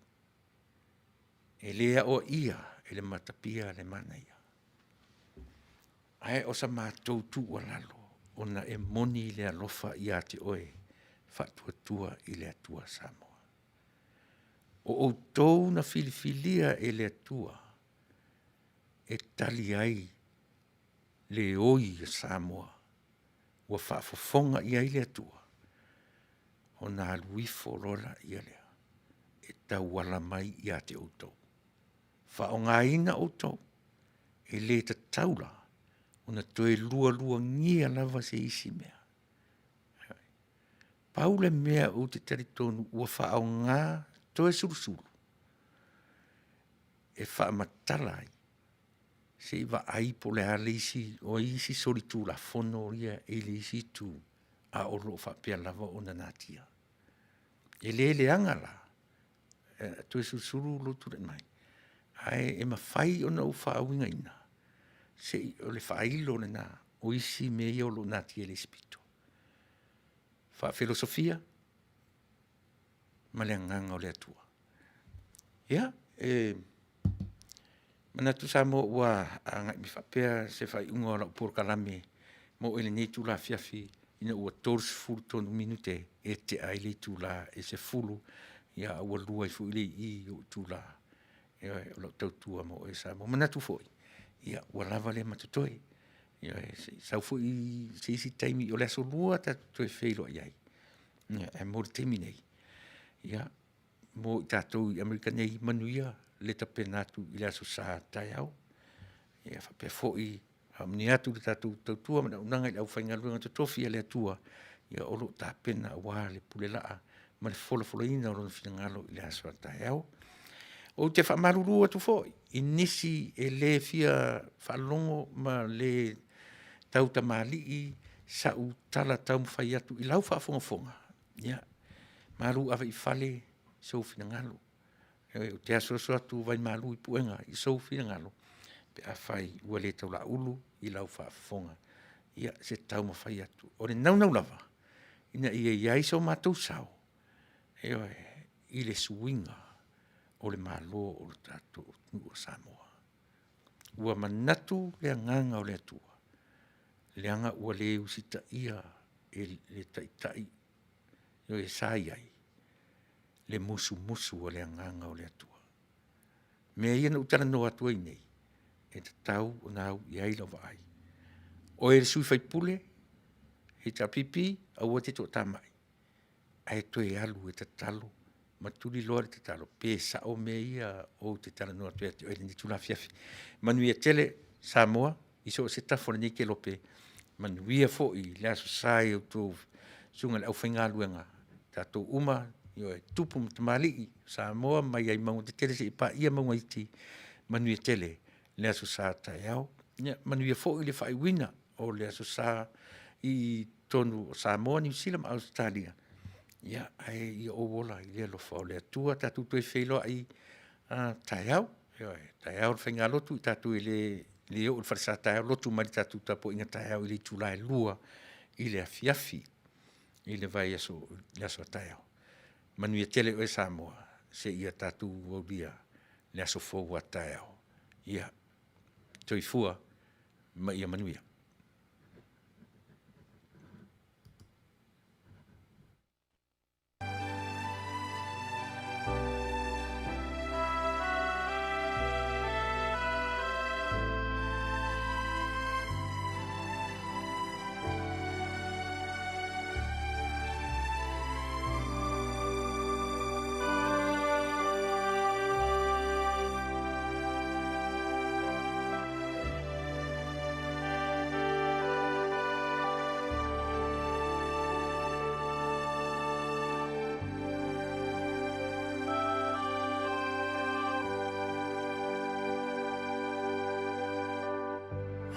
S2: e le aoaia e le matapia le manaia. Ae o sa matou tuualalo, ona e moni le alofa ia te oe, faatuatua i le Atua Samoa. O outou na filifilia e le Atua e tali ai le oi a Samoa ua faafofoga i ai le Atua, ona alu ifo loa lea e tauala mai ia te outou. Faaaogaina outou, e le tatau la ona toe lualuagia lava se isi mea. Pau le mea ou te talitonu ua faaaoga Toesulusulu e faamatala ai, se i vaai po o le a le isi, o ai isi solitulafono ia i le isi itu, a o lo o faapea lava ona natia. E le leaga la, Toesulusulu lou tulai mai, ae mafai ona ou faauigaina, se i o le faailo lena o isi mea ia o lo o natia i le isi pito, faafilosofia ma le agaga o le Atua. Ia, e manatu Samoa ua agai mai faapea se faaiuga o lau polokalame mo oe i lenei itula afiafi ina ua 33 minute e tea ai le itula e 10:00, a ua 2 ai foi le i i ou itula o lau tautua mo oe Samoa. E manatu foi, ia ua lava lea ma totoe, ioe, se i sau foi se isi taimi, o le aso Lua tatou te toe feiloai ai, ae mo le taimi nei, ia, mo i tatou i Amerika nei, manuia le tapena atu i le Aso Sa taeao. Ia faapea foi, faamanuia atu le tatou tautua ma le auaunaga i le aufaigaluega totofi a le Atua o lo o tapena aua le pulelaa ma le folafolaina o Lona finagalo i le aso a taeao. Ou te faamalulu atu foi i nisi e le fia faalogo ma le Tautamalii sa'u tala taumafai atu i lau faafogafoga, ia malu ave i fale sou finagalo. Ou te asuasu atu vaimalu i puega i sou finagalo pe afai ua le taulaulu i lau faafofoga ia se taumafai atu. O le naunau lava, ina ia i ai so matou sao, ioe, i le suiga o le Malo o le tatou atunuu o Samoa. Ua manatu le agaga o le Atua, leaga ua le usitaia e le Taitai sa i ai le musumusu a le Agaga o le Atua. O mea ia na ou talanoa atu ai nei, e tatau ona au i ai lau vaai. O oe le sui usufono HRPP, aua e te toatamai, ae toe alu e tatalo ma tuliloa le tatalo pe sao mea ia ou te talanoa atu ia te oe i lenei itula afiafi. Manuia tele Samoa i so o se tafa o lenei kelope, manuia foi le Aso Sa i a outou susuga i le aufaigaluega, tatou uma, ioe, tupu ma tamalii o Samoa mai lava i mauga tetele seia paia mauga iti, manuia tele le Aso Sa a taeao. Ia manuia foi le faaiuina o le Aso Sa i totonu o Samoa, Niu Sila ma Ausetalia, ae ia ou ola i le alofa o le Atua. Tatou toe feiloai taeao, ioe, taeao le faigalotu i tatou e le oo i le falesa taeao, lotu mai i le tatou tapuaiga taeao i le itula e 2:00 i le afiafi i le vaiaso i le aso a taeao. Manuia tele oe Samoa, seia tatou aulia le aso fou a taeao. Ia, soifua ma ia manuia.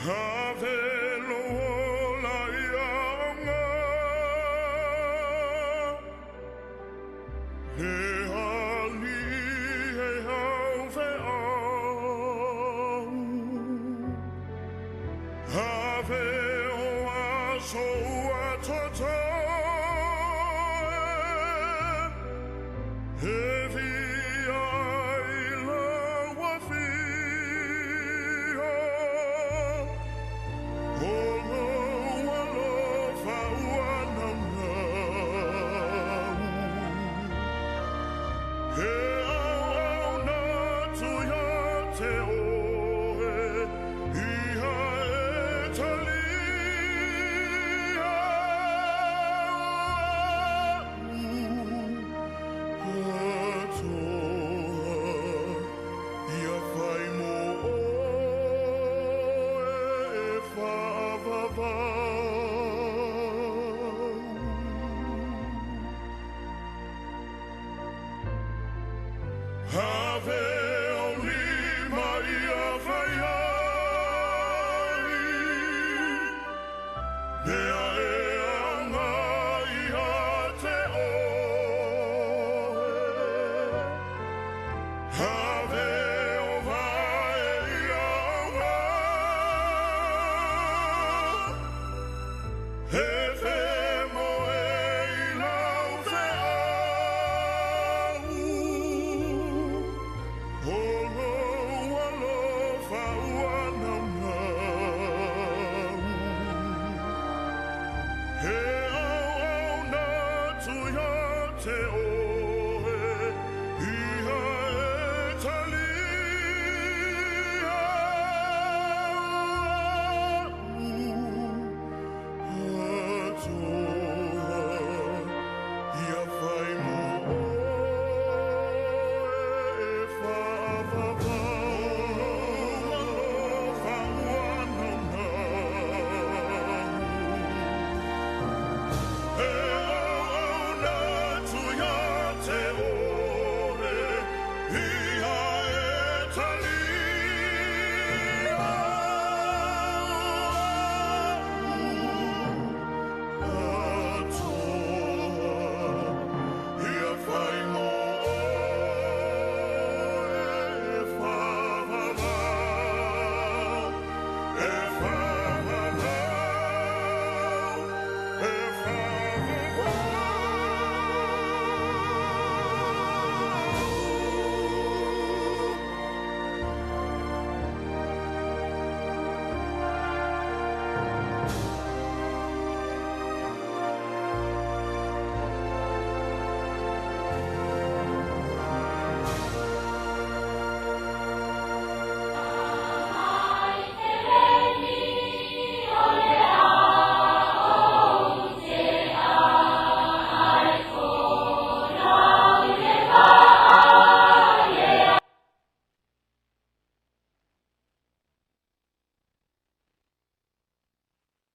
S1: Ave lou ola ia aoga Le Alii e haufeau Ave o aso ua toto.